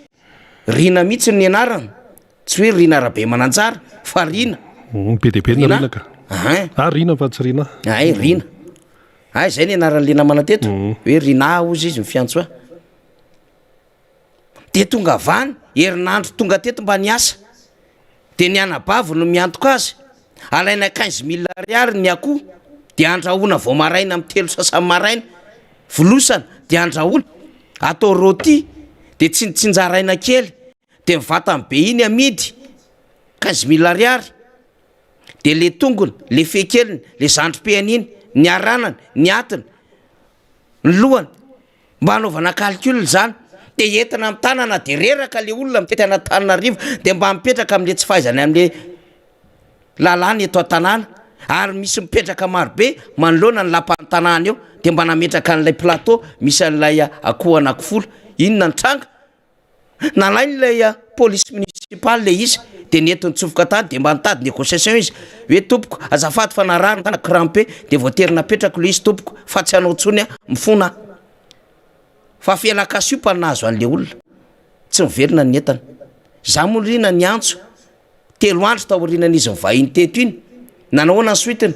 Rina mihitsy ny anarany, tsy hoe Rina Rabemananjara fa Rina. Be dia be ny Rina. Rina ka. Ahin. Ah, Rina fa tsy Rina. Ay, Rina. Ay, izay ny anaran'ilay namana teto, hoe Rina hozy izy ny fiantso ahy. Dia tonga avy any, herinandro tonga teto mba niasa, dia ny anabavy no miantoka azy, alaina quinze mille ariary ny akoho, dia andrahoina vao maraina amin'ny telo sasany maraina, volosana dia andrahoina, atao rôti, dia tsintsinjaraina kely, dia ny vatany be iny amidy quinze mille ariary, dia le tongony, le fe keliny, le zandrim-pehany iny, ny aranany, ny atiny, ny lohany. Mba hanaovana calcul izany de entina amin'ny tanana de reraka le olona mitety an'Antananarivo de mba mipetraka am'le tsy fahaizany am'le lalàna eto an-tanàna ary misy mipetraka marobe manoloana ny lapan'ny tanàna eo de mba nametraka an'ilay plateau misy an'ilay akoho anankifolo, inona ny tranga? Nalainy ilay police municipale ilay izy de nentiny nitsofoka tany de mba nitady négociation izy hoe tompoko azafady fa narary ny tanako crampe de voatery napetrako ilay izy tompoko fa tsy hanao intsony aho mifona aho fa fialan-kasiopa no nahazo an'le olona tsy miverina ny entana za moa ry na niantso telo andro taorianan'izy nivahiny teto iny nanahoana ny suite-ny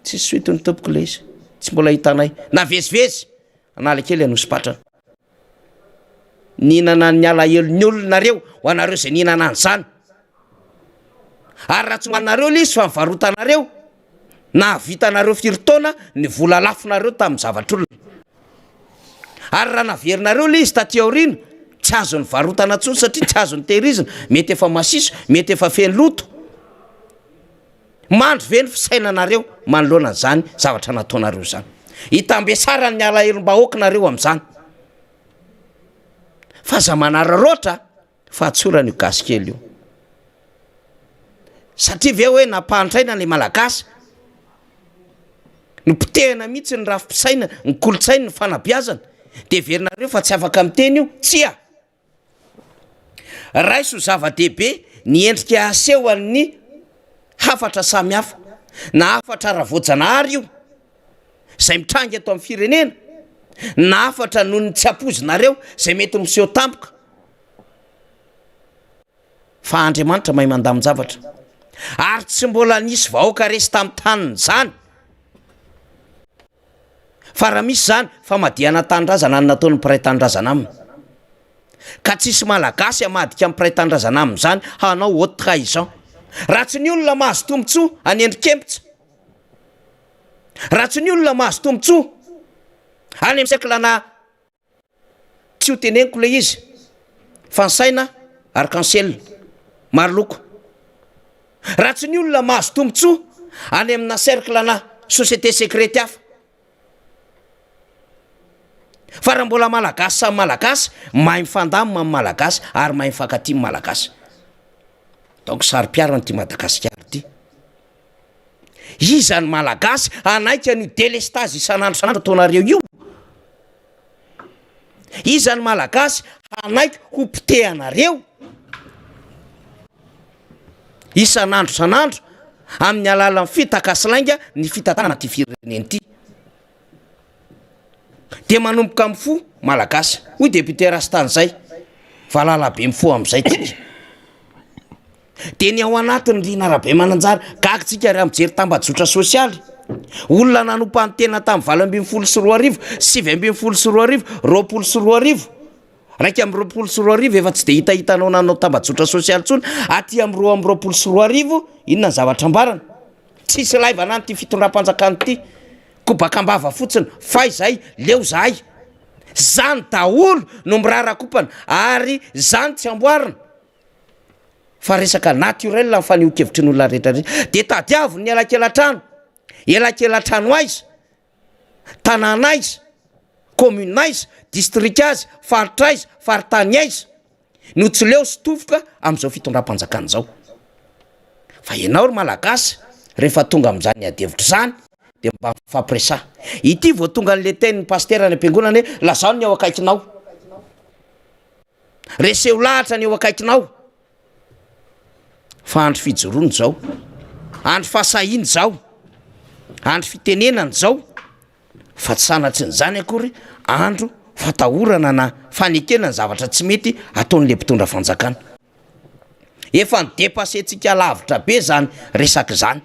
tsisy suite-ny tompoko ilay izy tsy mbola hitanay navezivezy Analakely Anosipatrana Nihinana ny alahelon'ny olona nareo, ho anareo izay nihinana an'izany. Ary raha tsy ho anareo ilay izy fa nivarotanareo, nahavitanareo firy taona ny vola lafonareo tamin'ny zavatr'olona. Ary raha naverinareo ilay izy taty aoriana, tsy azo nivarotana intsony satria tsy azo nitehirizina, mety efa masiso, mety efa feno loto. Mandry ve ny fisainanareo manoloana an'izany zavatra nataonareo izany? Itambesaran'ny alahelom-bahoaka nareo amin'izany. Fa aza manararaotra fahatsorana io gasy kely io. Satria ve hoe nampahantraina ilay Malagasy? Nopotehina mihitsy ny rafi-pisainana, ny kolontsaina, ny fanabeazana. Dia heverinareo fa tsy afaka miteny io? Tsia! Raiso ho zava-dehibe ny endrika asehon'ny. Hafatra samy hafa, na hafatra ara-voajanahary io, izay mitranga eto amin'ny firenena, na hafatra noho ny tsy ampoizinareo izay mety miseho tampoka. Fa Andriamanitra mahay mandamin-javatra. Ary tsy mbola nisy vahoaka resy tamin'ny taniny izany. Fa raha misy izany, famadihana tanindrazana no nataon'ny mpiray tanindrazana aminy. Ka tsisy Malagasy hamadika ny mpiray tanindrazana aminy izany hanao haute trahison. Raha tsy ny olona mahazo tombontsoa any Endrikempitsa, raha tsy ny olona mahazo tombontsoa any amin'ny cercle-na Tsy ho teneniko ilay izy fa ny saina arc en ciel, maro loko. Raha tsy ny olona mahazo tombontsoa any amina cercle na société secrète hafa. Fa raha mbola malagasy samy malagasy, mahay mifandamina amin'ny malagasy ary mahay mifankatia ny malagasy. Donc saro-piaro an'ity Madagasikara ity. Iza ny malagasy hanaiky an'io délestage isan'andro isan'andro ataonareo io? Iza ny Malagasy hanaiky ho potehanareo isan'andro isan'andro amin'ny alalan'ny fitaka sy lainga ny fitantanana ity firenena ity? Dia manomboka mifoha Malagasy, hoy député Rastany zay, valala be mifoha amin'izay tsika. Dia ny ao anatiny Rina Rabemananjara, gaga tsika raha mijery tambajotra sosialy, olona nanompa ny tena tamin'ny 2018, 2019, 2020, 2021 efa tsy dia hitahitanao nanao tambajotra sosialy intsony, aty amin'ny 2022 inona ny zavatra ambarany? Tsisy laivana any ity fitondram-panjakana ity, kobaka am-bava fotsiny, fay zahay, leo zahay. Zany daholo no mirarakompana ary zany tsy amboarina. Fa resaka naturel ny fanehoan-kevitry ny olona rehetra rehetra. Dia tadiavo ny elakela-trano. Elakela-trano aiza? Tanàna aiza? Commune aiza? District aiza? Faritra aiza? Faritany aiza? No tsy leo sy tofoka amin'izao fitondram-panjakana izao. Fa ianao ry Malagasy, rehefa tonga amin'izany adihevitra izany, dia mba mifampiresaha. Ity vao tonga an'ilay tenin'ny pasitera any am-piangonana hoe lazao ny ao akaikinao. Reseho lahatra ny eo akaikinao fa andro fijoroana izao, andro fahasahiana izao, andro fitenenana izao fa tsy sanatrin'izany akory andro fatahorana na fanekena ny zavatra tsy mety ataon'ilay mpitondra fanjakana. Efa ni-depasser-tsika lavitra be izany resaka izany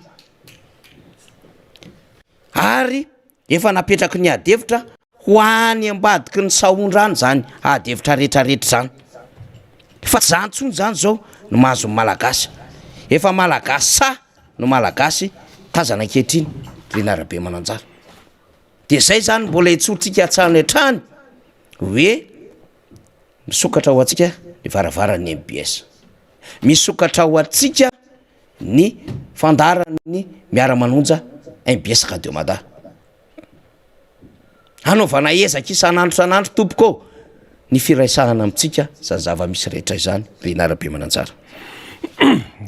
ary efa napetraky ny ady hevitra Ho any ambadiky ny sahondra any izany ady hevitra rehetrarehetra izany. Fa tsy izany intsony izany izao no mahazo ny Malagasy. Efa Malagasy sahy no Malagasy tazana ankehitriny, Rina Rabemananjara. Dia izay izany mbola etsorintsika hatrany hatrany hoe misokatra ho antsika ny varavaran'ny mbs. Misokatra ho antsika ny fandaharan'ny miara-manonja mbs Radio Mada. Hanaovana ezaka isan'andro isan'andro tompoko ô ny firaisahana amintsika izany zava-misy rehetra izany Rina Rabemananjara.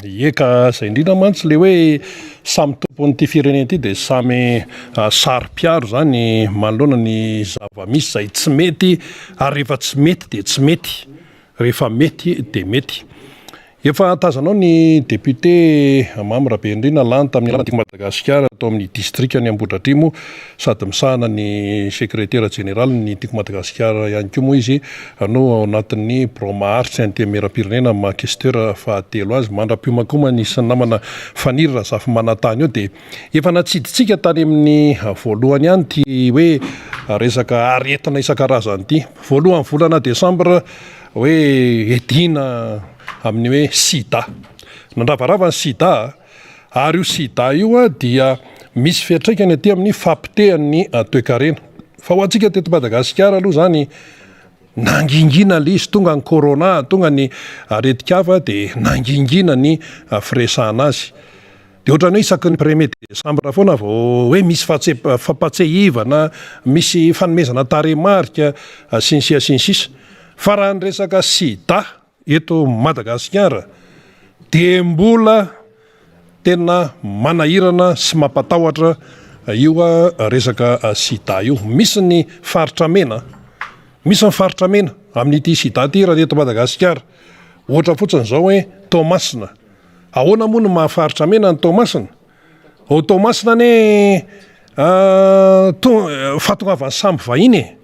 Ie ka zay indrindra mantsy le hoe samy tompon'ity firenena ity dia samy saro-piaro zany manoloana ny zava-misy zay tsy mety ary rehefa tsy mety dia tsy mety. Rehefa mety dia mety. Efa tazanao ny député Mamy Rabenirina lany tamin'ny alalan'ny Tiako Madagasikara tao amin'ny distrikan'i Ambohidratrimo sady misahana ny sekretera jeneralin'ny Tiako Madagasikara ihany koa moa izy no ao anatin'ny birao maharitry ny Antenimierampirenena maha questeur fahatelo azy. Mandra-piomankomany sy ny namana Faniry Razafimanantany eo dia efa natsidintsika tany amin'ny voalohany ihany ity hoe resaka aretina isan-karazany ity. Voalohan'ny volana desambra hoe edina amin'ny hoe sida. Nandravarava ny sida ary io sida io dia misy fiantraikany aty amin'ny fahapotehan'ny toekarena. Fa ho antsika teto Madagasikara aloha izany nangingina ilay izy, tonga ny corona, tonga ny aretin-kafa dia nangingina ny firesahana azy. Dia ohatran'ny hoe isaky ny premier décembre foana vao hoe misy fampatsiahivana, misy fanomezana tarehimarika sy ny sisa sy ny sisa. Fa raha ny resaka sida eto Madagasikara dia mbola tena manahirana sy mampatahotra io resaka sida io. Misy ny faritra mena, misy ny faritra mena amin'ity sida ity raha ny eto Madagasikara. Ohatra fotsiny izao hoe Toamasina. Ahoana moa no maha faritra mena an'i Toamasina? Ao Toamasina anie fahatongavan'ny sambo vahiny e!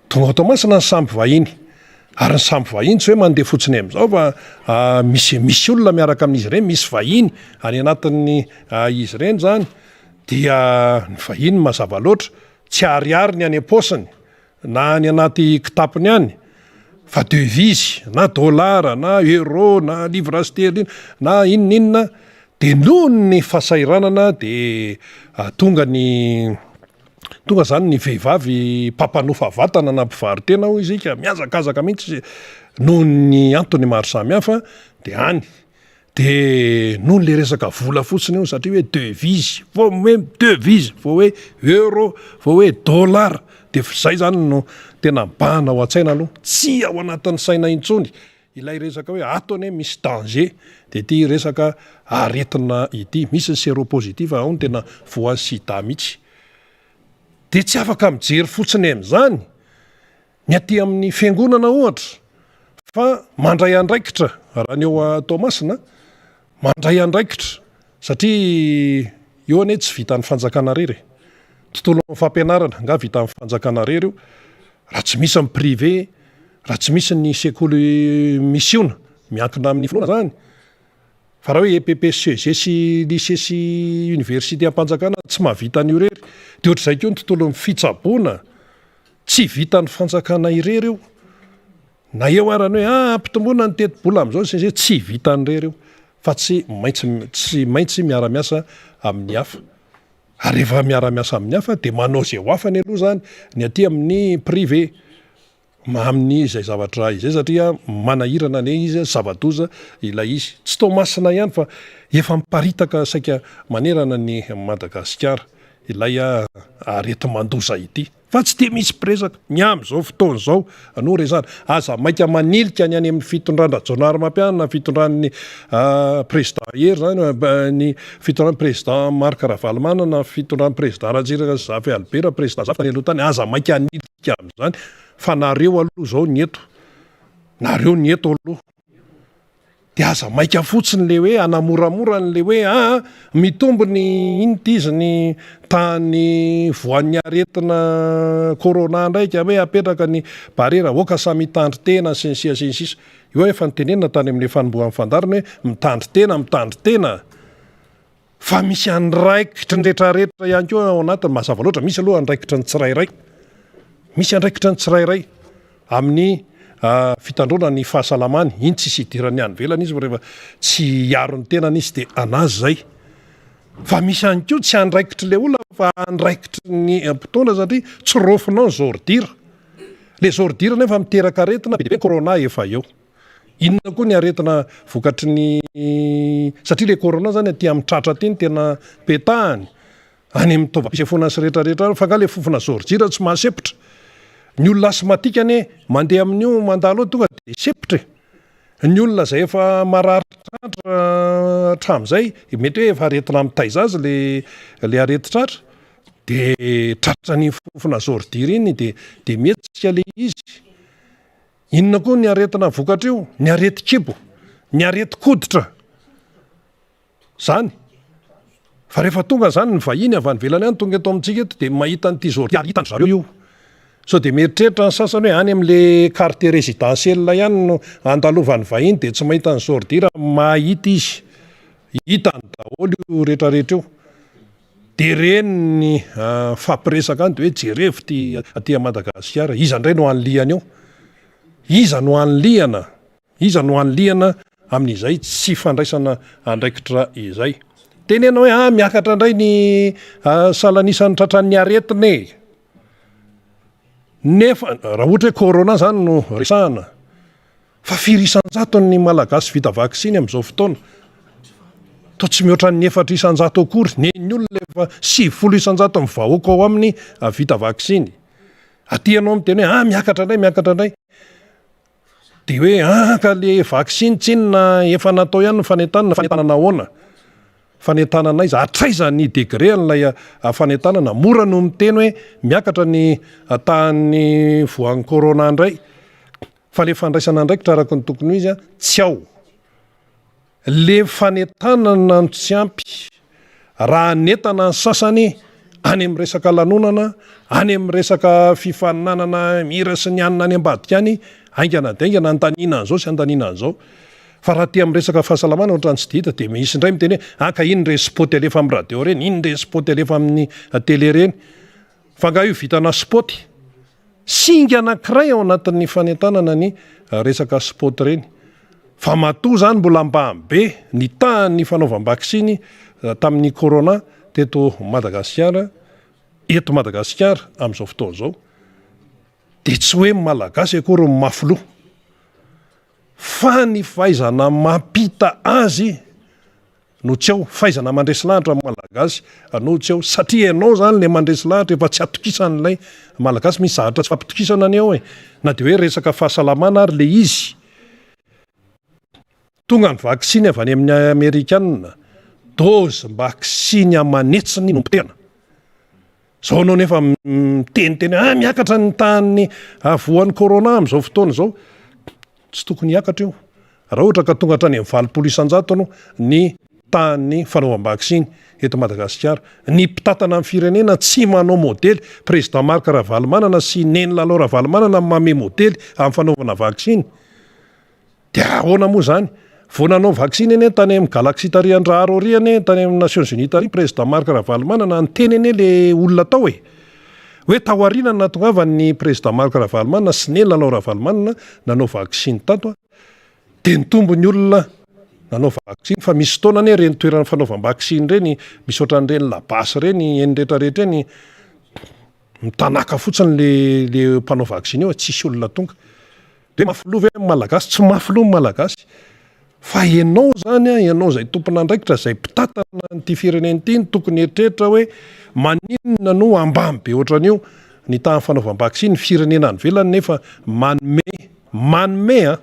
Tonga ao Toamasina ny sambo vahiny. Ary ny sambo vahiny tsy hoe mandeha fotsiny amin'izao fa misy misy olona miaraka amin'izy ireny, misy vahiny any anatin'ny izy ireny izany. Dia ny vahiny mazava loatra, tsy ariary ny any am-paosiny na any anaty kitapony any fa devise na dollar na euro na livre sterling na inona inona dia noho ny fahasahiranana dia tonga ny tonga zany ny vehivavy mpampanofa vatana na mpivaro-tena hoy isika mihazakazaka mihitsy noho ny antony maro samihafa dia any De noho le resaka vola fotsiny io satria hoe devise, vao hoe devise, vao hoe euro, vao hoe dollar de efa zay zany no tena mibahana ao an-tsaina aloha, tsy ao anatin'ny saina intsony ilay resaka hoe ato anie misy danger de ity resaka aretina ity, misy ny seropositif ao ny tena voan'ny sida mihitsy, de tsy afaka mijery fotsiny amin'izany. Ny aty amin'ny fiangonana ohatra fa mandray andraikitra raha ny eo Toamasina, mandray andraikitra satria io anie tsy vitan'ny fanjakana irery e, tontolon'ny fampianarana angaha vitan'ny fanjakana irery io, raha tsy misy ny privé, raha tsy misy ny sekoly misiona miankina amin'ny finoana zany, fa raha hoe EPP sy CEG sy lycée sy université am-panjakana tsy mahavita an'io irery, dia ohatr'izay koa ny tontolon'ny fitsaboana. Tsy vitan'ny fanjakana irery io, na eo ara ny hoe ah ampitomboina ny tetibola amin'izao sy ny sisa, tsy vitan'ny irery io fa tsy maintsy tsy maintsy miara-miasa amin'ny hafa. Ary rehefa miara-miasa amin'ny hafa dia manao izay ho afany aloha izany ny aty amin'ny privé amin'izay zavatra izay satria manahirana anie izy, zava-doza ilay izy. Tsy Toamasina ihany fa efa miparitaka saika manerana an'i Madagasikara ilay areti-mandoza ity. Fa tsy dia misy mpiresaka. Ny amin'izao fotoana izao no resahana. Aza maika manilika ny any amin'ny fitondran-dRajaonarimampianina, na fitondran'ny président Hery izany, ny fitondran'ny président Marc Ravalomanana, na fitondran'ny président Ratsiraka sy Zafy Albert, président Zafy tany aloha tany. Aza maika hanilika amin'izany fa nareo aloha izao ny eto. Nareo ny eto aloha. De aza maika fotsiny le hoe hanamoramora an'le hoe aa mitombo ny ino ty izy ny tahan'ny voan'ny aretina corona ndraika hoe apetraka ny barrière aoka samy hitandry tena sy ny sisa sy ny sisa. Io efa notenenina tany amin'le fanombohan'ny fandaharana hoe mitandry tena mitandry tena. Fa misy andraikitry ny retraretra ihany koa ao anatiny, mazava loatra, misy aloha andraikitry ny tsirairay, misy andraikitry ny tsirairay amin'ny fitandroana ny fahasalamany, iny tsisy idiran'ny any ivelany izy fa rehefa tsy hiaro ny tenany izy dia anazy izay. Fa misy ihany koa tsy andraikitry le olona fa andraikitry ny mpitondra satria tsy raofinao ny ordure, les ordures nefa miteraka aretina be dia be, corona efa eo. Inona koa ny aretina vokatry ny satria le corona zany aty amin'ny tratra aty no tena petahany, any amin'ny taovam-pisefoana sy rehetra rehetra any, fa nga le fofona zôridira tsy mahasepotra? Ny olona asthmatique anie mandeha amin'io mandalo eo tonga de sepotra e! Ny olona zay efa marary tratra hatramin'izay, mety hoe efa aretina mitaiza azy le le aretin-tratra de tratran'iny fofona zôridira iny de de mihetsika le izy. Inona koa ny aretina vokatr'io? Ny aretin-kibo, ny aretin-koditra. Zany. Fa rehefa tonga zany ny vahiny avy any ivelany any tonga eto amintsika eto dia mahita an'ity zao ary hitan-dry zareo io. Sao dia mieritreritra ny sasany hoe any amin'le quartier résidentiel ihany no andalovan'ny vahiny dia tsy mahita ny ordure, mahita izy. Hitany daholo io rehetrarehetra io. Dia ireny ny mifampiresaka any dia hoe jerevo ity aty Madagasikara, iza indray no hanilihana eo? Iza no hanilihana? Iza no hanilihana amin'izay tsy fandraisana andraikitra izay? Teneno hoe ah miakatra indray ny salan'isan'ny tratran'ny aretina e! Nefa raha ohatra hoe corona izany no resahana, Fa firy isan-jatony ny Malagasy vita vaksiny amin'izao fotoana? Toa tsy mihoatra ny 4 isan-jato akory. Nen'ny olona efa 90 isan-jato ny vahoaka ao aminy vita vaksiny. Aty ianao miteny hoe ah miakatra indray, miakatra indray. Dia hoe ah ka le vaksiny tsinona efa natao ihany ny fanentanana, fanentanana ahoana? Fanentanana aiza? Hatraiza ny degré an'ilay fanentanana? Mora no miteny hoe miakatra ny tahan'ny voan'ny corona indray. Fa le fandraisana andraikitra araka ny tokony ho izy tsy ao. Le fanentanana no tsy ampy. Raha hanentana ny sasany any amin'ny resaka lanonana, any amin'ny resaka fifaninanana mihira sy ny anona any ambadika any, haingana dia haingana andaniana an'izao sy andaniana an'izao. Fa raha aty amin'ny resaka fahasalamana ohatran'ny tsy dia hita dia misy indray miteny hoe ah ka iny ireny spot alefa amin'ny radio ireny, iny ireny spot alefa amin'ny télé ireny. Fa angaha io vitana spot? Singa anankiray ao anatin'ny fanentanana ny resaka spot ireny. Fa matoa izany mbola ambany be ny tahan'ny fanaovam-baksiny tamin'ny corona teto Madagasikara, eto Madagasikara amin'izao fotoana izao, dia tsy hoe ny Malagasy akory no mafy loha, fa ny fahaizana mampita azy no tsy ao, fahaizana mandresy lahatra ny Malagasy no tsy ao, satria ianao zany le mandresy lahatra efa tsy atokisan'ilay Malagasy, misy zavatra tsy fampitokisana anie ao e, na de hoe resaka fahasalamana ary le izy, tonga ny vaksiny avy any amin'ny Amerikana, dozim-baksiny aman'hetsiny no potehana, zao anao nefa miteniteny hoe ah miakatra ny tahan'ny voan'ny corona amin'izao fotoana izao, Tsy tokony hiakatra io raha ohatra ka tonga hatrany amin'ny 80 isan-jatony ny tahan'ny fanaovam-baksiny eto Madagasikara. Ny mpitantana ny firenena tsy manao modely. Président Marc Ravalomanana sy Neny Lalao Ravalomanana no manome modely amin'ny fanaovana vaksiny. Dia ahoana moa izany? Vao nanao vaksiny anie tany amin'ny Galaxy tary Andraharo ary anie, tany amin'ny Nations Unies tary Président Marc Ravalomanana, niteny anie le olona tao e! Hoe tao aoriana ny nahatongavan'ny Président Marc Ravalomanana sy Neny Lalao Ravalomanana nanao vaksiny tato dia nitombo ny olona nanao vaksiny fa misy fotoana anie ireny toerana fanaovam-baksiny ireny misy ohatran'ireny labasy ireny eny rehetra rehetra eny mitanaka fotsiny le le mpanao vaksiny eo tsisy olona tonga. Dia mafy loha ve ny Malagasy? Tsy mafy loha ny Malagasy fa ianao izany an, ianao izay tompon'andraikitra, izay mpitantana an'ity firenena ity no tokony hieritreritra hoe maninona no ambany be ohatran'io ny tahan'ny fanaovam-baksiny, ny firenena any ivelany nefa manome, manome an!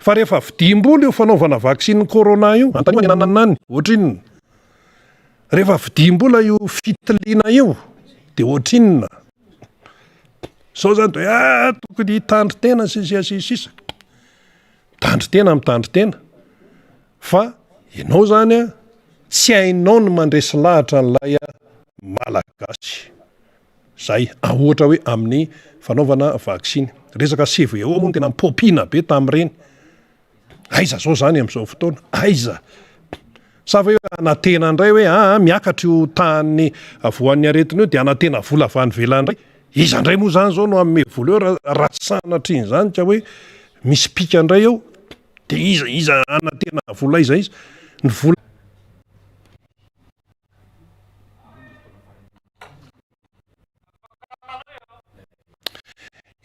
Fa rehefa vidiam-bola io fanaovana vaksinin'ny corona io, anontanio any ananana any, ohatrinona? Rehefa vidiam-bola io fitiliana io dia ohatrinona? Zao zany de hoe ah tokony hitandrin-tena sy ny sisa sy ny sisa. Mitandrin-tena mitandrin-tena fa ianao zany an tsy hainao ny mandresy lahatra an'ilay Malagasy. Zay ohatra hoe amin'ny fanaovana vaksiny. Resaka CVO moa no tena nipopina be tamin'ireny. Aiza zao zany amin'izao fotoana? Aiza? Sa ve hoe hanantena indray hoe aa miakatra io tahan'ny voan'ny aretina io dia hanantena vola avy any ivelany indray? Iza indray moa zany zao no hanome vola eo raha raha sanatria an'izany ka hoe misy pika indray eo? Dia iza iza hanantena vola aiza aiza? Ny vola.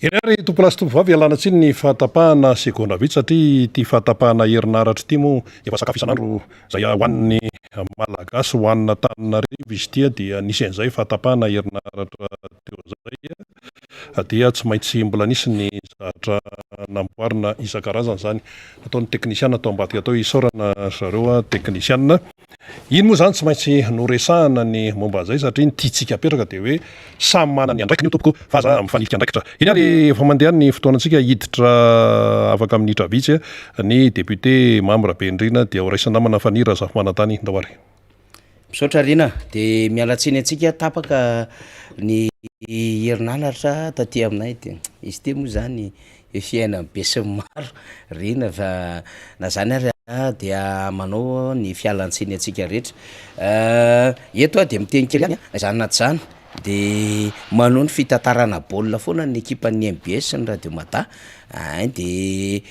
Eny ary tompolahy sy tompovavy ialana tsiny ny fahatapahana segondra vitsy satria ity fahatapahana herinaratra ity moa efa sakafo isan'andro izay hohanin'ny Malagasy hohanin'Antananarivo izy ity dia nisy an'izay fahatapahana herinaratra teo izay dia tsy maintsy mbola nisy ny zavatra namboarina isan-karazany izany nataon'ny teknisiana tao ambadika tao isaorana ry zareo teknisiana. Iny moa izany tsy maintsy noresahana ny momba an'izay satria ny tiantsika apetraka dia hoe samy manana ny andraikiny io tompoko fa aza mifanilika andraikitra. Eny ary efa mandeha ny fotoanantsika hiditra afaka minitra vitsy ny député Mamy Rabenirina dia ho raisin'ny namana Faniry Razafimanantany. Ndao ary. Misaotra Rina, dia miala tsiny antsika tapaka ny herinaratra taty aminay dia izy ity moa zany fiainan'ny be sy ny maro Rina fa na zany ary dia manao ny fialantsiny antsika rehetra. Eto aho dia miteny kely ihany na izany na tsy izany de manao ny fitantarana baolina foana ny ekipan'ny mbs sy ny radio mada ein de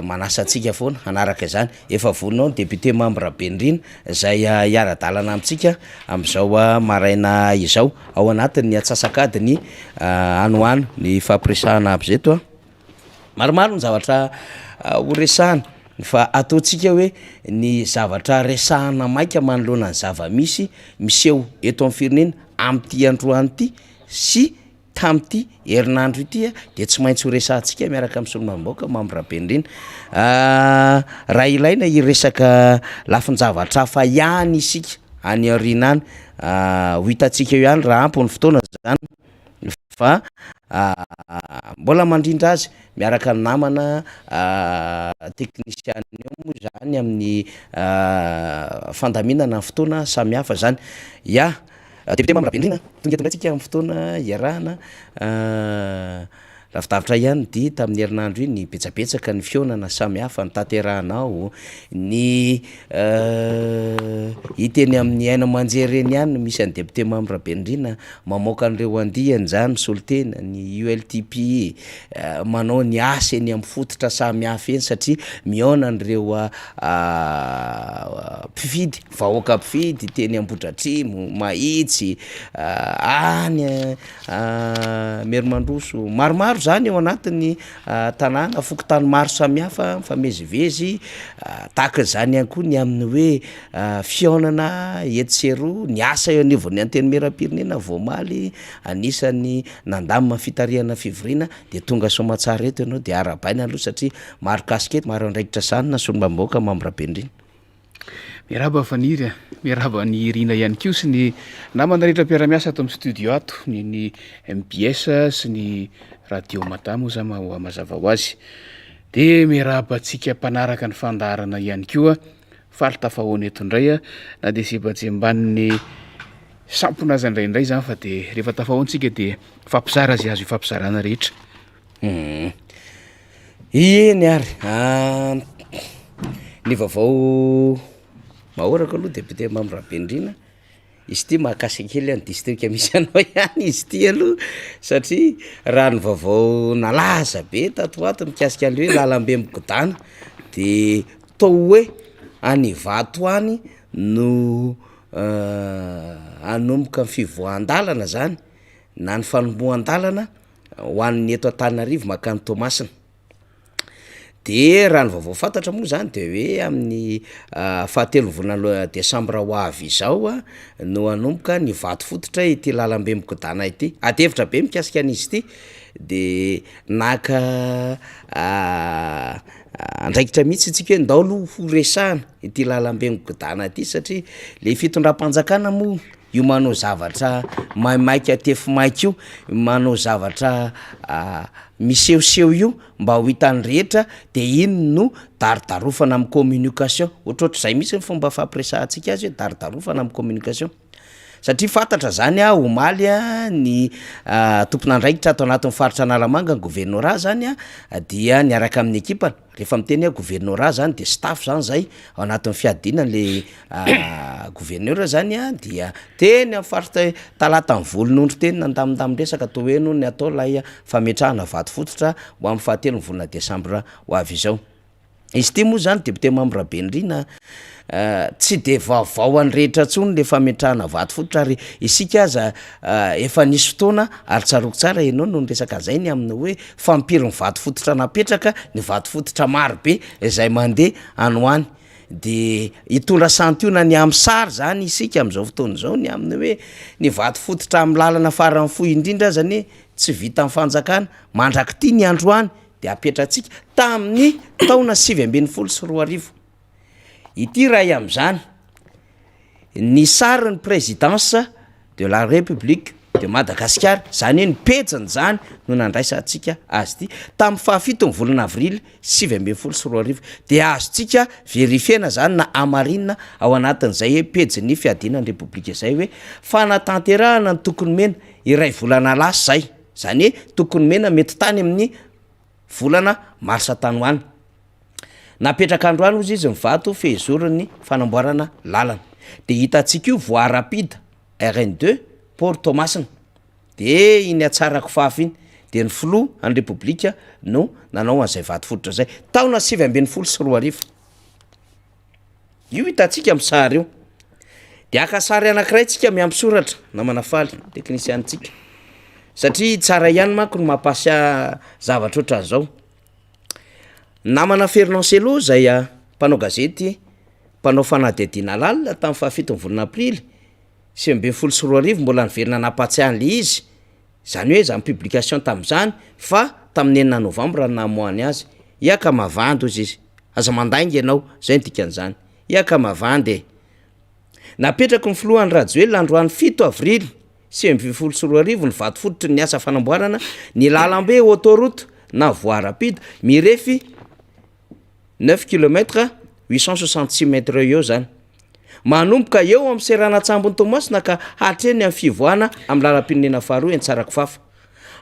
manasa antsika foana hanaraka izany, efa vonona ao ny député membre Rabenirina zay hiara-dalana amintsika amin'izao maraina izao ao anatin'ny antsasak'adiny any ho any ny ifampiresahana aby zay eto a. Maromaro ny zavatra ho resahana fa ataontsika hoe ny zavatra resahana maika manoloana ny zava-misy miseho eto amin'ny firenena amin'ity androany ity sy tamin'ity herinandro ity de tsy maintsy ho resahantsika miaraka amin'ny solombavambahoaka Mamy Rabenirina. Raha ilaina hiresaka lafin-javatra hafa ihany isika any aoriana any, ho hitantsika eo ihany raha ampy ny fotoana zany. Fa mbola mandrindra azy miaraka ny namana teknisianina eo moa izany amin'ny fandaminana ny fotoana samihafa izany. Ya, Député Mamy Rabenirina, tonga eto indray tsika amin'ny fotoana iarahana Lavidavitra ihany dia tamin'ny herinandro iny, betsabetsaka ny fihaonana samihafa notanterahanao, ny hita eny amin'ny haino aman-jery eny ihany no misy an'i député Mamy Rabenirina mamoaka an'ireo andiany izany, misolo tena ny ULTP, manao ny asa eny amin'ny fototra samihafa eny satria mihaona an'ireo mpifidy, vahoaka mpifidy teny Ambohidratrimo, Mahitsy, any Merimandroso, maromaro zany ao anatin'ny tanàna, fokontany maro samihafa mifamezivezy, tahaka izany ihany koa ny amin'ny hoe fihaonana etsy sy eroa, ny asa eo anivon'ny antenimierampirenena vao omaly anisan'ny nandamina fitarihana fivoriana de tonga soamantsara eto ianao de arahabaina aloha satria maro kasikety, maro andraikitra sahanina solombavambahoaka Mamy Rabenirina. Miarahaba Faniry a! Miarahaba an'i Irina ihany koa sy ny namana rehetra mpiara-miasa ato amin'ny studio ato, ny ny mbs sy ny radio Mada moa zany ma- mazava ho azy. De miarahaba antsika mpanaraka ny fandaharana ihany koa, faly tafahoana eto indray na de zebajemban'ny sampona aza indraindray zany fa de rehefa tafahoana tsika de mifampizara zay azo ifampizarana rehetra. Eny ary, ny vaovao mahoraka aloha député Mamy Rabenirina, izy ity mahakasika kely an'ny distrika misy anao ihany izy ity aloha satria raha ny vaovao nalaza be tato ho ato mikasika an'le hoe lalambe migodàna de toa hoe any Ivato any no hanomboka ny fivoahan-dàlana zany na ny fanombohan-dàlana ho an'ny eto Antananarivo mankany Toamasina. De raha ny vaovao fantatra moa zany de hoe amin'ny fahatelon'ny volana desambra ho avy izao a no hanomboka ny vato fototra ity lalambe migodàna ity, ady hevitra be mikasika an'izy ity de naka andraikitra mihitsy tsika hoe ndao aloha ho resahana ity lalambe migodàna ity satria le fitondram-panjakana moa io manao zavatra maimaika tefy maika io, manao zavatra misehoseho io mba ho hitan'ny rehetra de iny no darodarofana amin'ny communication, ohatrohatr'izay mihitsy ny fomba fampiresahantsika azy hoe darodarofana amin'ny communication, satria fantatra zany a omaly a ny tompon'andraikitra ato anatin'ny faritra Analamanga ny governorat zany a dia niaraka amin'ny ekipany, Rehefa miteny hoe governorat zany de staff zany zay ao anatin'ny fiadiana le gouverneur zany a dia teny am'faritra Talata Mivolonondry teny nandamindamindresaka toa hoe no ny atao lay fametrahana vato fototra ho am'fahatelo ny volana desambra ho avy izao. Izy ity moa zany député Mamy Rabenirina Tsy dia vaovao an'ny rehetra intsony le fametrahana vato fototra ary isika aza efa nisy fotoana ary tsaroako tsara ianao no niresaka an'izay ny amin'ny hoe fampiry ny vato fototra napetraka, ny vato fototra maro be izay mandeha any ho any. De hitondra santionany amin'ny sary zany isika amin'izao fotoana izao ny amin'ny hoe ny vato fototra amin'ny lalana farany fohy indrindra aza anie tsy vitan'ny fanjakana mandrak'ity ny androany de apetratsika tamin'ny taona 2019. Ity iray amin'izany, ny sarin'ny présidence de la république de Madagasikara, zany hoe ny pejiny zany no nandraisantsika azy ity tamin'ny fahafiton'ny volana avrily 2019, de azontsika verifiena zany na hamarinina ao anatin'izay hoe pejin'ny fiadiana ny repoblika zay hoe fanatanterahana ny tokony omena iray volana lasa zay, zany hoe tokony omena mety tany amin'ny volana marsa tany ho any. Napetraka androany hozy izy ny vato fehizoron'ny fanamboarana lalana. De hitantsika io voie rapide RN deux port Toamasina. De iny Atsarakofafa iny. De ny filoha an'ny repoblika no nanao an'izay vato fototra zay. Taona 2019. Io hitantsika amin'ny sary io. De haka sary anankiray tsika miampy soratra, namana Faly, teknisianintsika. Satria tsara ihany manko ny mampasiahy zavatra ohatran'izao. Namana Fernand Cello izay mpanao gazety mpanao fanadihadiana lalina tamin'ny fahafiton'ny volana aprily 2019 mbola niverina nampahatsiahy an'ilay izy, izany hoe izany publication tamin'izany fa tamin'ny enina novambra no namoahany azy. Ia ka mavandy hozy izy, aza mandainga ianao, izay no dikan'izany. Ia ka mavandy e! Napetraky ny filoha Andry Rajoelina androany fito avrily. 2019 ny vato fototry ny asa fanamboarana ny lalambe autoroute na voie rapide mirefy neuf kilomètres 866 mètres eo izany. Manomboka eo amin'ny seranan-tsambon'i Toamasina ka hatreny amin'ny fivoahana amin'ny lalam-pirenena faharoa eny Tsarakofafa.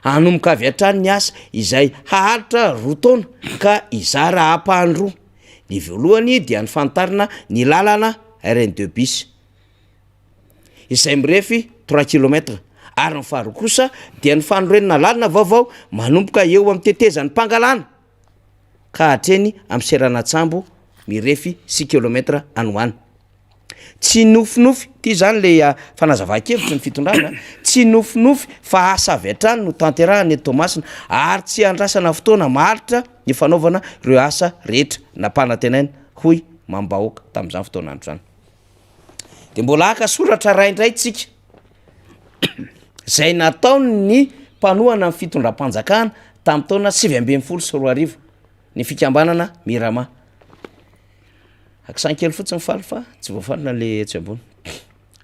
Hanomboka avy hatrany ny asa izay haharitra roa taona ka hizara ampahany roa. Ny voalohany dia ny fanitarina ny lalana RN deux bis izay mirefy trois kilomètres ary ny faharoa kosa dia ny fanorenana lalana vaovao manomboka eo amin'ny tetezan'i Pangalana ka hatreny amin'ny seranan-tsambo mirefy six kilomètres any ho any. Tsy nofinofy, ity zany le fanazavan-kevitry ny fitondrana, tsy nofinofy fa asa avy hatrany no tanterahana eto Toamasina ary tsy andrasana fotoana maharitra ny fanaovana ireo asa rehetra nampanantenaina, hoy Mambahoaka tamin'izany fotoan'andro izany. De mbola haka soratra iray indray tsika izay nataon'ny mpanohana ny fitondram-panjakana tamin'ny taona 2019, ny fikambanana Mirama. Accent kely fotsiny faly fa tsy voafanina le etsy ambony.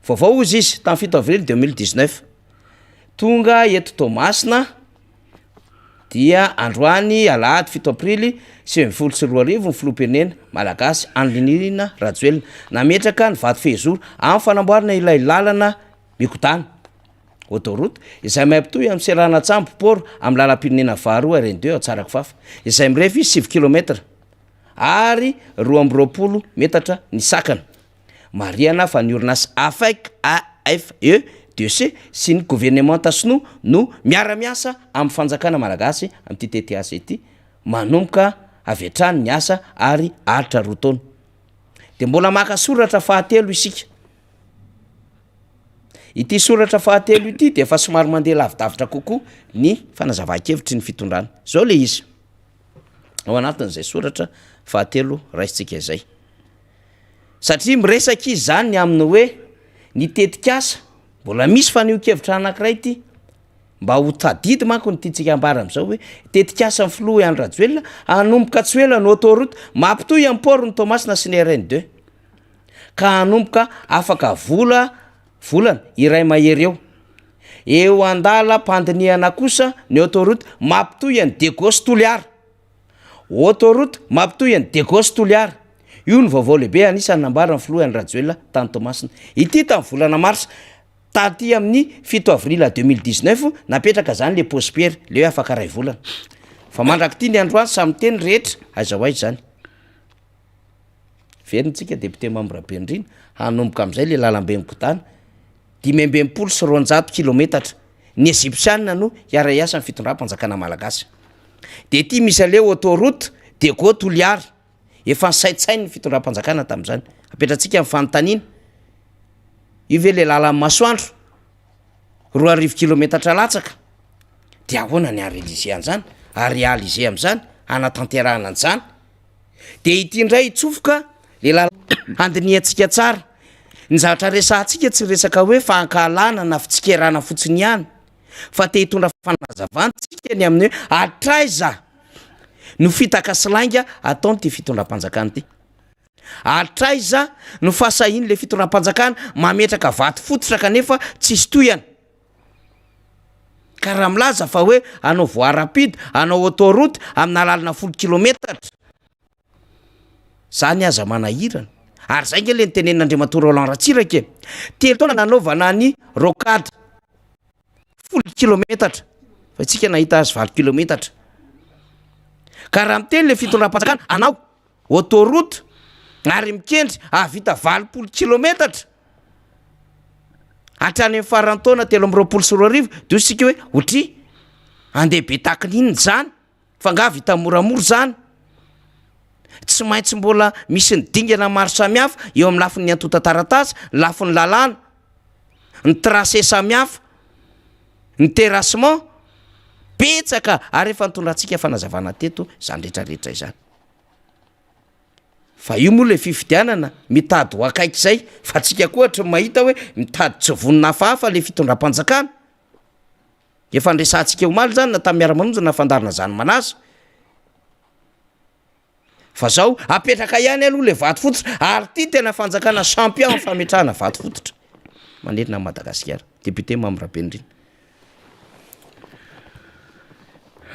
Vaovao hozy izy tamin'ny 7 avril 2019. Tonga eto Toamasina dia androany alahady 7 aprily 2019 ny filoham-pirenena malagasy Andry Nirina Rajoelina nametraka ny vato fehizoro amin'ny fanamboarana ilay lalana mikodana autoroute izay mampitohy amin'ny seranan-tsambo port amin'ny lalam-pirenena faharoa RN2 ao Tsarakofafa izay mirefy 9 kilomètre ary 22 metatra ny sakana. Marihana fa ny orinasa AFEC, AFEDC, sy ny governemanta sinoa no miara-miasa amin'ny fanjakana malagasy amin'ity tetikasa ity, manomboka avy hatrany ny asa ary haharitra roa taona. Dia mbola maka soratra fahatelo isika. Ity soratra fahatelo ity dia efa somary mandeha lavidavitra kokoa ny fanazavan-kevitry ny fitondrana. Izao ilay izy, ao anatin'izay soratra fahatelo raisintsika izay. Satria miresaka izy izany ny amin'ny hoe ny tetikasa, mbola misy fanehoan-kevitra anankiray ity, mba ho tadidy manko ny tiantsika ambara amin'izao hoe tetikasan'ny filoha Andry Rajoelina hanomboka tsy ho ela ny autoroute mampitohy amin'ny port ny Toamasina sy ny RN deux ka hanomboka afaka vola volana iray mahery eo. Eo an-dalam-pandinihana kosa ny autoroute mampitohy an'i Diego sy Toliara. Autoroute mampitohy an'i Diego sy Toliara. Io no vaovao lehibe anisan'ny nambaran'ny filoha Andry Rajoelina tany Toamasina. Ity tamin'ny volana marsa, taty amin'ny 7 avril 2019, napetraka izany le pause pierre, le hoe afaka iray volana. Fa mandrak'ity ny androany samy miteny rehetra, aiza ho aiza izany. Verintsika député Mamy Rabenirina, hanomboka amin'izay le lalambe mikodana. 265 kilometatra. Ny Egyptiana no hiara-hiasa amin'ny fitondram-panjakana malagasy. Dia ity misy aleha autoroute Diego Toliara. Efa nisaintsain'ny fitondram-panjakana tamin'izany. Apetratsika ny fanontaniana. Io ve le lalan'ny masoandro? 2000 kilometatra latsaka. Dia ahoana ny ha-réaliser an'izany? Ha-réaliser amin'izany? Hanatanterahana an'izany? Dia ity indray hitsofoka le lalàna handinihantsika tsara. Ny zavatra resahantsika tsy resaka hoe fankahalana na fitsikerana fotsiny ihany fa te hitondra fanazavana tsika ny amin'ny hoe hatraiza no fitaka sy lainga ataon'ity fitondram-panjakana ity. Hatraiza no fahasahian'ilay fitondram-panjakana mametraka vato fototra kanefa tsisy tohiny. Ka raha milaza fa hoe hanao voie rapide, hanao autoroute amina lalana 10 kilometatra, zany aza manahirana. Ary zay nge le nitenenin'Andriamatoa Roland Ratsiraka e, 3 taona nanaovana ny rocade 10 kilometatra, fa isika nahita azy 8 kilometatra. Ka raha miteny le fitondram-panjakana hanao autoroute ary mikendry hahavita 80 kilometatra hatrany amin'ny faran'ny taona 2023 dia hoy isika hoe otria andeha be tahaka ny inona izany fa angaha vita moramora izany? Tsy maintsy mbola misy ny dingana maro samihafa eo amin'ny lafin'ny antontan-taratasy, ny lafin'ny lalàna, ny tracé samihafa, ny terrassement, betsaka ary efa nitondrantsika fanazavana teto izany rehetrarehetra izany. Fa io moa le fifidianana mitady ho akaiky izay fa tsika koa hatry ny mahita hoe mitady tsy vonona hafahafa le fitondram-panjakana. Efa niresahantsika omaly zany na tamin'ny miara-manonja na fandaharana zany manasa. Fa zao apetraka ihany aloha le vato fototra ary ty tena fanjakana champion amin'ny fametrahana vato fototra manerana an'i Madagasikara. Député Mamy Rabenirina.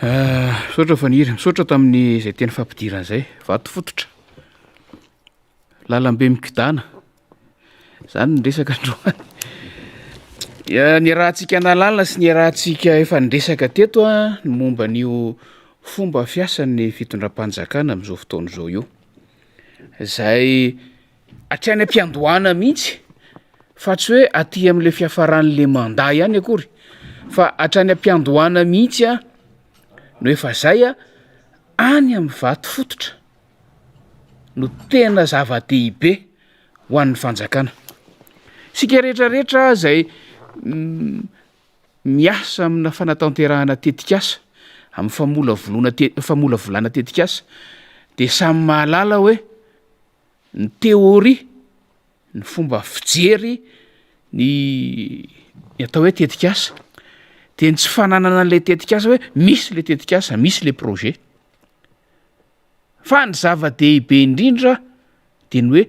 Misaotra Faniry, misaotra tamin'ny izay teny fampidirana izay. Vato fototra, lalambe mikodana, zany ny resaka androany. Niarahantsika nahalala sy niarahantsika efa niresaka teto ny momba an'io fomba fiasan'ny fitondram-panjakana amin'izao fotoana izao io, izay hatrany am-piandohana mihitsy fa tsy hoe aty am'le fiafaran'le mandat ihany akory fa hatrany am-piandohana mihitsy a no efa zay a any amin'ny vato fototra no tena zava-dehibe ho an'ny fanjakana. Isika rehetrarehetra zay miasa amina fanatanterahana tetikasa, amin'ny famolavolona te- famolavolana tetikasa de samy mahalala hoe ny théorie, ny fomba fijery ny ny atao hoe tetikasa de ny tsy fananana an'le tetikasa hoe misy le tetikasa, misy le projet, fa ny zava-dehibe indrindra de ny hoe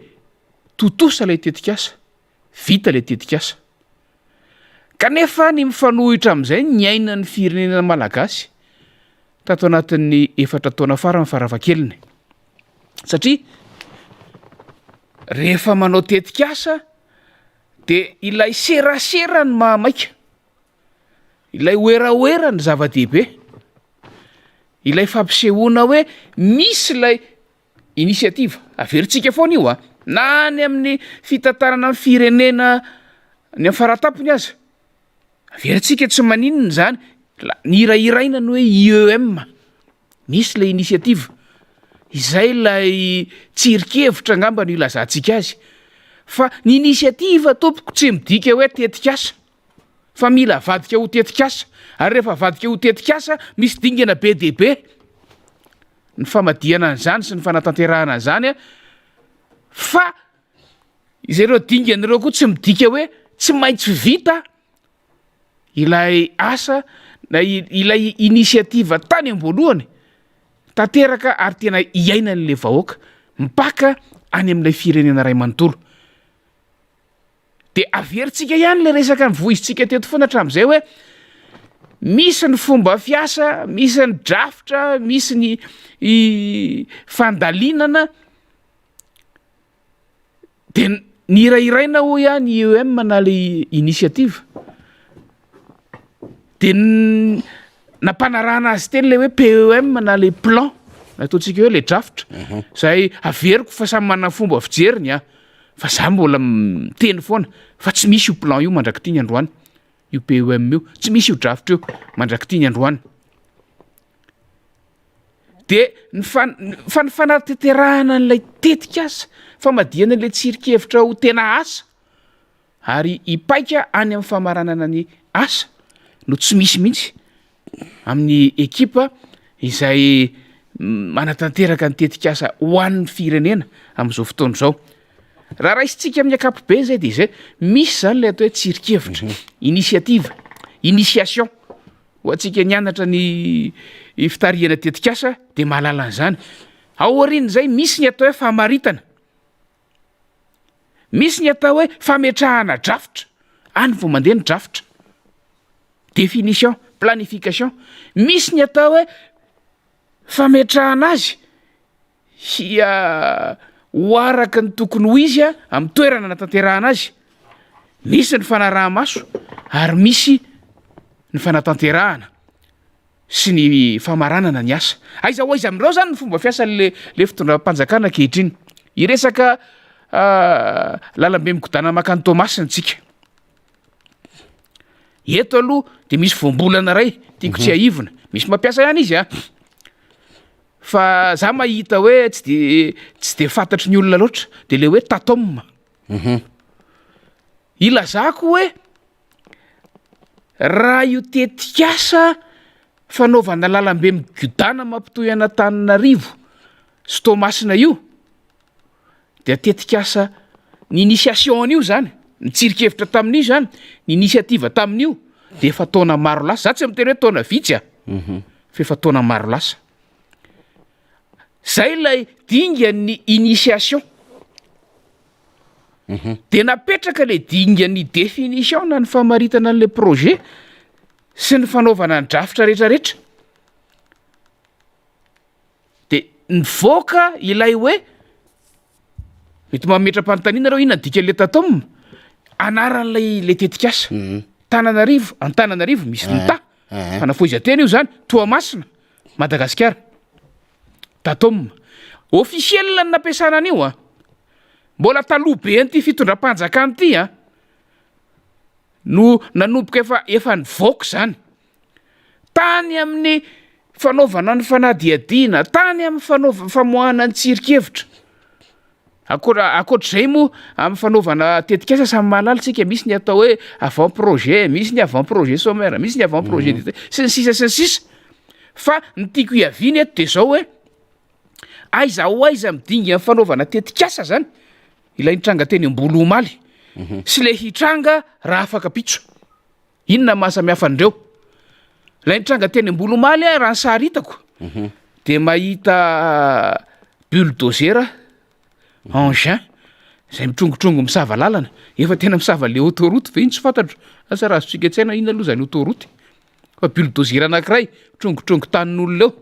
tontosa lay tetikasa, vita le tetikasa. Kanefa ny mifanohitra amin'izay ny niainan'ny firenena malagasy tato anatin'ny efatra taona farany farafahakeliny. Satria rehefa manao tetikasa de ilay serasera no mahamaika, ilay werawera no zava-dehibe, ilay fampisehoana hoe misy ilay Initiative, averintsika foana io a! Na any amin'ny fitantanana ny firenena any amin'ny faratampony aza, averintsika tsy maninona izany, la- nihirahiraina ny hoe IEM, nisy ilay initiative, izay ilay tsirin-kevitra angamba no ilazantsika azy, fa ny initiative tompoko tsy midika hoe tetikasa, fa mila avadika ho tetikasa, ary rehefa avadika ho tetikasa misy dingana be dia be. ny famadihana an'izany sy ny fanatanterahana an'izany a, fa izay ireo dingana ireo koa tsy midika hoe tsy maintsy vita ilay asa na ilay initiative tany am-boalohany tanteraka ary tena iainan'le vahoaka mipaka any amin'ilay firenena iray manontolo. De averintsika ihany le resaka nivoizintsika teto foana hatramin'izay hoe misy ny fomba fiasa, misy ny drafitra, misy ny fandalinana, de nihirahiraina hoy aho ny IEM na le initiative, de nampanarahana azy teny le hoe PEM na le plan ataontsika hoe le drafitra, zay averiko fa samy manana fomba fijeriny an. Fa za mbola miteny foana fa tsy misy io plan io mandrak'ity ny androany, io PEM io, tsy misy io drafitra io mandrak'ity ny androany. De ny fan- fa ny fanatanterahana an'ilay tetikasa, famadihana an'ilay tsirin-kevitra ho tena asa ary hipaika any amin'ny famaranana ny asa no tsy misy mihitsy. amin'ny ekipa izay manatanteraka ny tetikasa ho an'ny firenena amin'izao fotoana izao. Raha raisintsika amin'ny ankapobeny izay dia izay, misy izany ilay atao hoe tsirin-kevitra, initiative, initiation, ho antsika nianatra ny fitarihana tetikasa dia mahalala an'izany. Ao aorian'izay misy ny atao hoe famaritana, misy ny atao hoe fametrahana drafitra, any vao mandeha ny drafitra. Définition, planification, misy ny atao hoe fametrahana azy hia ho araka ny tokony ho izy a amin'ny toerana anatanterahana azy, misy ny fanaraha-maso ary misy ny fanatanterahana sy ny famaranana ny asa. Aiza ho aiza amin'ireo zany ny fomba fiasan'le le fitondram-panjakana ankehitriny? Hiresaka lalambe migodàna mankany Toamasina tsika. Eto aloha de misy voambolana iray tiako mhm. tsiahivina, misy mampiasa ihany izy a, fa za mahita hoe tsy de tsy de fantatry ny olona loatra de le hoe tatom. Mhm. Ilazako hoe raha io tetikasa fanaovana lalambe migodana mampitohy an'Antananarivo sy Toamasina io dia tetikasa ny initiation an'io zany, ny tsirin-kevitra tamin'io zany, ny initiative tamin'io de efa taona maro lasa, za tsy miteny hoe taona vitsy a, fa efa taona maro lasa. Zay ilay dingan'ny initiation. De napetraka le dingan'ny définition na ny famaritana an'le projet sy ny fanaovana ny drafitra rehetrarehetra. De nivoaka ilay hoe, mety mametra-panontaniana nareo inona ny dikan'le TATOM? Anaran'ilay le tetikasa. Tananarivo, Antananarivo misy ny ta, fanafohezan-tena io zany, Toamasina, Madagasikara. TATOM. Officiel ny nampiasana an'io an. Mbola taloha be an'ity fitondram-panjakana ity an, no nanomboka efa efa nivoaka izany. Tany amin'ny fanaovana ny fanadihadiana, tany amin'ny fanaova- famoahana ny tsirinkevitra. Ankoatra ankoatr'izay moa amin'ny fanaovana tetikasa samy mahalala isika misy ny atao hoe avant projet, misy ny avant projet sommaire, misy ny avant projet détaillé sy ny sisa sy ny sisa. Fa ny tiako hiaviana eto de zao hoe aiza ho aiza amin'ny dingan'ny fanaovana tetikasa zany ilay nitranga teny Ambolo omaly sy le hitranga raha afaka ampitso. Inona maha samy hafa an'ireo? Ilay nitranga teny Ambolo omaly raha ny sary hitako de mahita bulldozer engin izay mitrongontrongo misava lalana, efa tena misava le autoroute ve iny tsy fantatro, asa raha azontsika an-tsaina inona aloha zany autoroute fa bulldozer anankiray mitrongontrongo tanin'olona eo.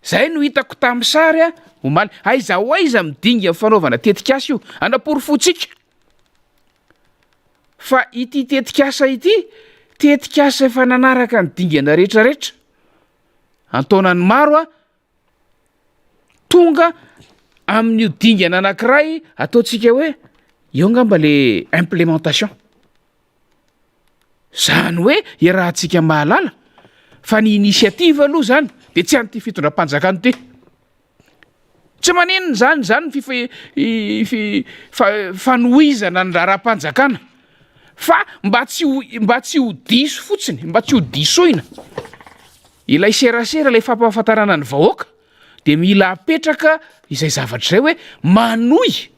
Zay no hitako tamin'ny sary omaly. Aiza ho aiza amin'ny dingan'ny fanaovana tetikasa io? Anaporofoantsika fa ity tetikasa ity, tetikasa efa nanaraka ny dingana rehetrarehetra an-taonany maro, tonga amin'io dingana anankiray ataontsika hoe eo angamba le implémentation. Zany hoe iarahantsika mahalala fa ny initiative aloha zany de tsy an'ity fitondram-panjakana ity. Tsy maninona zany zany ny fife- i- fi- fa- fanohizana ny raharaham-panjakana fa mba tsy ho mba tsy ho diso fotsiny, mba tsy ho disoina ilay serasera, ilay fampahafantarana ny vahoaka de mila apetraka izay zavatra izay hoe manohy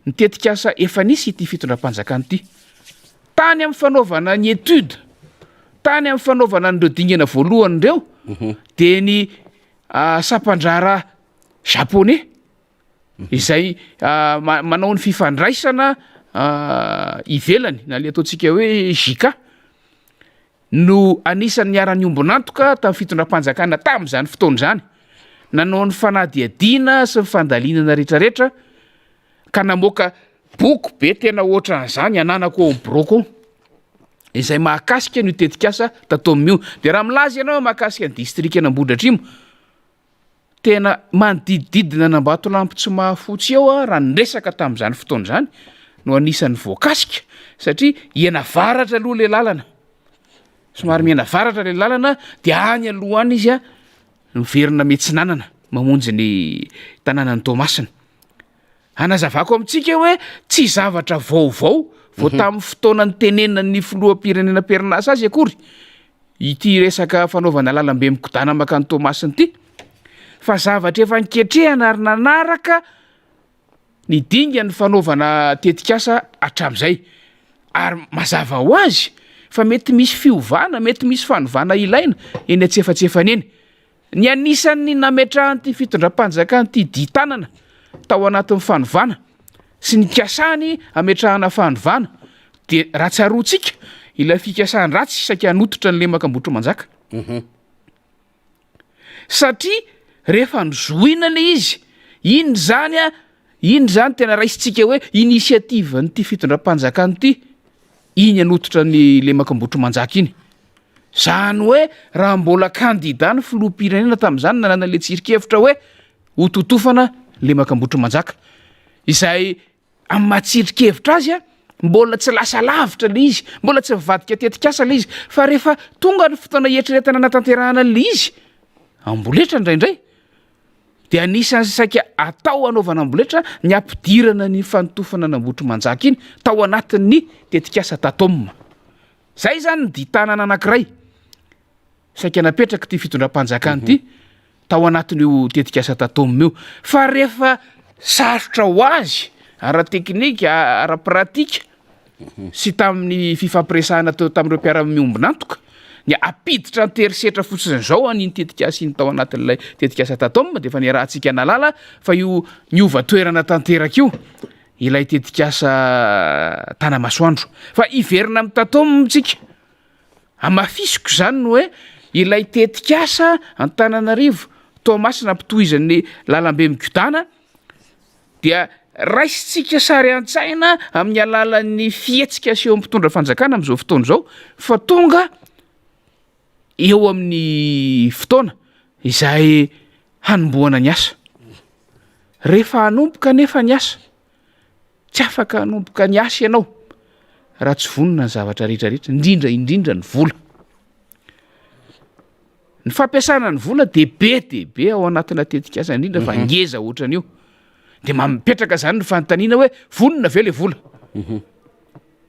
ny tetikasa efa nisy ity fitondram-panjakana ity. Tany amin'ny fanaovana ny étude, tany amin'ny fanaovana an'ireo dingana voalohany ireo, dia ny sampan-draharaha japonais izay manao ny fifandraisana ivelany na le ataontsika hoe JICA no anisan'ny niara-niombon'antoka tamin'ny fitondram-panjakana tamin'izany fotoana izany, nanao ny fanadihadiana sy ny fandalinana rehetrarehetra ka namoaka boky be tena ohatran'izany ananako ao amin'ny biraoko ao, izay mahakasika an'io tetikasa Tatom io. De raha milaza ianao mahakasika ny distrikan'Ambohidratrimo, Tena manodidididina an'Ambatolampy tsy mahafotsy eo aho raha niresaka tamin'izany fotoana izany no anisan'ny voakasika satria hianavaratra aloha le lalana, somary mianavaratra le lalana de any aloha any izy a miverina miatsinanana mamonjy ny tanànan'i Toamasina. Hanazavako amintsika hoe tsy zavatra vaovao vao tamin'ny fotoana nitenenan'ny filoham-pirenena am-perinasa azy akory ity resaka fanaovana lalambe mikodana mankany Toamasina ity fa zavatra efa niketrehana ary nanaraka ny dingan'ny fanaovana tetikasa hatramin'izay ary mazava ho azy fa mety misy fiovana, mety misy fanovana ilaina eny antsefatsefany eny. Ny anisan'ny nametrahan'ity fitondram-panjakana ity dihy-tanana tao anatin'ny fanovana sy nikasany hametrahana fanovana dia raha tsaroantsika ilay fikasan-dratsy saika hanototra ny lemaka Ambohitrimanjaka. Satria rehefa nozohina ilay izy, iny izany a, iny izany tena raisintsika hoe initiative an'ity fitondram-panjakana ity, iny hanototra ny lemaka Ambohitrimanjaka iny. Zany hoe raha mbola kandida ny filoham-pirenena tamin'izany nanana ilay tsirinkevitra hoe ho totofana lemaka Ambohitrimanjaka, izay amin'ny maha tsirinkevitra azy a, mbola tsy lasa lavitra ilay izy, mbola tsy nivadika tetikasa ilay izy, fa rehefa tonga ny fotoana hieritreretana hanatanterahana an'ilay izy, amboletra indraindray, dia anisan'ny saika atao hanaovana amboletra ny hampidirana ny fanotofana an'Ambohitrimanjaka iny tao anatin'ny tetikasa Tatom. Zay zany ny dihy-tanana anankiray saika napetrak'ity fitondram-panjakana ity tao anatin'io tetikasa Tatom io. Fa rehefa sarotra ho azy ara-teknika, ara-pratika sy tamin'ny fifampiresahana teo tamin'ireo mpiara-miombon'antoka ny hampiditra an-terisetra fotsiny izao an'iny tetikasa iny tao anatin'ilay tetikasa Tatom dia efa niarahantsika nahalala fa io niova toerana tanteraka io. ilay tetikasa Tanamasoandro. Fa hiverina amin'ny Tatom tsika. Hamafisiko izany ny hoe ilay tetikasa Antananarivo Toamasina ampitohizan'ny lalambe migodàna dia raisintsika sary an-tsaina amin'ny alalan'ny fihetsika asehon'ny mpitondra fanjakana amin'izao fotoana izao fa tonga eo amin'ny fotoana izay hanombohana ny asa. Rehefa hanomboka anefa ny asa, tsy afaka hanomboka ny asa ianao raha tsy vonona ny zavatra rehetra rehetra, indrindra indrindra ny vola. Ny fampiasana ny vola dia be dia be ao anatina tetikasa, indrindra fa ngeza ohatran'io. De mametraka zany ny fanontaniana hoe vonona ve le vola?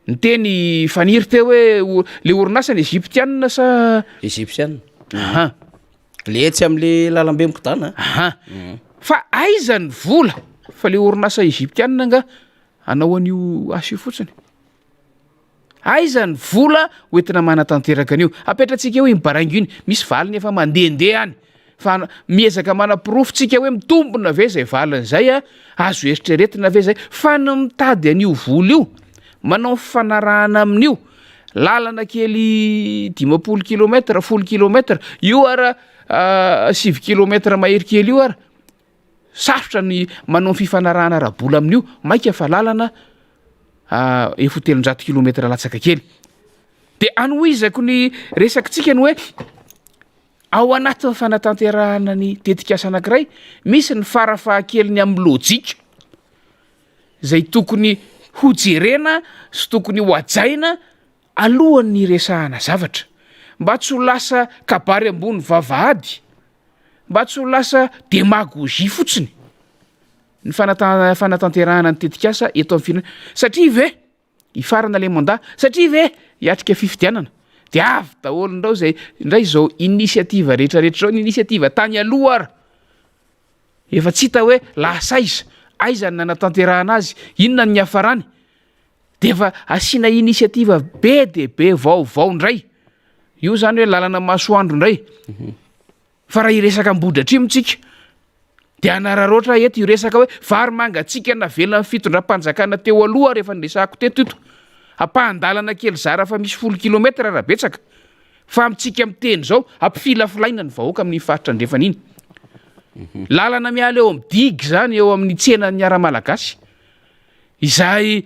Niteny Faniry teo hoe le orinasa ny Egyptiana sa? Egyptiana. Aha. Le etsy am'le lalambe mikodana. Aha. Fa aiza ny vola? Fa le orinasa Egyptiana nga hanao an'io asa io fotsiny. Aiza ny vola hoentina manatanteraka an'io? Apetratsika eo iny baraingo iny, misy valiny efa mandehandeha any. Fa miezaka manaporofo tsika hoe mitombina ve zay valiny zay a? Azo eritreretina ve zay? Fa ny mitady an'io vola io, manao fifanarahana amin'io, lalana kely 50 kilomètre, 10 kilomètre, io ara 9 kilomètre mahery kely io ara, sarotra ny manao ny fifanarahana ara-bola amin'io, mainka fa lalana efa ho 300 kilomètre latsaka kely. De anohizako ny resakitsika ny hoe Ao anatin'ny fanatanterahana ny tetikasa anankiray, misy ny farafahakeliny amin'ny lojika izay tokony hojerena sy tokony hohajaina alohan'ny hiresahana zavatra, mba tsy ho lasa kabary ambony vavahady, mba tsy ho lasa demagogie fotsiny ny fanata- fanatanterahana ny tetikasa eto amin'ny firenena, satria ve Hifarana le mandat satria ve hiatrika fifidianana de avy daholo ndrao zay ndray zao initiative rehetra rehetra zao, ny initiative tany aloha ara efa tsy hita hoe lasa aiza, aiza ny nanatanterahana azy, inona ny niafarany, de efa asiana initiative be de be vaovao ndray, io zany hoe lalana masoandro ndray. Fa raha hiresaka Ambohidratrimo tsika dia hanararaotra eto hiresaka hoe vary mangatsiaka navelan'ny fitondram-panjakana teo aloha ary efa niresahako teto ito. Ampahan-dalana kely zara fa misy folo kilomètre raha betsaka. Fa amintsika miteny izao, ampifilafilaina ny vahoaka amin'iny faritra andrefana iny. Lalana miala eo amin'ny digue izany eo amin'ny tsenan'ny ara-malagasy izay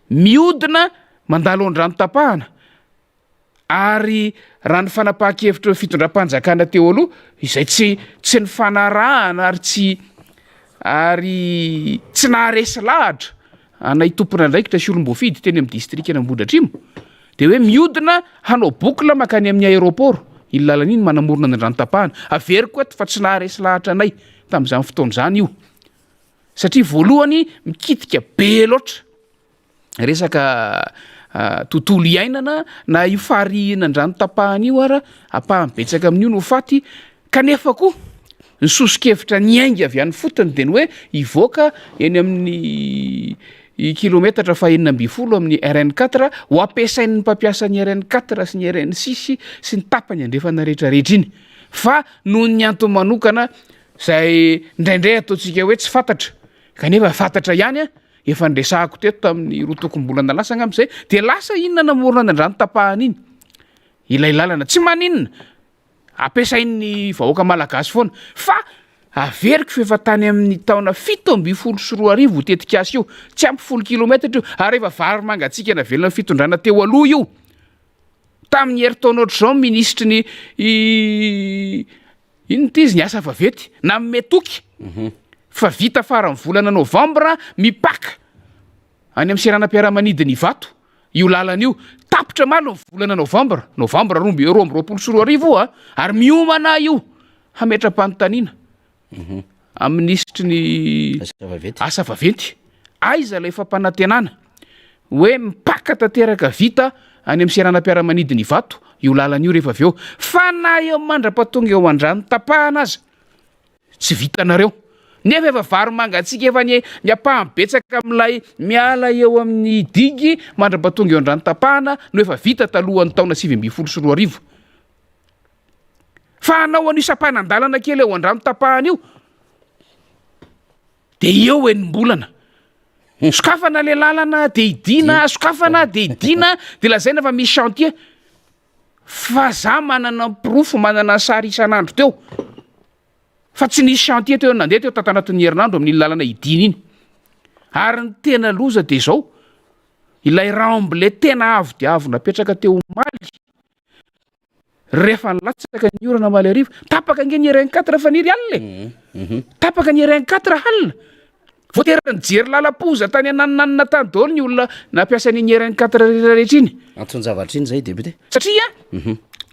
mihodina mandalo Andranotapahana. Ary raha ny fanapahan-kevitry ny fitondram-panjakana teo aloha, izay tsy tsy nifanarahana ary tsy ary tsy naharesy lahatra anay tompon'andraikitra sy olom-boafidy teny amin'ny distrikan'Ambohidratrimo, dia hoe mihodina hanao boucle mankany amin'ny aéroport iny lalana iny manamorona ny Andranotapahana. Averiko eto fa tsy naharesy lahatra anay tamin'izany fotoana izany io, satria voalohany mikitika be loatra. resaka tontolo iainana na io farihin'Andrano tapahana io ara ampahany betsaka amin'io no faty kanefa koa ny soso-kevitra niainga avy any fotony de ny hoe hivoaka eny amin'ny kilometatra fahenina ambin'ny folo amin'ny RN quatre ho ampiasain'ny mpampiasa ny RN quatre sy ny RN six sy ny tapany andrefana rehetrarehetra iny fa noho ny antony manokana zay indraindray ataontsika hoe tsy fantatra kanefa fantatra ihany a Efa niresahako teto tamin'ny roa tokom-bolana lasa angamba izay, dia lasa iny nanamorona ny Andranotapahana iny ilay lalana. Tsy maninona, ampiasain'ny vahoaka malagasy foana. Fa averiko fa efa tany amin'ny taona 2017 io tetikasa io, tsy ampy folo kilometatra io, ary efa vary mangatsiaka navelan'ny fitondrana teo aloha io. Tamin'ny herintaona ohatr'izao ny minisitry ny Inona ity izy ny asa vaventy nanome toky fa vita faran'ny volana novambra mipaka any amin'ny seranam-piaramanidina Ivato io lalana io. Tapitra omaly ny volana novambra, novambra 2022 io a, ary miomana io hametra-panontaniana amin'ny minisitry ny asa vaventy. Aiza ilay fampanantenana hoe mipaka tanteraka vita any amin'ny seranam-piaramanidina Ivato io lalana io rehefa avy eo. Fa na eo mandra-pahatonga eo Andranotapahana aza tsy vitanareo. Nefa efa vary mangatsiaka efa ny ny ampahany betsaka amin'ilay miala eo amin'ny digy mandra-pahatonga eo Andranotapahana no efa vita talohan'ny taona 2019. Fa hanao an'io sampanan-dalana kely eo Andranotapahana io dia eo enim-bolana. Sokafana le lalana de idina, sokafana de idina, de lazaina fa misy chantier. Fa za manana ny porofo, manana ny sary isan'andro teo fa tsy nisy chantier teo nandeha teo tato anatin'ny herinandro amin'iny lalana idina iny. Ary ny tena loza de zao, ilay remblai tena avo dia avo napetraka teo omaly, Rehefa nilatsaka ny orana omaly hariva, tapaka ange ny RN 4 Faniry alina e! Tapaka ny RN 4 alina. Voatery nijery lalam-poza tany ananonanona tany daholo ny olona nampiasa an'iny RN 4 rehetra rehetra iny. Anton-javatra iny zay député. Satria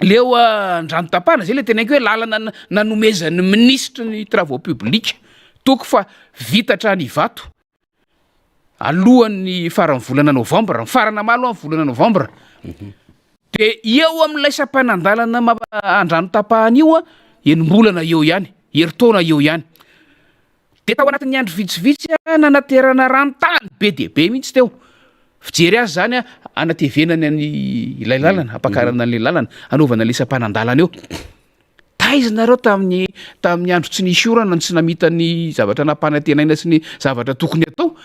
leo Andranotapahana zay le teneniko hoe lalana nanomezan'ny minisitry ny travaux publics toky fa vita hatrany Ivato. Alohan'ny faran'ny volana novambra, mifarana omaly hoa ny volana novambra, de eo amin'ilay sampanan-dalana Andranotapahana io enim-bolana eo ihany, herintaona eo ihany. De tao anatin'ny andro vitsivitsy nanaterana rano tany be dia be mihitsy teo. Fijery azy zany anatevenany any ilay lalana, ampakarana an'ilay lalana, anaovana ilay sampanan-dalana eo. Taiza nareo tamin'ny tamin'ny andro tsy nisy orana no tsy namita ny zavatra nampanantenaina sy ny zavatra tokony atao?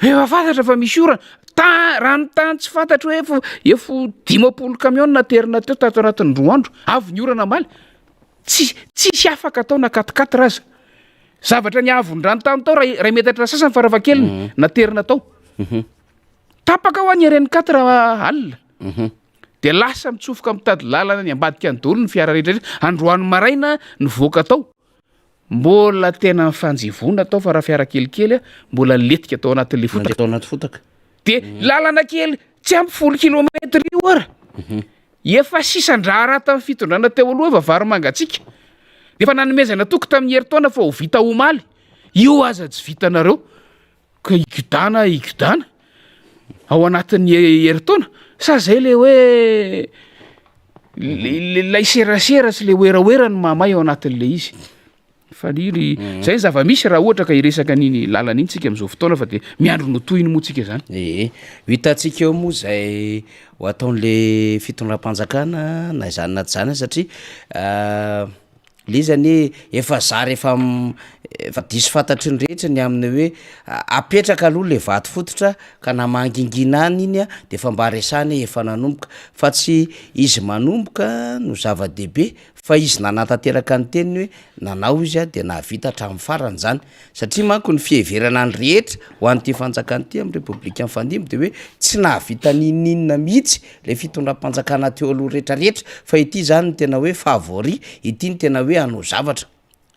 Efa fantatra fa misy orana. Ta- raha ny tany tsy fantatro hoe efa efa 50 camion naterina teo tato anatin'ny 2 andro. Avy ny orana omaly. Tsy tsisy afaka atao na quatre-quatre aza. Zavatra niavon-drano tany tao ray iray metatra sasany farafahakeliny naterina tao. Tapaka hoa ny RN 4 alina. Dia lasa mitsofoka mitady lalana any ambadika any daholo ny fiara rehetra rehetra. Androany maraina nivoaka tao, mbola tena nifanjevoana tao fa raha fiara kelikely mbola nilentika tao anatin'ilay fotaka. Nandeha tao anaty fotaka. Dia lalana kely tsy ampy 10 kilomètre io ara. Efa sisan-draharaha tamin'ny fitondrana teo aloha efa vary mangatsiaka. Dia efa nanomezana toky tamin'ny herintaona fa ho vita omaly. Io aza tsy vitanareo. Ka higodana higodana ao anatin'ny herintaona sa zay le hoe lay serasera sy le werawera no mahamay ao anatin'le izy? Faniry, zay ny zava-misy raha ohatra ka hiresaka an'iny lalana iny tsika am'zao fotoana fa de miandry ny ho tohiny moa tsika zany. Ee, ho hitantsika eo moa zay ho ataon'le fitondram-panjakana na izany na tsy izany satria Le izy anie efa zary efa efa diso fantatry ny rehetra ny amin'ny hoe apetraka aloha le vato fototra ka na mangingina any iny a de efa mba resahana hoe efa nanomboka fa tsy izy manomboka no zava-dehibe fa izy nanatanteraka ny teniny hoe nanao izy a de nahavita hatramin'ny farany zany. Satria manko ny fiheverana ny rehetra ho an'ity fanjakana ity amin'ny repoblika mifandimby de hoe tsy nahavita n'inon'inona mihitsy le fitondram-panjakana teo aloha rehetrarehetra fa ity zany no tena hoe favori, ity no tena hoe hanao zavatra.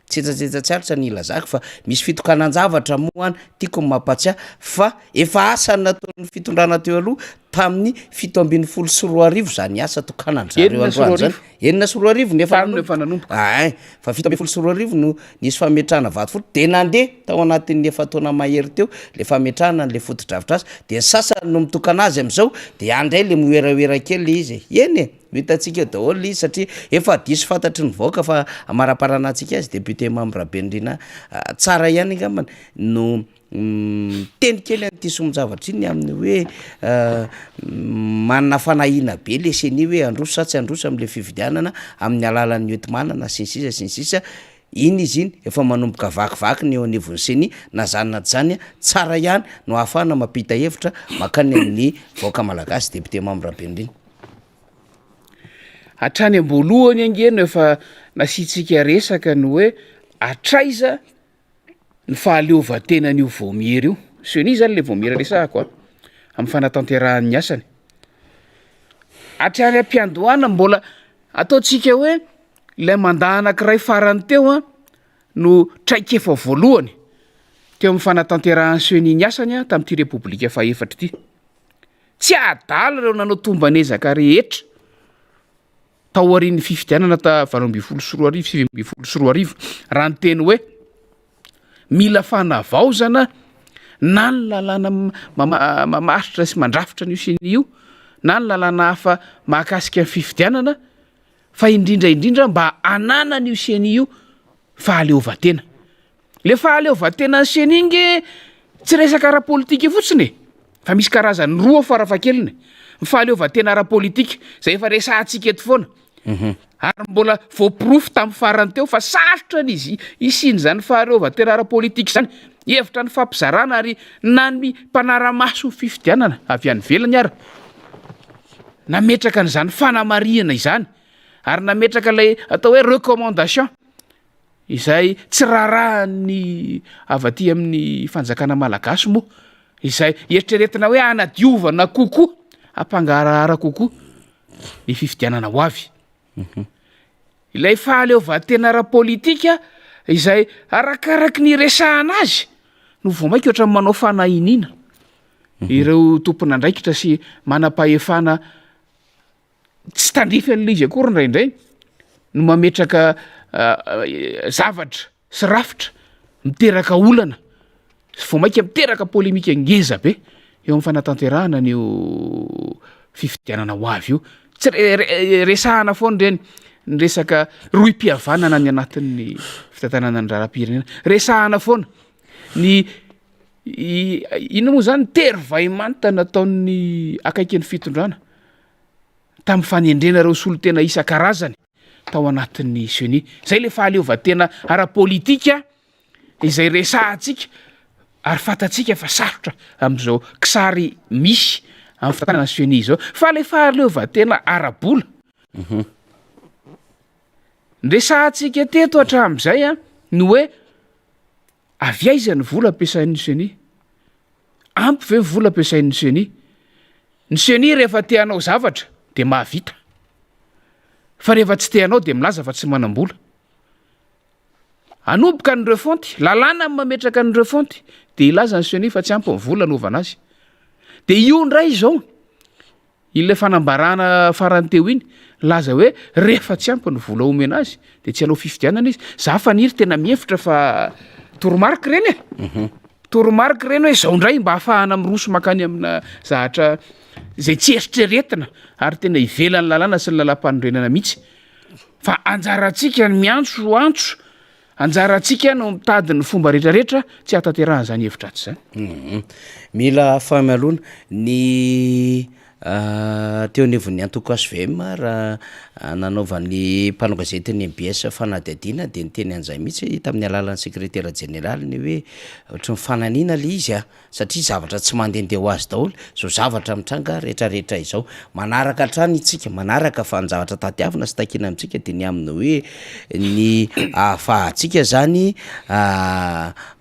Tsetsatsetsa tsy aritra ny ilazako fa misy fitokanan-javatra moa any tiako ny mampatsiahy fa efa asa nataon'ny fitondrana teo aloha tamin'ny 2017 zany asa tokanan-dry zareo androany zany. 2006 no efa nanomboka. Tany no efa nanomboka. Ein, fa 2017 no nisy fametrahana vato fototra, de nandeha tao anatin'ny efa-taona mahery teo le fametrahana an'le fotodrafitrasa, de ny sasany no mitokana azy am'zao, de any ndray le miwerawera kely le izy e, eny e, ho hitantsika eo daholo le izy satria efa diso fantatry ny vahoaka fa amaraparana antsika azy député Mamy Rabenirina tsara ihany angambany no Miteny kely an'ity sombin-javatra iny amin'ny hoe manana fanahiana be le ceni hoe handroso sa tsy handroso am'le fifidianana amin'ny alalan'ny hoenti-manana sy ny sisa sy ny sisa, iny izy iny efa manomboka vakivaky ny eo anivon'ny ceni na zany na tsy zany tsara ihany no ahafahana mampita hevitra mankany amin'ny vahoaka malagasy, député Mamy Rabenirina. Hatrany am-boalohany ange no efa nasiantsika resaka ny hoe hatraiza ny fahaleovantenan'io vaomiera io, ceni zany le vaomiera resahako a, amin'ny fanatanterahany ny asany, hatrany am-piandohana mbola ataontsika hoe ilay mandat anankiray farany teo a no traikefa voalohany teo amin'ny fanatanterahan'ny ceni ny asany a tamin'ity repoblika fahefatra ity, tsy adala ireo nanao tomban'ezaka rehetra. Taorian'ny fifidianana ta 2018, 2019, raha niteny hoe mila fanavaozana na ny lalàna mamaritra sy mandrafitra an'io ceni io na ny lalàna hafa mahakasika ny fifidianana fa indrindra indrindra mba hananan'io ceni io fahaleovantena. Le fahaleovantenan'ny ceni nge tsy resaka ara-politika fotsiny e, fa misy karazany roa farafahakeliny, ny fahaleovantena ara-politika zay efa resahantsika eto foana, ary mbola voaporofo tamin'ny farany teo fa sarotra ny izy hisian'izany fahaleovantena ara-politika zany. Hevitra nifampizarana ary na ny mpanara-maso fifidianana avy any ivelany ara nametraka an'izany fanamarihana izany ary nametraka ilay atao hoe recommandation izay tsy raharahan'ny avy aty amin'ny fanjakana malagasy moa izay eritreretina hoe hanadiovana kokoa, hampangarahara kokoa ny fifidianana ho avy. Ilay fahaleovantena ara-politika izay arakaraky ny iresahana azy no vao mainka ohatran'ny manao fanahiniana ireo tompon'andraikitra sy manam-pahefana tsy tandrify an'ilay izy akory indraindray no mametraka zavatra sy rafitra miteraka olana sy vao mainka miteraka polemika ngeza be eo amin'ny fanatanterahana an'io fifidianana ho avy io. Tsy re- re- resahana foana ireny ny resaka rohim-pihavanana any anatin'ny fitantanana ny raharaham-pirenena, resahana foana ny i- inona moa zany tery vaimanta nataon'ny akaikin'ny fitondrana tamin'ny fanendrena ireo solontena isan-karazany tao anatin'ny ceni. Zay le fahaleovantena ara-politika izay resahantsika ary fantatsika fa sarotra amin'izao kisary misy amin'ny fitantanana ny ceni izao fa le fahaleovantena ara-bola ny resahantsika teto hatramin'izay a ny hoe avy aiza ny vola ampiasain'ny ceni Ampy ve ny vola ampiasain'ny ceni? Ny ceni rehefa te hanao zavatra dia mahavita. Fa rehefa tsy te hanao dia milaza fa tsy manam-bola. Hanomboka ny refonte, lalàna ny mametraka ny refonte, dia hilaza ny ceni fa tsy ampy ny vola hanaovana azy. Dia io indray izao, Ilay fanambarana farany teo iny, nilaza hoe rehefa tsy ampy ny vola omena azy dia tsy hanao fifidianana izy. Za Faniry tena mihevitra fa toromarika ireny e! Mhm. Toromarika ireny hoe izao indray mba hahafahana miroso mankany amina zahatra izay tsy eritreretina ary tena ivelan'ny lalàna sy ny lalàmpanorenana mihitsy. Fa anjarantsika ny miantso antso Anjarantsika no mitady ny fomba rehetrarehetra tsy hahatanterahan'izany hevi-dratsy izany. Hum. Mila fahamalona ny teo anivon'ny antoko hvm raha nanaovan'ny mpanao gazetin'ny mbs fanadihadiana dia niteny an'izay mihitsy tamin'ny alalan'ny sekretera jeneraliny hoe ohatry ny fananiana ilay izy a! satria zavatra tsy mandehandeha ho azy daholo izao zavatra mitranga rehetrarehetra izao. Manaraka hatrany itsika, manaraka fa ny zavatra tadiavina sy takiana amintsika dia ny amin'ny hoe ny ahafahantsika zany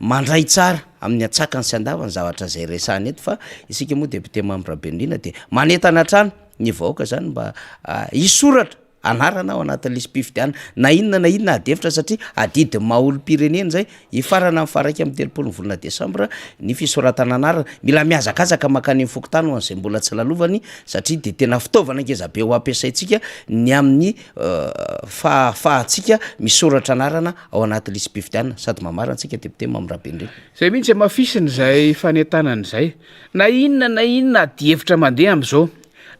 mandray tsara amin'ny antsakany sy andavany zavatra izay resahana eto fa isika moa député Mamy Rabenirina dia manentana hatrany ny vahoaka zany mba hisoratra anarana ao anatin'ny lisi-pifidianana na inona na inona ady hevitra satria adidin'ny maha olom-pirenena izay, hifarana amin'ny faha 31 ny volana desambra ny fisoratana anarana, mila mihazakazaka mankany amin'ny fokontany ho an'izay mbola tsy lalovany satria dia tena fitaovana ngeza be ho ampiasaintsika ny amin'ny fahafahantsika misoratra anarana ao anaty lisi-pifidianana sady mamarana antsika député Mamy Rabenirina. Zay mihitsy hamafisiny izay fanentanana izay, na inona na inona adihevitra mandeha amin'izao.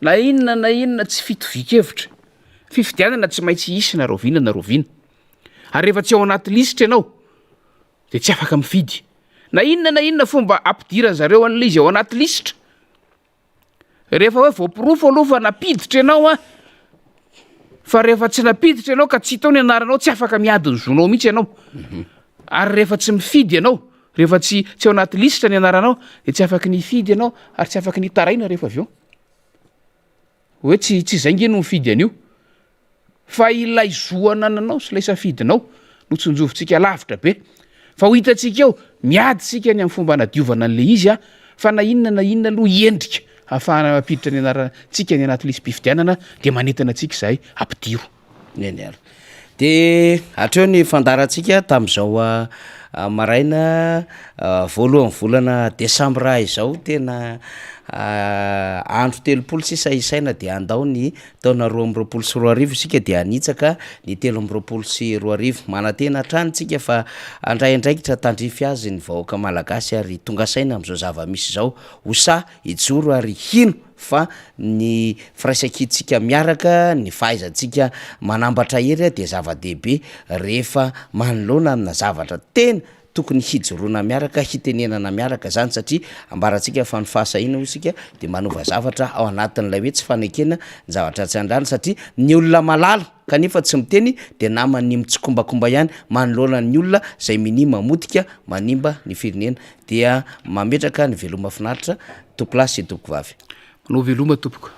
Na inona na inona tsy fitovian-kevitra, fifidianana tsy maintsy hisy na rahoviana na rahoviana. Ary rehefa tsy ao anaty lisitra ianao dia tsy afaka mifidy. Na inona na inona fomba ampidiran zareo an'ilay izy ao anaty lisitra, rehefa hoe voaporofo aloha fa nampiditra ianao an, fa rehefa tsy nampiditra ianao ka tsy hita ao ny anaranao, tsy afaka miady ny zonao mihitsy ianao. Ary rehefa tsy mifidy ianao, rehefa tsy tsy ao anaty lisitra ny anaranao dia tsy afaky ny hifidy ianao ary tsy afaky ny hitaraina rehefa avy eo. Hoe tsy tsy izay nge no mifidy an'io fa ilay zo anananao sy ilay safidinao no tsinjovintsika lavitra be. Fa ho hitantsika eo, miady isika ny amin'ny fomba hanadiovana an'ilay izy an, fa na inona na inona aloha endrika ahafahana mampiditra ny anarantsika any anaty lisi-pifidianana dia manentana antsika izahay ampidiro. Eny ary. Dia hatreo ny fandaharantsika tamin'izao maraina voalohan'ny volana desambra izao, tena andro 30 sisa isaina dia handao ny taona 2022 isika dia hanitsaka ny 2023. Manantena hatrany isika fa handray andraikitra tandrify azy ny vahoaka malagasy ary tonga saina amin'izao zava-misy izao, ho sahy hijoro ary hino fa ny firaisankintsika miaraka, ny fahaizantsika manambatra hery dia zava-dehibe rehefa manoloana amina zavatra tena. Tokony hijoroana miaraka, hitenenana miaraka zany satria ambarantsika fa ny fahasahiana hoy isika de manova zavatra ao anatin'ilay hoe tsy fanekena ny zavatra tsy an-drariny satria ny olona malala kanefa tsy miteny de naman'ny mitsikombakomba ihany manoloana ny olona zay minia mamotika manimba ny firenena dia mametraka ny veloma finaritra tompolahy sy tompokovavy. Manao veloma tompoko.